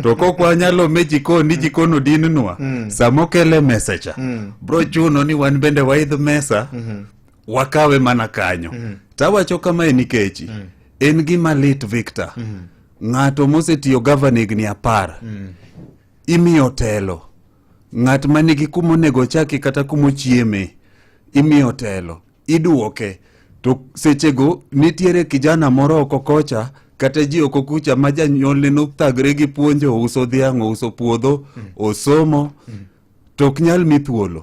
Speaker 3: To kok wanyalo ome jikon ni jikon odinnwa, sama okele mesa cha, bro chuno ni wan bende waidh mesa, wakawe mana kanyo. Tawacho kamae nikech en gima lit Victor. Ng'ato mosetiyo gavana higni 10, imiyo telo. Ng'at ma nigi kuma onego ochaki kata kuma ochieme, imiyo telo, iduoke. To sechego nitiere kijana moro oko kocha kata ji oko kucha ma janyuolne nothagre gi puonjo, ouso dhiang', ouso puodho, osomo, to ok nyal mi thuolo.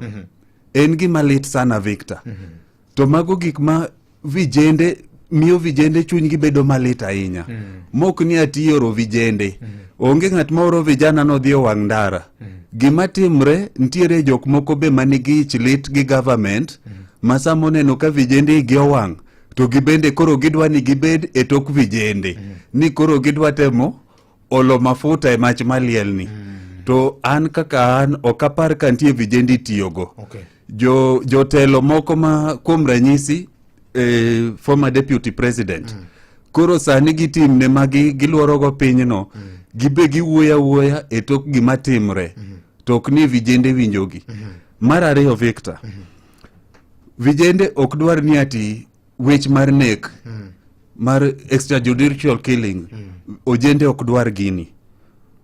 Speaker 3: En gima lit sana Victor. To mago gik ma vijende miyo vijende chunygi bedo malit ahinya. Mok ni ati ioro vijende. Onge ng'at ma oro vijana nodhi owang' ndara. Gima timre, nitiere jok moko be manigi ich lit gi government, ma sama oneno ka vijende igi owang', to gibende koro gidwa ni gibed e tok vijende. Ni koro gidwa temo olo mafuta e mach malielni. To an kaka an, ok apar ka nitie vijende itiyogo. Jotelo moko ma kuom ranyisi, former deputy president, koro sani gitimne ma giluorogo pinyno, gibe giwuoyo awuoya e tok gima timre, to ok ni vijende winjogi. Mar ariyo Victor, vijende ok dwar ni ati wech mar nek, mar extrajudicial killing, ojende ok dwar gini,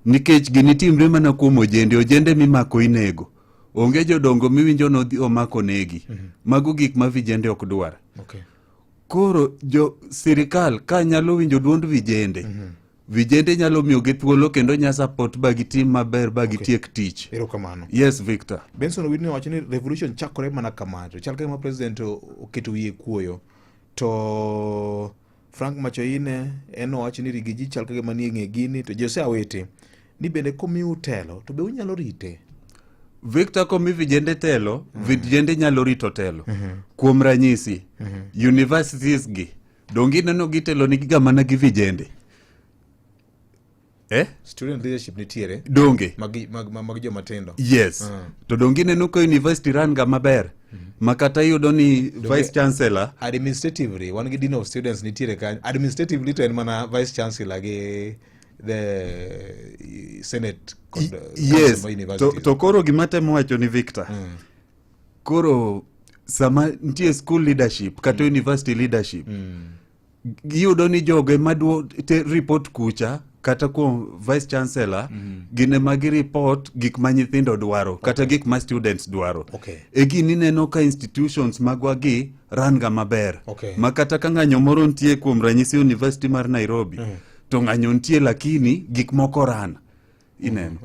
Speaker 3: nikech gini timre mana kuom ojende. Ojende mimako inego, onge jodongo miwinjo nodhi omako negi. Mago gik ma vijende ok dwar. Koro jo sirikal ka nyalo winjo duond vijende, vijende nyalo miyogi thuolo kendo nya support ba gitim maber ba gitiek tich.
Speaker 1: Erokamano.
Speaker 3: Yes Victor.
Speaker 1: Benson Owino wacho ni revolution chakore mana kama, to chal kama president oketo wiye kuoyo. To Frank Machoine en owacho ni Rigiji chal kagima nie ng'e gini, to Jose Awete ni bende komiu telo to be unyalo rite.
Speaker 3: Victor, komi vijende telo, vijende nyalo rito telo. Kuom ranyisi, universities gi, donge ineno gitelo nigi ga mana gi vijende?
Speaker 1: Student leadership nitiere.
Speaker 3: Donge?
Speaker 1: Mag joma tindo.
Speaker 3: Yes. To donge ineno ka university run ga maber? Ma kata iyudo ni vice chancellor
Speaker 1: administratively wan gi dean of students nitiere kanyo administratively to en mana vice chancellor gi the senate kod
Speaker 3: yes
Speaker 1: council mar
Speaker 3: to,
Speaker 1: universities.
Speaker 3: to koro gima temo wacho ni Victor koro sama nitie school leadership kata university leadership iyudo ni jogo ema duo te report kucha kata kuom vice chancellor gin ema gi report gik ma nyithindo dwaro kata gik ma students dwaro
Speaker 1: Okay.
Speaker 3: e gini ineno ka institutions magwa gi ran ga maber
Speaker 1: Okay.
Speaker 3: ma kata ka ng'anyo moro nitie kuom ranyisi university mar Nairobi to ng'anyo nitie lakini gik moko ran ineno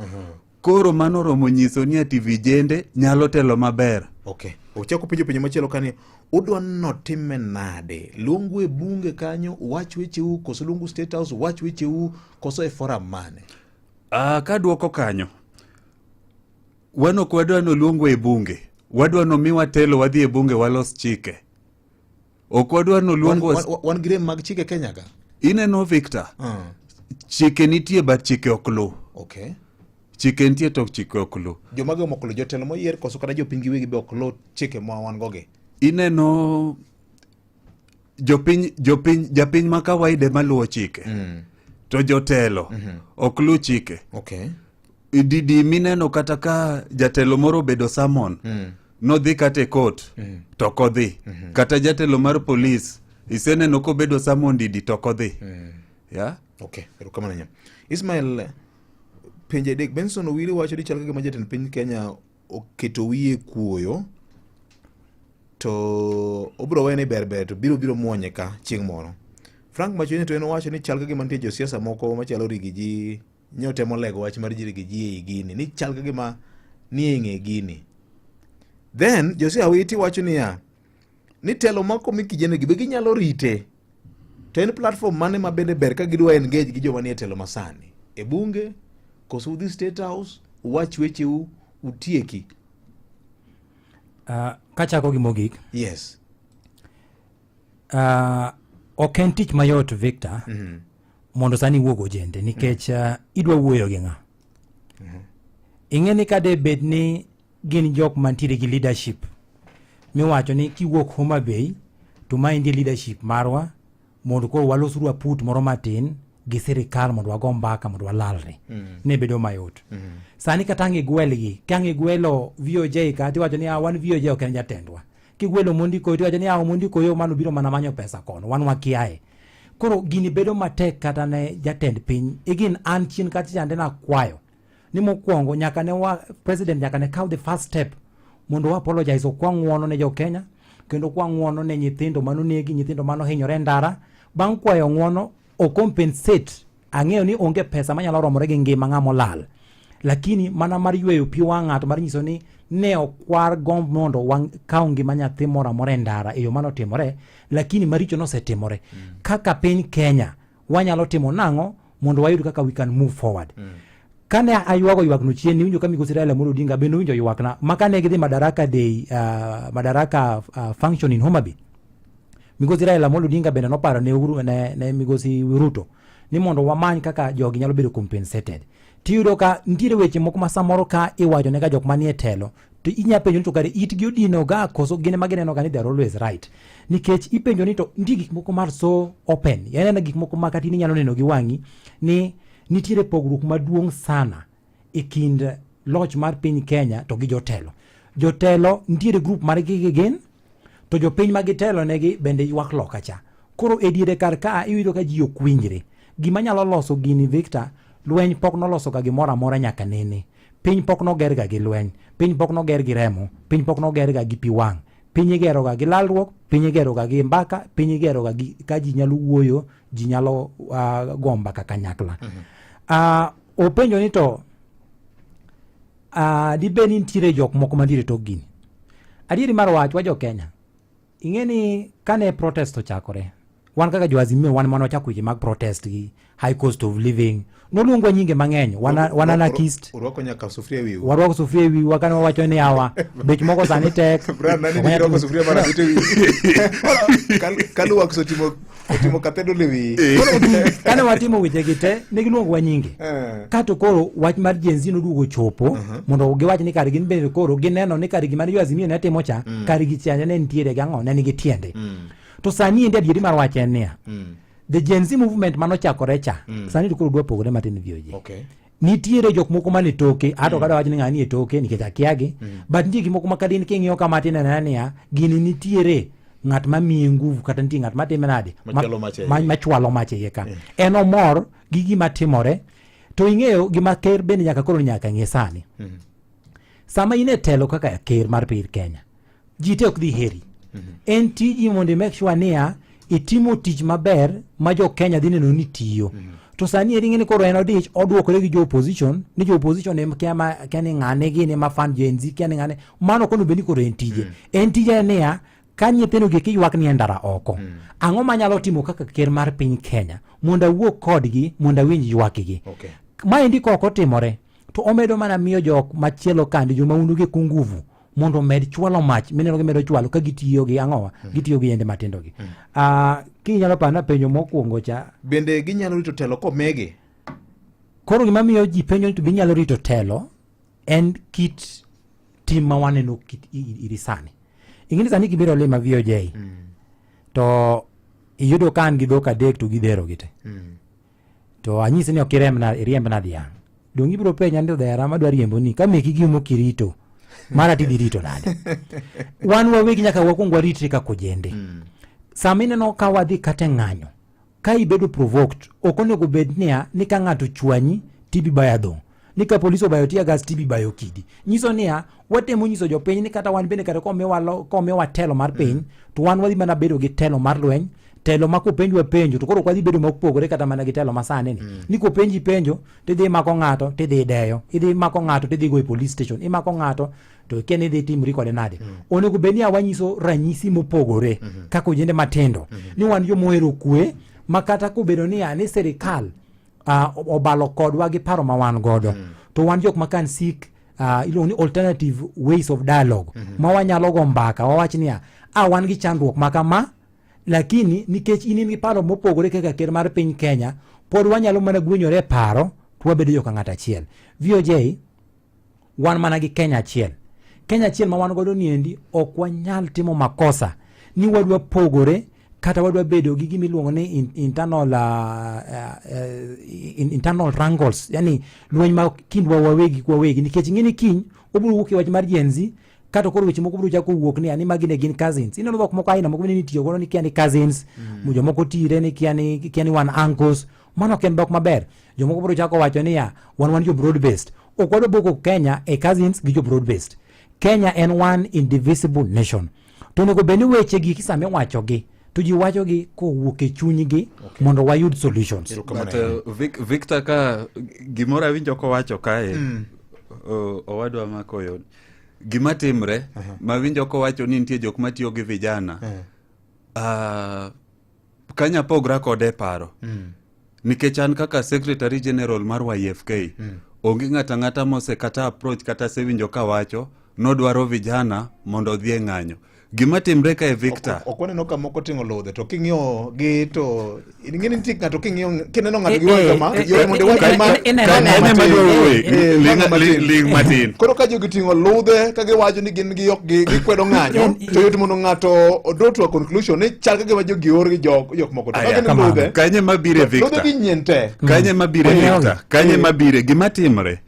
Speaker 3: koro mano oromo nyiso ni ati vijende nyalo telo maber
Speaker 1: okay ochako penjo penjo machielo kani udwa notime nade luongu e bunge kanyo uwach wecheu koso luongu state house uwach wecheu koso e forum mane
Speaker 3: Ah, kaduoko kanyo wan ok wadwa noluongwa e bunge wadwa nomiwa telo wadhi e bunge walos chike ok wadwa noluongwa
Speaker 1: wan, wan, wan gi rem mag chike kenya ka
Speaker 3: ineno Victor chike nitie but chike ok luw
Speaker 1: okay
Speaker 3: chike nitie to chike ok luw
Speaker 1: jomage omoko luw jotelo moyier koso kata jopiny giwegi be ok luw chike ma wan go gi
Speaker 3: ineno jopiny jopiny japiny ma kawaida ema luwo chike to jotelo ok luw chike
Speaker 1: okay
Speaker 3: didi mineno kata ka jatelo moro obedo summon nodhi kata e court to ok odhi kata jatelo mar polis iseneno kobedo summon didi to ok odhi yeah?
Speaker 1: okay erokamano ahinya ismail penjo adek benson owili wacho ni chal ka gima jatend piny kenya oketo wiye kuoyo to obiro wene ber ber to biro biro muonye ka chieng' moro frank machoni to en owacho ni chal ka gima nitie josiasa moko machalo rigiji nyo temo lego wach mar ji rigiji ei gini ni chal ka gima ni e ng'e gini then Josia Awiti wacho niya ni telo mako mi kijene gi be ginyalo rite to en platform mane ma bende ber ka gidwa engage gi joma nie telo masani e bunge koso udhi state house uwach wecheu utieki
Speaker 4: Kachako gi mogik
Speaker 1: yes
Speaker 4: ok en tich mayot Victor mondo sani iwuog ojende nikech idwa wuoyo gi ng'a ing'e ni ka de bed ni gin jok mantiere gi leadership miwacho ni kiwuok Homa Bay to maendi e leadership marwa mondo koro walosuru aput moro matin gi sirikal mondo wago mbaka mondo walalre ne bedo mayot sani kata ang' igwelgi ka ang' igwelo VOJ ka tiwacho ni "Ah, wan VOJ ok en jatendwa kigwelo Mondi Koyo tiwacho ni "Ah, Mondi Koyo mano biro mana manyo pesa kono wan wakiaye koro gini bedo matek kata ne jatend piny igin an chien kacha chande nakwayo ni mokwongo nyaka ne wa president nyaka ne kaw the first step mondo wa apologize okwa ng'uono ne jo Kenya kendo kwa ng'uono ne nyithindo manonegi nyithindo manohinyore e ndara bang' kwayo ng'uono o compensate ang'eyo ni onge pesa manyalo romore gi ngima ng'ama olal lakini mana mar yweyo pi wang' ng'ato mar nyiso ni ne okwar gomb mondo wakaw ngima nyathi moro amora e ndara e yo manotimore lakini maricho nosetimore kaka piny Kenya wanyalo timo nang'o mondo wayud kaka we can move forward kane aywago ywakno chien niwinjo ka migosi Raila Amolo Odinga bende nowinjo ywakna ma kane gidhi Madaraka Day Madaraka function in Homa Bay migosi Raila Amolo Odinga bende noparo ne, Uhuru, ne migosi Ruto ni mondo wamany kaka jogi nyalo bedo compensated tiyudo ka nitiere weche moko ma samoro ka iwacho ne ga jok manie telo to inya penjo ni to kare itgi odino ga koso gin ema gineno ga ni they are always right nikech ipenjo ni to nitie gik moko mar so open yani en gik moko ma kata in inyalo neno gi wang'i ni nitiere pogruok maduong' sana e kind loch mar piny Kenya to gi jotelo jotelo nitiere group margi gi gin to jopiny ma gitelo negi bende ywak loka cha koro e diere kar ka iyudo ka ji ok winjre gima nyalo loso gini Victor lweny pok noloso ga gimoro amora nyaka nene piny pok noger ga gi lweny piny pok noger gi remo piny pok noger ga gi pi wang' piny igero ga gi lalruok piny igero ga gi mbaka piny igero ga gi ka ji nyalo wuoyo ji nyalo go mbaka kanyakla openjo ni to dibed ni nitiere jok moko mantiere tok gini adieri mar wach wa jo Kenya ing'e ni kane protest ochakore Wan kaka jo Azimio wan mane wachako weche mag protest gi high cost of living. Noluongwa nyinge mang'eny, wan wan anarchist.
Speaker 1: Urwako nyaka sufuria e wiu.
Speaker 4: Warwako sufuria e wiwa kane wawacho ni yawa bech moko sani tek.
Speaker 1: Brian, nani nigi rwako sufuria mar abit e wiyi? Kaluwak otimo otimo cathedral e wiyi.
Speaker 4: Kane watimo wechegi te ne giluongowa nyinge. Kato koro wach mar Gen Z noduogo chopo mondo giwach ni kare gin bende koro gineno ni kare gima ne jo Azimio ne timo cha kare gichande ne nitiere gi ang'o ne nigi tiende. To sani endi adieri mar wach en niya the Gen Z movement manochakore cha sani to koro dwa pogore matin VOJ.
Speaker 1: Okay.
Speaker 4: Nitiere jok moko man e toke ato kada wach ni ng'ani e toke nikech akiagi but nitie gik moko ma kadin king'iyo kama tineno niya gini nitiere ng'at ma miye nguvu kata nitie ng'at matime nade
Speaker 1: Machwalo mach e iye.
Speaker 4: machwalo mach e iye ka en omor gi gima timore to ing'eyo gima ker bende nyaka koro nyaka ng'e sani sama in e telo kaka ker mar piny Kenya ji te ok dhi heri en tiji mondo i make sure niya itimo tich maber ma jo Kenya dhi neno ni tiyo to sani eri ing'e ni koro en odich odwokore gi jo opposition ni jo opposition em kia ma kia ni ng'ane gini ma fan Gen Z kia ni ng'ane mano ok onego bed ni koro en tije en tije en niya ka nyithindo gi kiywak ni e ndara oko ang'o manyalo timo kaka ker mar piny Kenya mondo awuo kodgi mondo awinj ywakgi
Speaker 1: Okay.
Speaker 4: maendi ka ok otimore to omedo mana miyo jok machielo kandi jomaundu gi kunguvu mondo omed chwalo mach mineno gimedo chwalo ka gitiyo gi ang'owa gitiyo gi yende matindo gi Ah, kinyalo parona penjo mokwongo cha
Speaker 1: Bende ginyalo rito telo komegi?
Speaker 4: koro gima miyo ji penjo ni to ginyalo rito telo en kit tim ma waneno kit iri sani ing'e ni sani kibiro lima VOJ to iyudo ka an gi dhok adek to gidhero gi te to anyisi ni ok irembna iriembna dhiang' dong' ibiro penja ni odhera madwa riembo ni ka meki gimo kirito mara tidhi rito nade wan wawegi nyaka wakwong waritre kaka ojende sama ineno ka wadhi kata e ng'anyo ka ibedo provoked ok onego bed niya ni ka ng'ato chwanyi tibi bayo adhong' ni ka polis obayo tear gas tibi bayo kidi nyiso niya watemo nyiso jopiny ni kata wan bende kata komiwa lo- komiwa telo mar piny to wan wadhi mana bedo gi telo mar lweny telo ma kopenjwa penjo to koro ok wadhi bedo mopogore kata mana gi telo masani ni ni kopenji penjo tidhi mako ng'ato tidhi deyo idhi mako ng'ato tidhi go e police station imako ng'ato to ikia ni idhi timri kode nade onego bed ni wanyiso ranyisi mopogore kaka ojende matindo ni wan jomohero kwe ma kata kobedo niya ni sirikal obalo kodwa gi paro ma wan godo to wan jok ma kan seek iluongo ni alternative ways of dialogue ma wanyalo go mbaka wawach niya a wan gi chandruok ma kama lakini nikech in in gi paro mopogore kaka ker mar piny Kenya pod wanyalo mana gwenyore e paro to wabedo joka ng'ato achiel VOJ wan mana gi Kenya achiel Kenya achiel ma wan godo niendi ok wanyal timo makosa ni wadwa pogore kata wadwa bedo gi gima iluongo ni internal, internal wrangles yani lweny ma kindwa wawegi kwa wawegi nikech ing'e ni kiny obiro wuok e wach mar Gen Z kata koro weche moko biro chako wuok ni ani magi ne gin cousins ineno dhok moko aina moko bende nitiyo godo ni kia ni cousins jomoko tire ni kia ni kia ni wan uncles mano ok en dhok maber jomoko biro chako wacho niya wan wan jo broad based ok wadwa boko Kenya e cousins gi jo broad based Kenya en one indivisible nation to onego bed ni wechegi sama iwachogi to ji wachogi kowuok e chunygi mondo wayud solutions
Speaker 3: But, Victor ka gimoro awinjo kowacho kae owadwa makoyo gima timre mawinjo kowacho ni nitie jok matiyo gi vijana kanya pogra kode e paro nikech an kaka secretary general mar YFK onge ng'ato ang'ata mose kata approach kata asewinjo kawacho nodwaro vijana mondo odhi e ng'anyo gima timre kae Victor
Speaker 1: ok waneno ka moko ting'o ludhe to king'iyo gi to ing'e ni nitie ng'ato king'iyo kineno ng'ato gi wang'i kama yore mondo iwach ni ma
Speaker 3: en ema dwa wuoye. Ling' matin.
Speaker 1: Koro ka jogi ting'o ludhe ka giwacho ni gin gi ok gikwedo ng'anyo to yot mondo ng'ato odraw to a conclusion ni chal ka gima jogi or gi jok jok moko to ka gin ludhe
Speaker 3: Kanye mabire Victor
Speaker 1: ludhe gi nyien te
Speaker 3: kanye mabire Victor kanye mabire gima timre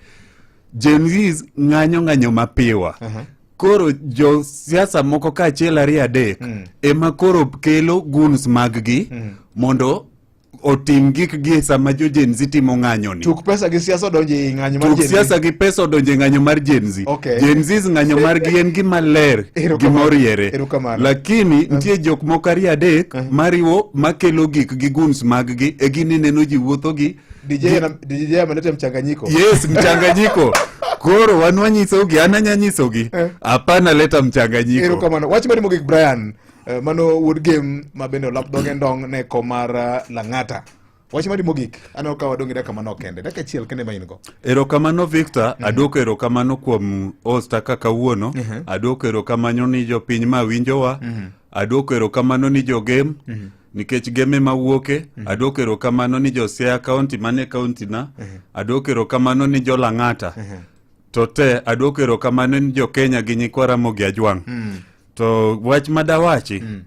Speaker 3: Gen Zs ng'anyo ng'anyo mapiwa koro jo siasa moko ka achiel ariyo adek ema koro kelo goons maggi mondo otim gikgi sama jo Gen Z timo ng'anyo ni.
Speaker 1: Tuk pesa gi siasa odonjo e ng'anyo mar
Speaker 3: Tuk
Speaker 1: Gen Z.
Speaker 3: siasa gi pesa odonjo e ng'anyo mar Gen Z.
Speaker 1: Okay.
Speaker 3: Gen Z ng'anyo margi en gima ler,
Speaker 1: Erokamano.
Speaker 3: gima oriere.
Speaker 1: Erokamano.
Speaker 3: Lakini nitie jok moko ariyo adek mariwo makelo gik gi goons maggi e gin ineno ji wuotho gi
Speaker 1: DJ na DJ ameleta mchanganyiko.
Speaker 3: Yes, mchanganyiko. Koro wan wanyisogi, an anya nyisogi. Hapana leta mchanganyiko.
Speaker 1: Erokamano. Wach mari mogik Brian. Eh, mano wuod gem ma bende olap dhoge ndong' ne kom mar eh, Lang'ata. Wach mari mogik, aneno ka wadong' gi dakika manok kende. Dakika achiel kende ma in go.
Speaker 3: Erokamano Victor, mm -hmm. Aduoko erokamano kuom hosta ka kawuono. Mm -hmm. Aduoko erokamano ni jopiny ma winjowa. Mm -hmm. Aduoko erokamano ni jogem. Mm -hmm. Nikech gem ema wuoke. Mm -hmm. Aduoko erokamano ni jo Siaya County mane county na. Mm -hmm. Aduoko erokamano ni jo Lang'ata. Mm -hmm. To te aduoko erokamano ni jo Kenya gi nyikwa Ramogi Ajwang'. Mm -hmm. To wach madawachi mm.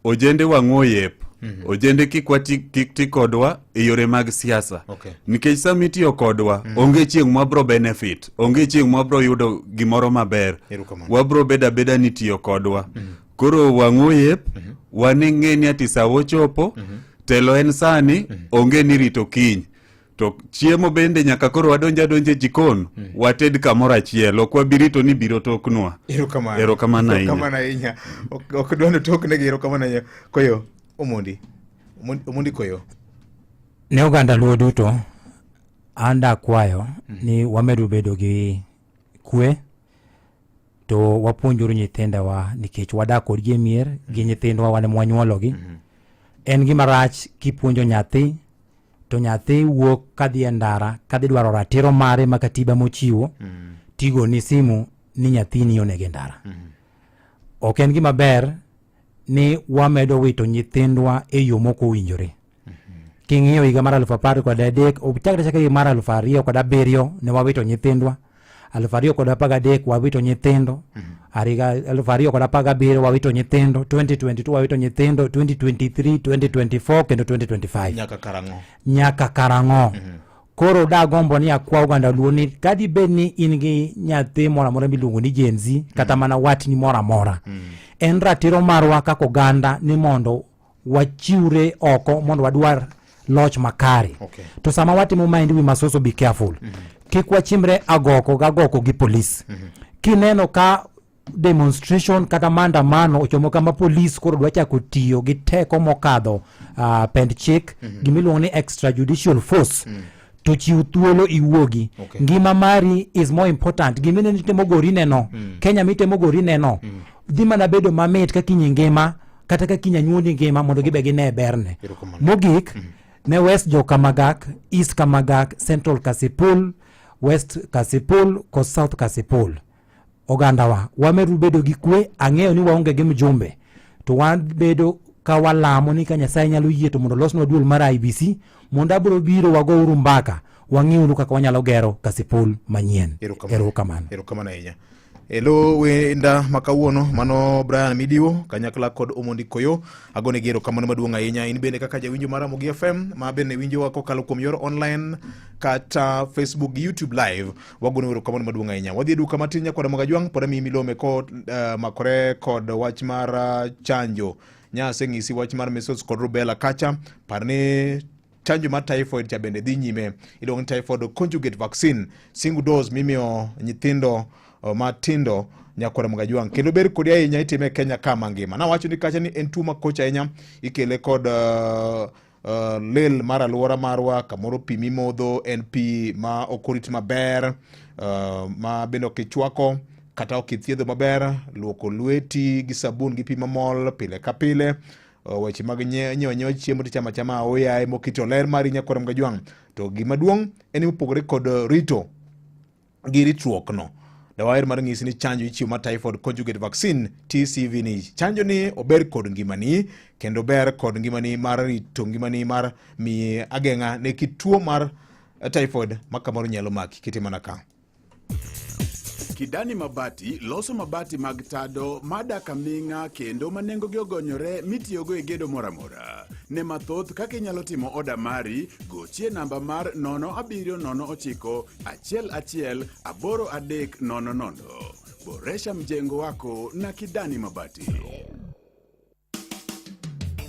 Speaker 3: Ojende wang'o yep. Mm -hmm. Ojende kik wati kik ti kodwa e yore mag siasa.
Speaker 1: Okay.
Speaker 3: Nikech sama itiyo kodwa mm -hmm. onge chieng' mwabro benefit, onge chieng' mwabro yudo gimoro maber. Wabro bedo abeda ni tiyo kodwa. Mm -hmm. Koro wang'o yep, mm -hmm. waning'e ni ati sa ochopo, mm -hmm. telo en sani, mm -hmm. onge ni rito kiny. To chiemo bende nyaka koro wadonj adonja e jikon mm. wated kamoro achiel ok wabi rito ni biro toknwa.
Speaker 1: Erokamano.
Speaker 3: Erokamano ahinya.
Speaker 1: Erokamano ahinya. Ok dwa ni toknegi erokamano ahinya. Koyo Omondi. Omondi koyo.
Speaker 4: Ne oganda Luo duto, an dakwayo mm. ni wamedo bedo gi kwe to wapuonjuru nyithindewa nikech wadak kodgi e mier gi nyithindwa wan ema wanyuologi. Mm -hmm. En gima rach kipuonjo nyathi to nyathi wuok kadhi e ndara kadhi dwaro ratiro mare ma katiba mochiwo mm. tigoni simu ni nyathini onego e ndara mm. ok en gima ber ni wamedo wito nyithindwa e yo mok owinjore mm -hmm. king'iyo higa mar 2013 chakre chaka higa mar 2007 ne wawito nyithindwa 2013 wawito nyithindo mm -hmm. 2017 wawito nyithindo 2022 wawito nyithindo 2023 2024 kendo 2025
Speaker 1: nyaka karang'o
Speaker 4: nyaka karang'o mm -hmm. Koro dagombo ni akwa oganda Luo ni kadi bed ni in gi nyathi moro amora miluongo ni Gen Z kata mana watni moro amora mm. En ratiro marwa kaka oganda ni mondo wachiwre oko mondo wadwar loch makare
Speaker 1: okay.
Speaker 4: To sama watimo maendi we must also be careful mm -hmm. Kik wachimre agoko gagoko gi polis mm -hmm. Kineno ka demonstration kata maandamano ochomo kama polis koro dwa chako tiyo gi teko mokadho pend chik mm -hmm. Gimiluongo ni extrajudicial force mm -hmm. To chiw thuolo iwuogi
Speaker 1: okay.
Speaker 4: Ngima mari is more important gimineno itemo gori neno mm. Kenya mitemo gori neno mm. Dhi mana bedo mamit ka kiny ngima kata ka kiny anyuondi ngima mondo gibe gine berne mogik mm. Ne West Jokamagak, East Kamagak, Central Kasipul, West Kasipul kod South Kasipul ogandawa wamedu bedo gi kwe ang'eyo ni waonge gi mjumbe to wabedo ka walamo ni ka Nyasaye nyalo yie to mondo olosnwa duol mar IBC mondo abiro biro wagouru mbaka wang'iuru kaka wanyalo gero Kasipul manyien. Erokamano.
Speaker 1: Erokamano ahinya. Elo wenda ma kawuono mano Brian Midiwo kanyakla kod Omondi Koyo agonegi erokamano maduong' ahinya in bende kaka jawinjo mar Ramogi FM ma bende winjowa kokalo kuom yor online kata Facebook gi YouTube live wagone erokamano maduong' ahinya wadhi e duka matin nyakwara Magajwang' pod amiyi milome ko uh, makore kod wach mar uh, chanjo nyaseng'isi wach mar measles kod rubella kacha par ni chanjo mar typhoid cha bende dhi nyime iluongo ni typhoid conjugate vaccine single dose mimiyo nyithindo uh, matindo nyakwara Magajwang' kendo ber kodi ahinya itime e Kenya ka mangima nawacho ni kacha ni en tuo makoch ahinya ikele kod uh, uh, lil mar alwora marwa kamoro pi mimodho en pi ma ok orit maber uh, ma bende ok ichwako kata ok ithiedho maber luoko lweti gi sabun gi pi mamol pile ka pile uh, weche mag nyiewo anyiewa chiemo tichamo achama aoyaye mokito ler mari nyakwara Mgajwang' to gima duong' en ni mopogore kod rito gi ritruok no dawaher mar ng'isi ni chanjo ichiwo mar typhoid conjugate vaccine TCV ni chanjo ni ober kod ngimani kendo ber kod ngimani mar rito ngimani mar miyi ageng'a ne kit tuo mar typhoid ma kamoro nyalo maki kite mana ka
Speaker 5: Kidani Mabati loso mabati mag tado madak aming'a kendo ma nengogi ogonyore mitiyogo e gedo moro amora. Ne mathoth kaka inyalo timo oda mari, gochie namba mar 0709 11 8300. Boresha mjengo wako na Kidani Mabati.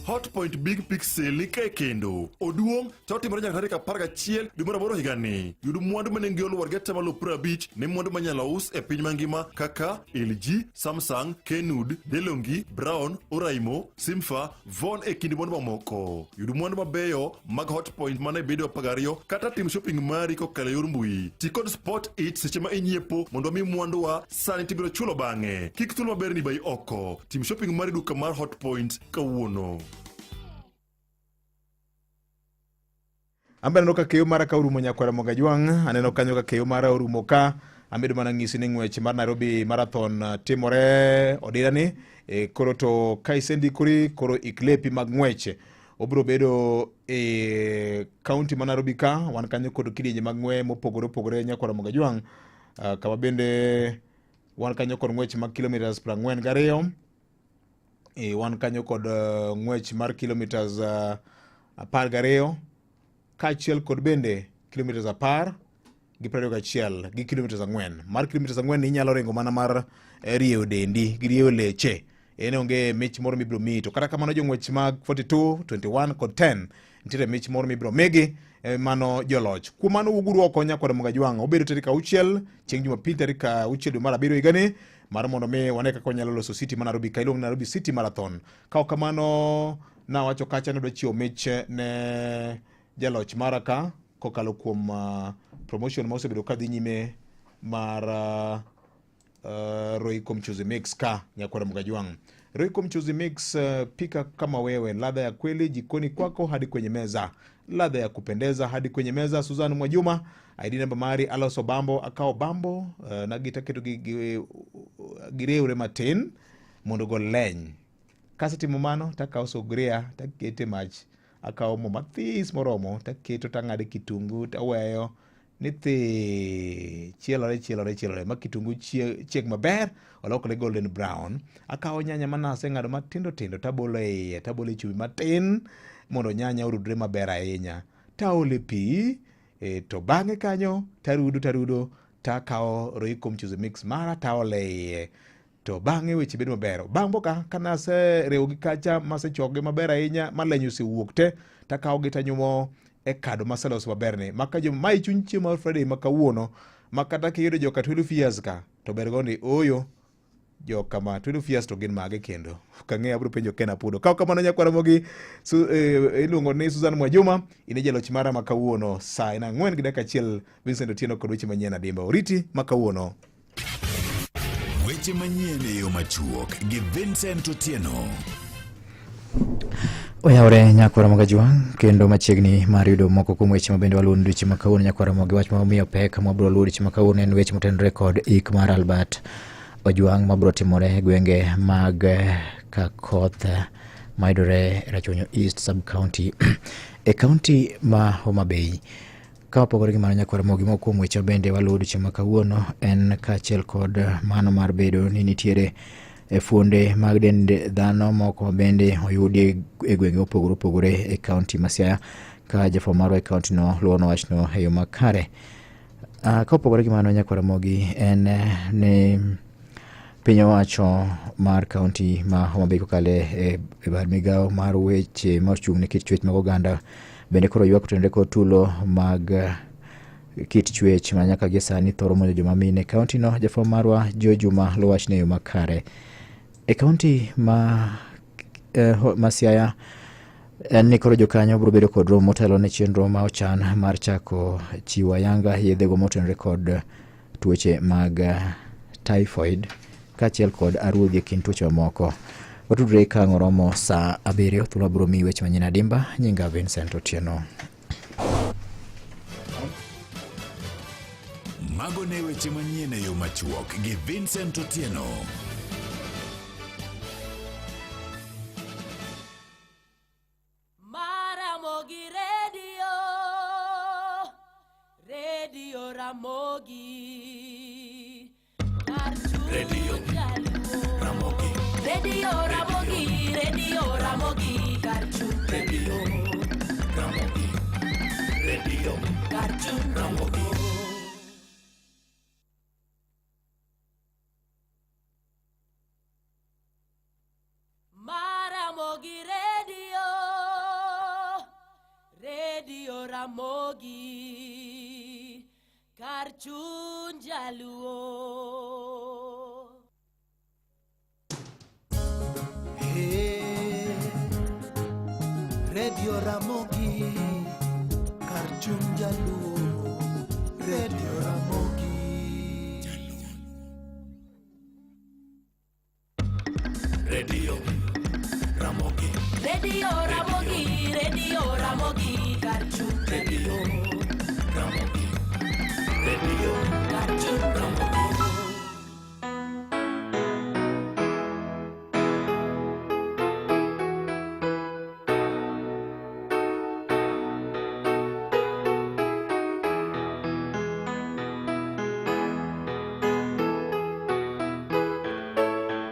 Speaker 17: Hotpoint Big Pixel ni kae kendo. Oduong' to otimore nyaka tarik 11 dwe mar aboro higani. Yud mwandu ma nengogi olwar gi atamalo 50 ne mwandu manyalo us e piny mangima kaka LG, Samsung, Kenwood, Delonghi, Brown, Oraimo, Simfa, Von e kind mwandu mamoko. Yud mwandu mabeyo mag Hotpoint mana e bedo 12 kata tim shopping mari kokalo e yor mbui. Ti kod Spot It seche ma inyiepo mondo wami mwanduwa sani tibiro chulo bang'e. Kik thuolo maberni bayi oko. Tim shopping mari duka mar Hotpoint kawuono.
Speaker 1: Ambe aneno ka keyo mara ka orumo nyakwara Mogajwang', aneno kanyo ka keyo mara orumo ka. Amedo mana ng'isi ni ng'wech mar Nairobi Marathon timore odira ni. Koro to ka isendikori koro ik lepi mag ng'wech. Obiro bedo e kaunti ma Nairobi ka, wan kanyo kod kidienje mag ng'we mopogore opogore nyakwara Mogajwang'. Kama bende wan kanyo kod ng'wech mag kilometers 42. Wan kanyo kod ng'wech mar kilometers 12 kaachiel kod bende kilometers 10 gi 21 gi kilometers 4. Mar kilometers 4 inyalo ringo mana mar rieyo dendi gi rieyo leche. En onge mich moro mibiro miyi to kata kamano jong'wech mag 42, 21 kod 10 nitiere mich moro mibiro migi mano joloch. Kuom mano wuoguru oko nyakwar Mogajwang'. Obedo tarik 6 chieng' Jumapil tarik 6 dwe mar 7 higani mar mondo mi wane kaka wanyalo loso city ma Nairobi ka iluongo ni Nairobi City Marathon. Ka ok kamano nawacho kacha ni adwa chiwo mich ne jaloch mara ka kokalo kuom promotion ma osebedo ka dhi nyime mar Royco Mchuzi Mix ka nyakwara Mogajwang'. Royco Mchuzi Mix pika kama wewe, ladha ya kweli jikoni kwako hadi kwenye meza, ladha ya kupendeza hadi kwenye meza. Susan Mwajuma ID namba mari aloso bambo akawo bambo nagita keto gi giriwre matin mondo ogol leny. Kasetimo mano takawo sugria takete mach, akawo mo mathis moromo taketo tang'ade kitungu taweyo ni thi chielore chielore chielore ma kitungu chieg maber olokre golden brown. Akawo nyanya manaseng'ado matindo tindo tabolo e iye tabolo e chumbi matin mondo nyanya orudre maber ahinya. Taole pi to bang'e kanyo tarudo tarudo takawo Royco Mchuzi Mix mara taole iye to bang'e weche bedo maber. Bang' ka kanaserewogi kacha masechokgi maber ahinya maleny osewuok te takawogi tanyumo e kado maseloso maberni maka jo mae chuny chiemo mar Friday ma kawuono ma kata kiyudo joka 12 years ka to ber go ni ooyo joka ma 12 years to gin mage kendo ok ang'eyo abiro penjo Ken Apudo. Ka ok kamano nyakwara Ramogi iluongo ni Susan Mwajuma in e jaloch mara ma kawuono saa en 4:01 Vincent Otieno kod weche manyien adimba oriti ma kawuono.
Speaker 5: Weche manyien e yo machuok gi Vincent Otieno.
Speaker 6: Oyawore nyakwara Mogajwang' kendo machiegni mar yudo moko kuom weche mabende waluwo odiochieng' ma kawuono nyakwara Ramogi. Wach ma omiyo pek mwabiro luwo odiochieng' ma kawuono en weche motenore kod ik mar Albert Ojwang' mabiro timore e gwenge mag Kakoth mayudore Rachuonyo East Sub County e kaunti ma Homa Bay. Ka opogore gi mano nyakwar Ramogi, moko kuom weche bende waluwo odiochieng' ma kawuono en kaachiel kod mano mar bedo ni nitiere e fuonde mag dend dhano moko bende oyudi e gwenge mopogore opogore e kaunti ma Siaya ka jafwambo marwa e kaunti no luwo wachno e yo makare. Ka opogore gi mano nyakwar Ramogi en ni piny owacho mar kaunti ma Homa Bay kokalo e bad migawo mar weche ma ochung' ne kit chwech mag oganda bende koro ywak otenore kod tulo mag kit chwech ma nyaka gie sani thoro monjo joma mine e kaunti no. Jafwambo marwa Joe Juma luwo wachno e yo makare. E kaunti ma Siaya en ni koro jokanyo biro bedo kod romo motelo ne chenro ma ochan mar chako chiwo ayanga yedhego motenore kod tuoche mag typhoid kaachiel kod aruodhi e kind tuoche mamoko. Watudre ka ang' oromo saa 7 thuolo abiro miyi weche manyien adimba. Nyinga Vincent Otieno.
Speaker 5: Mago ne weche manyien e yo machuok gi Vincent Otieno.
Speaker 7: Maramogi Radio, Radio Ramogi.
Speaker 5: Radio Ramogi.
Speaker 7: Radio Ramogi, Radio Ramogi, Karchu.
Speaker 5: Radio Ramogi. Radio
Speaker 7: Karchu.
Speaker 5: Ramogi.
Speaker 7: Maramogi Radio. Radio Ramogi kar chuny jaluo.
Speaker 8: Hey, Radio Ramogi kar chuny jaluo Radio Ramogi
Speaker 5: Radio Ramogi
Speaker 7: Radio Ramogi, Radio Ramogi kar chuny
Speaker 5: Radio Ramogi Radio
Speaker 7: kar chuny
Speaker 5: Ramogi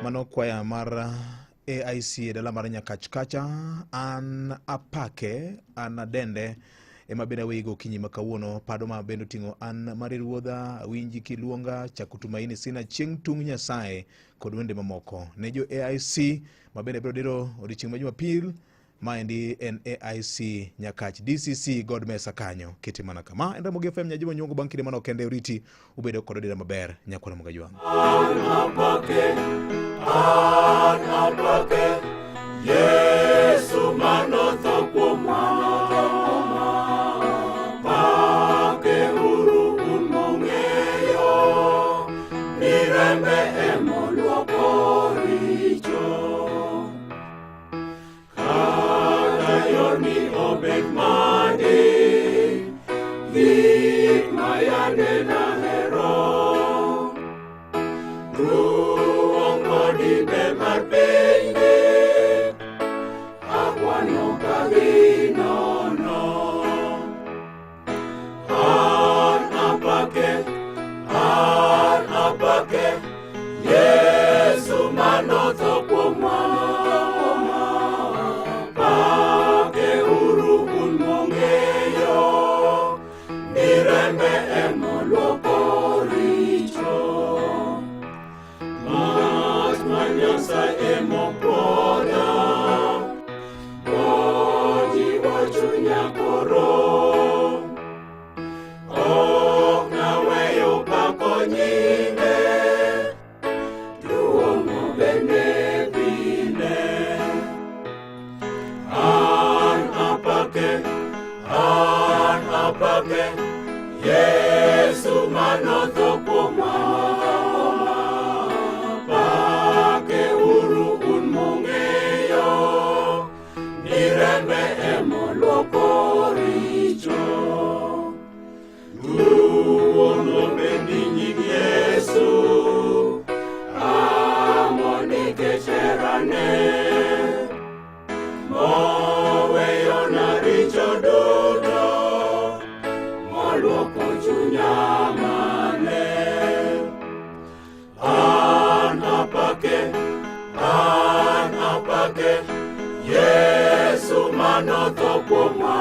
Speaker 1: Mano kwaya mar AIC e dala mar Nyakach kacha an apake an adende ema bende aweyi gokinyi ma kawuono pado ma bende oting'o an mari ruodha awinji kiluonga chakutumaini sina chieng' tung' Nyasaye kod wende mamoko ne jo AIC ma bende biro diro odiochieng' ma Jumapil maendi en AIC Nyakach DCC God Mesa kanyo kete mana kama en Ramogi FM Nyajimo Nyuongo bang' kinde manok kende oriti ubedo kod odira maber nyakwara Ramogi Ajwang'.
Speaker 5: An apake, an apake, Yesu manotho kuomwa. Pake uru un mong'eyo, ni rembe emoluoko richo. Kata yorni obed madi, gik ma yande nahero. Duong' kod ber mar pinyni, akwano ka ginono. An apake, an apake, Yesu manotho kuomwa. Pake uru un mong'eyo, ni rembe emoluoko richo. Mach mar Nyasaye emopwodha, ojiwo chunya koro. Ok naweyo pako nyinge, duong' obedne pile. An apake, an apake, Yesu manotho kuomwa. Pake uru un mong'eyo, ni rembe emoluoko richo. Duong' obed ni nying Yesu, amo nikech herane. Moweyona richo duto, moluoko chunya maler. An apake, an apake, Yesu manotho kuomwa.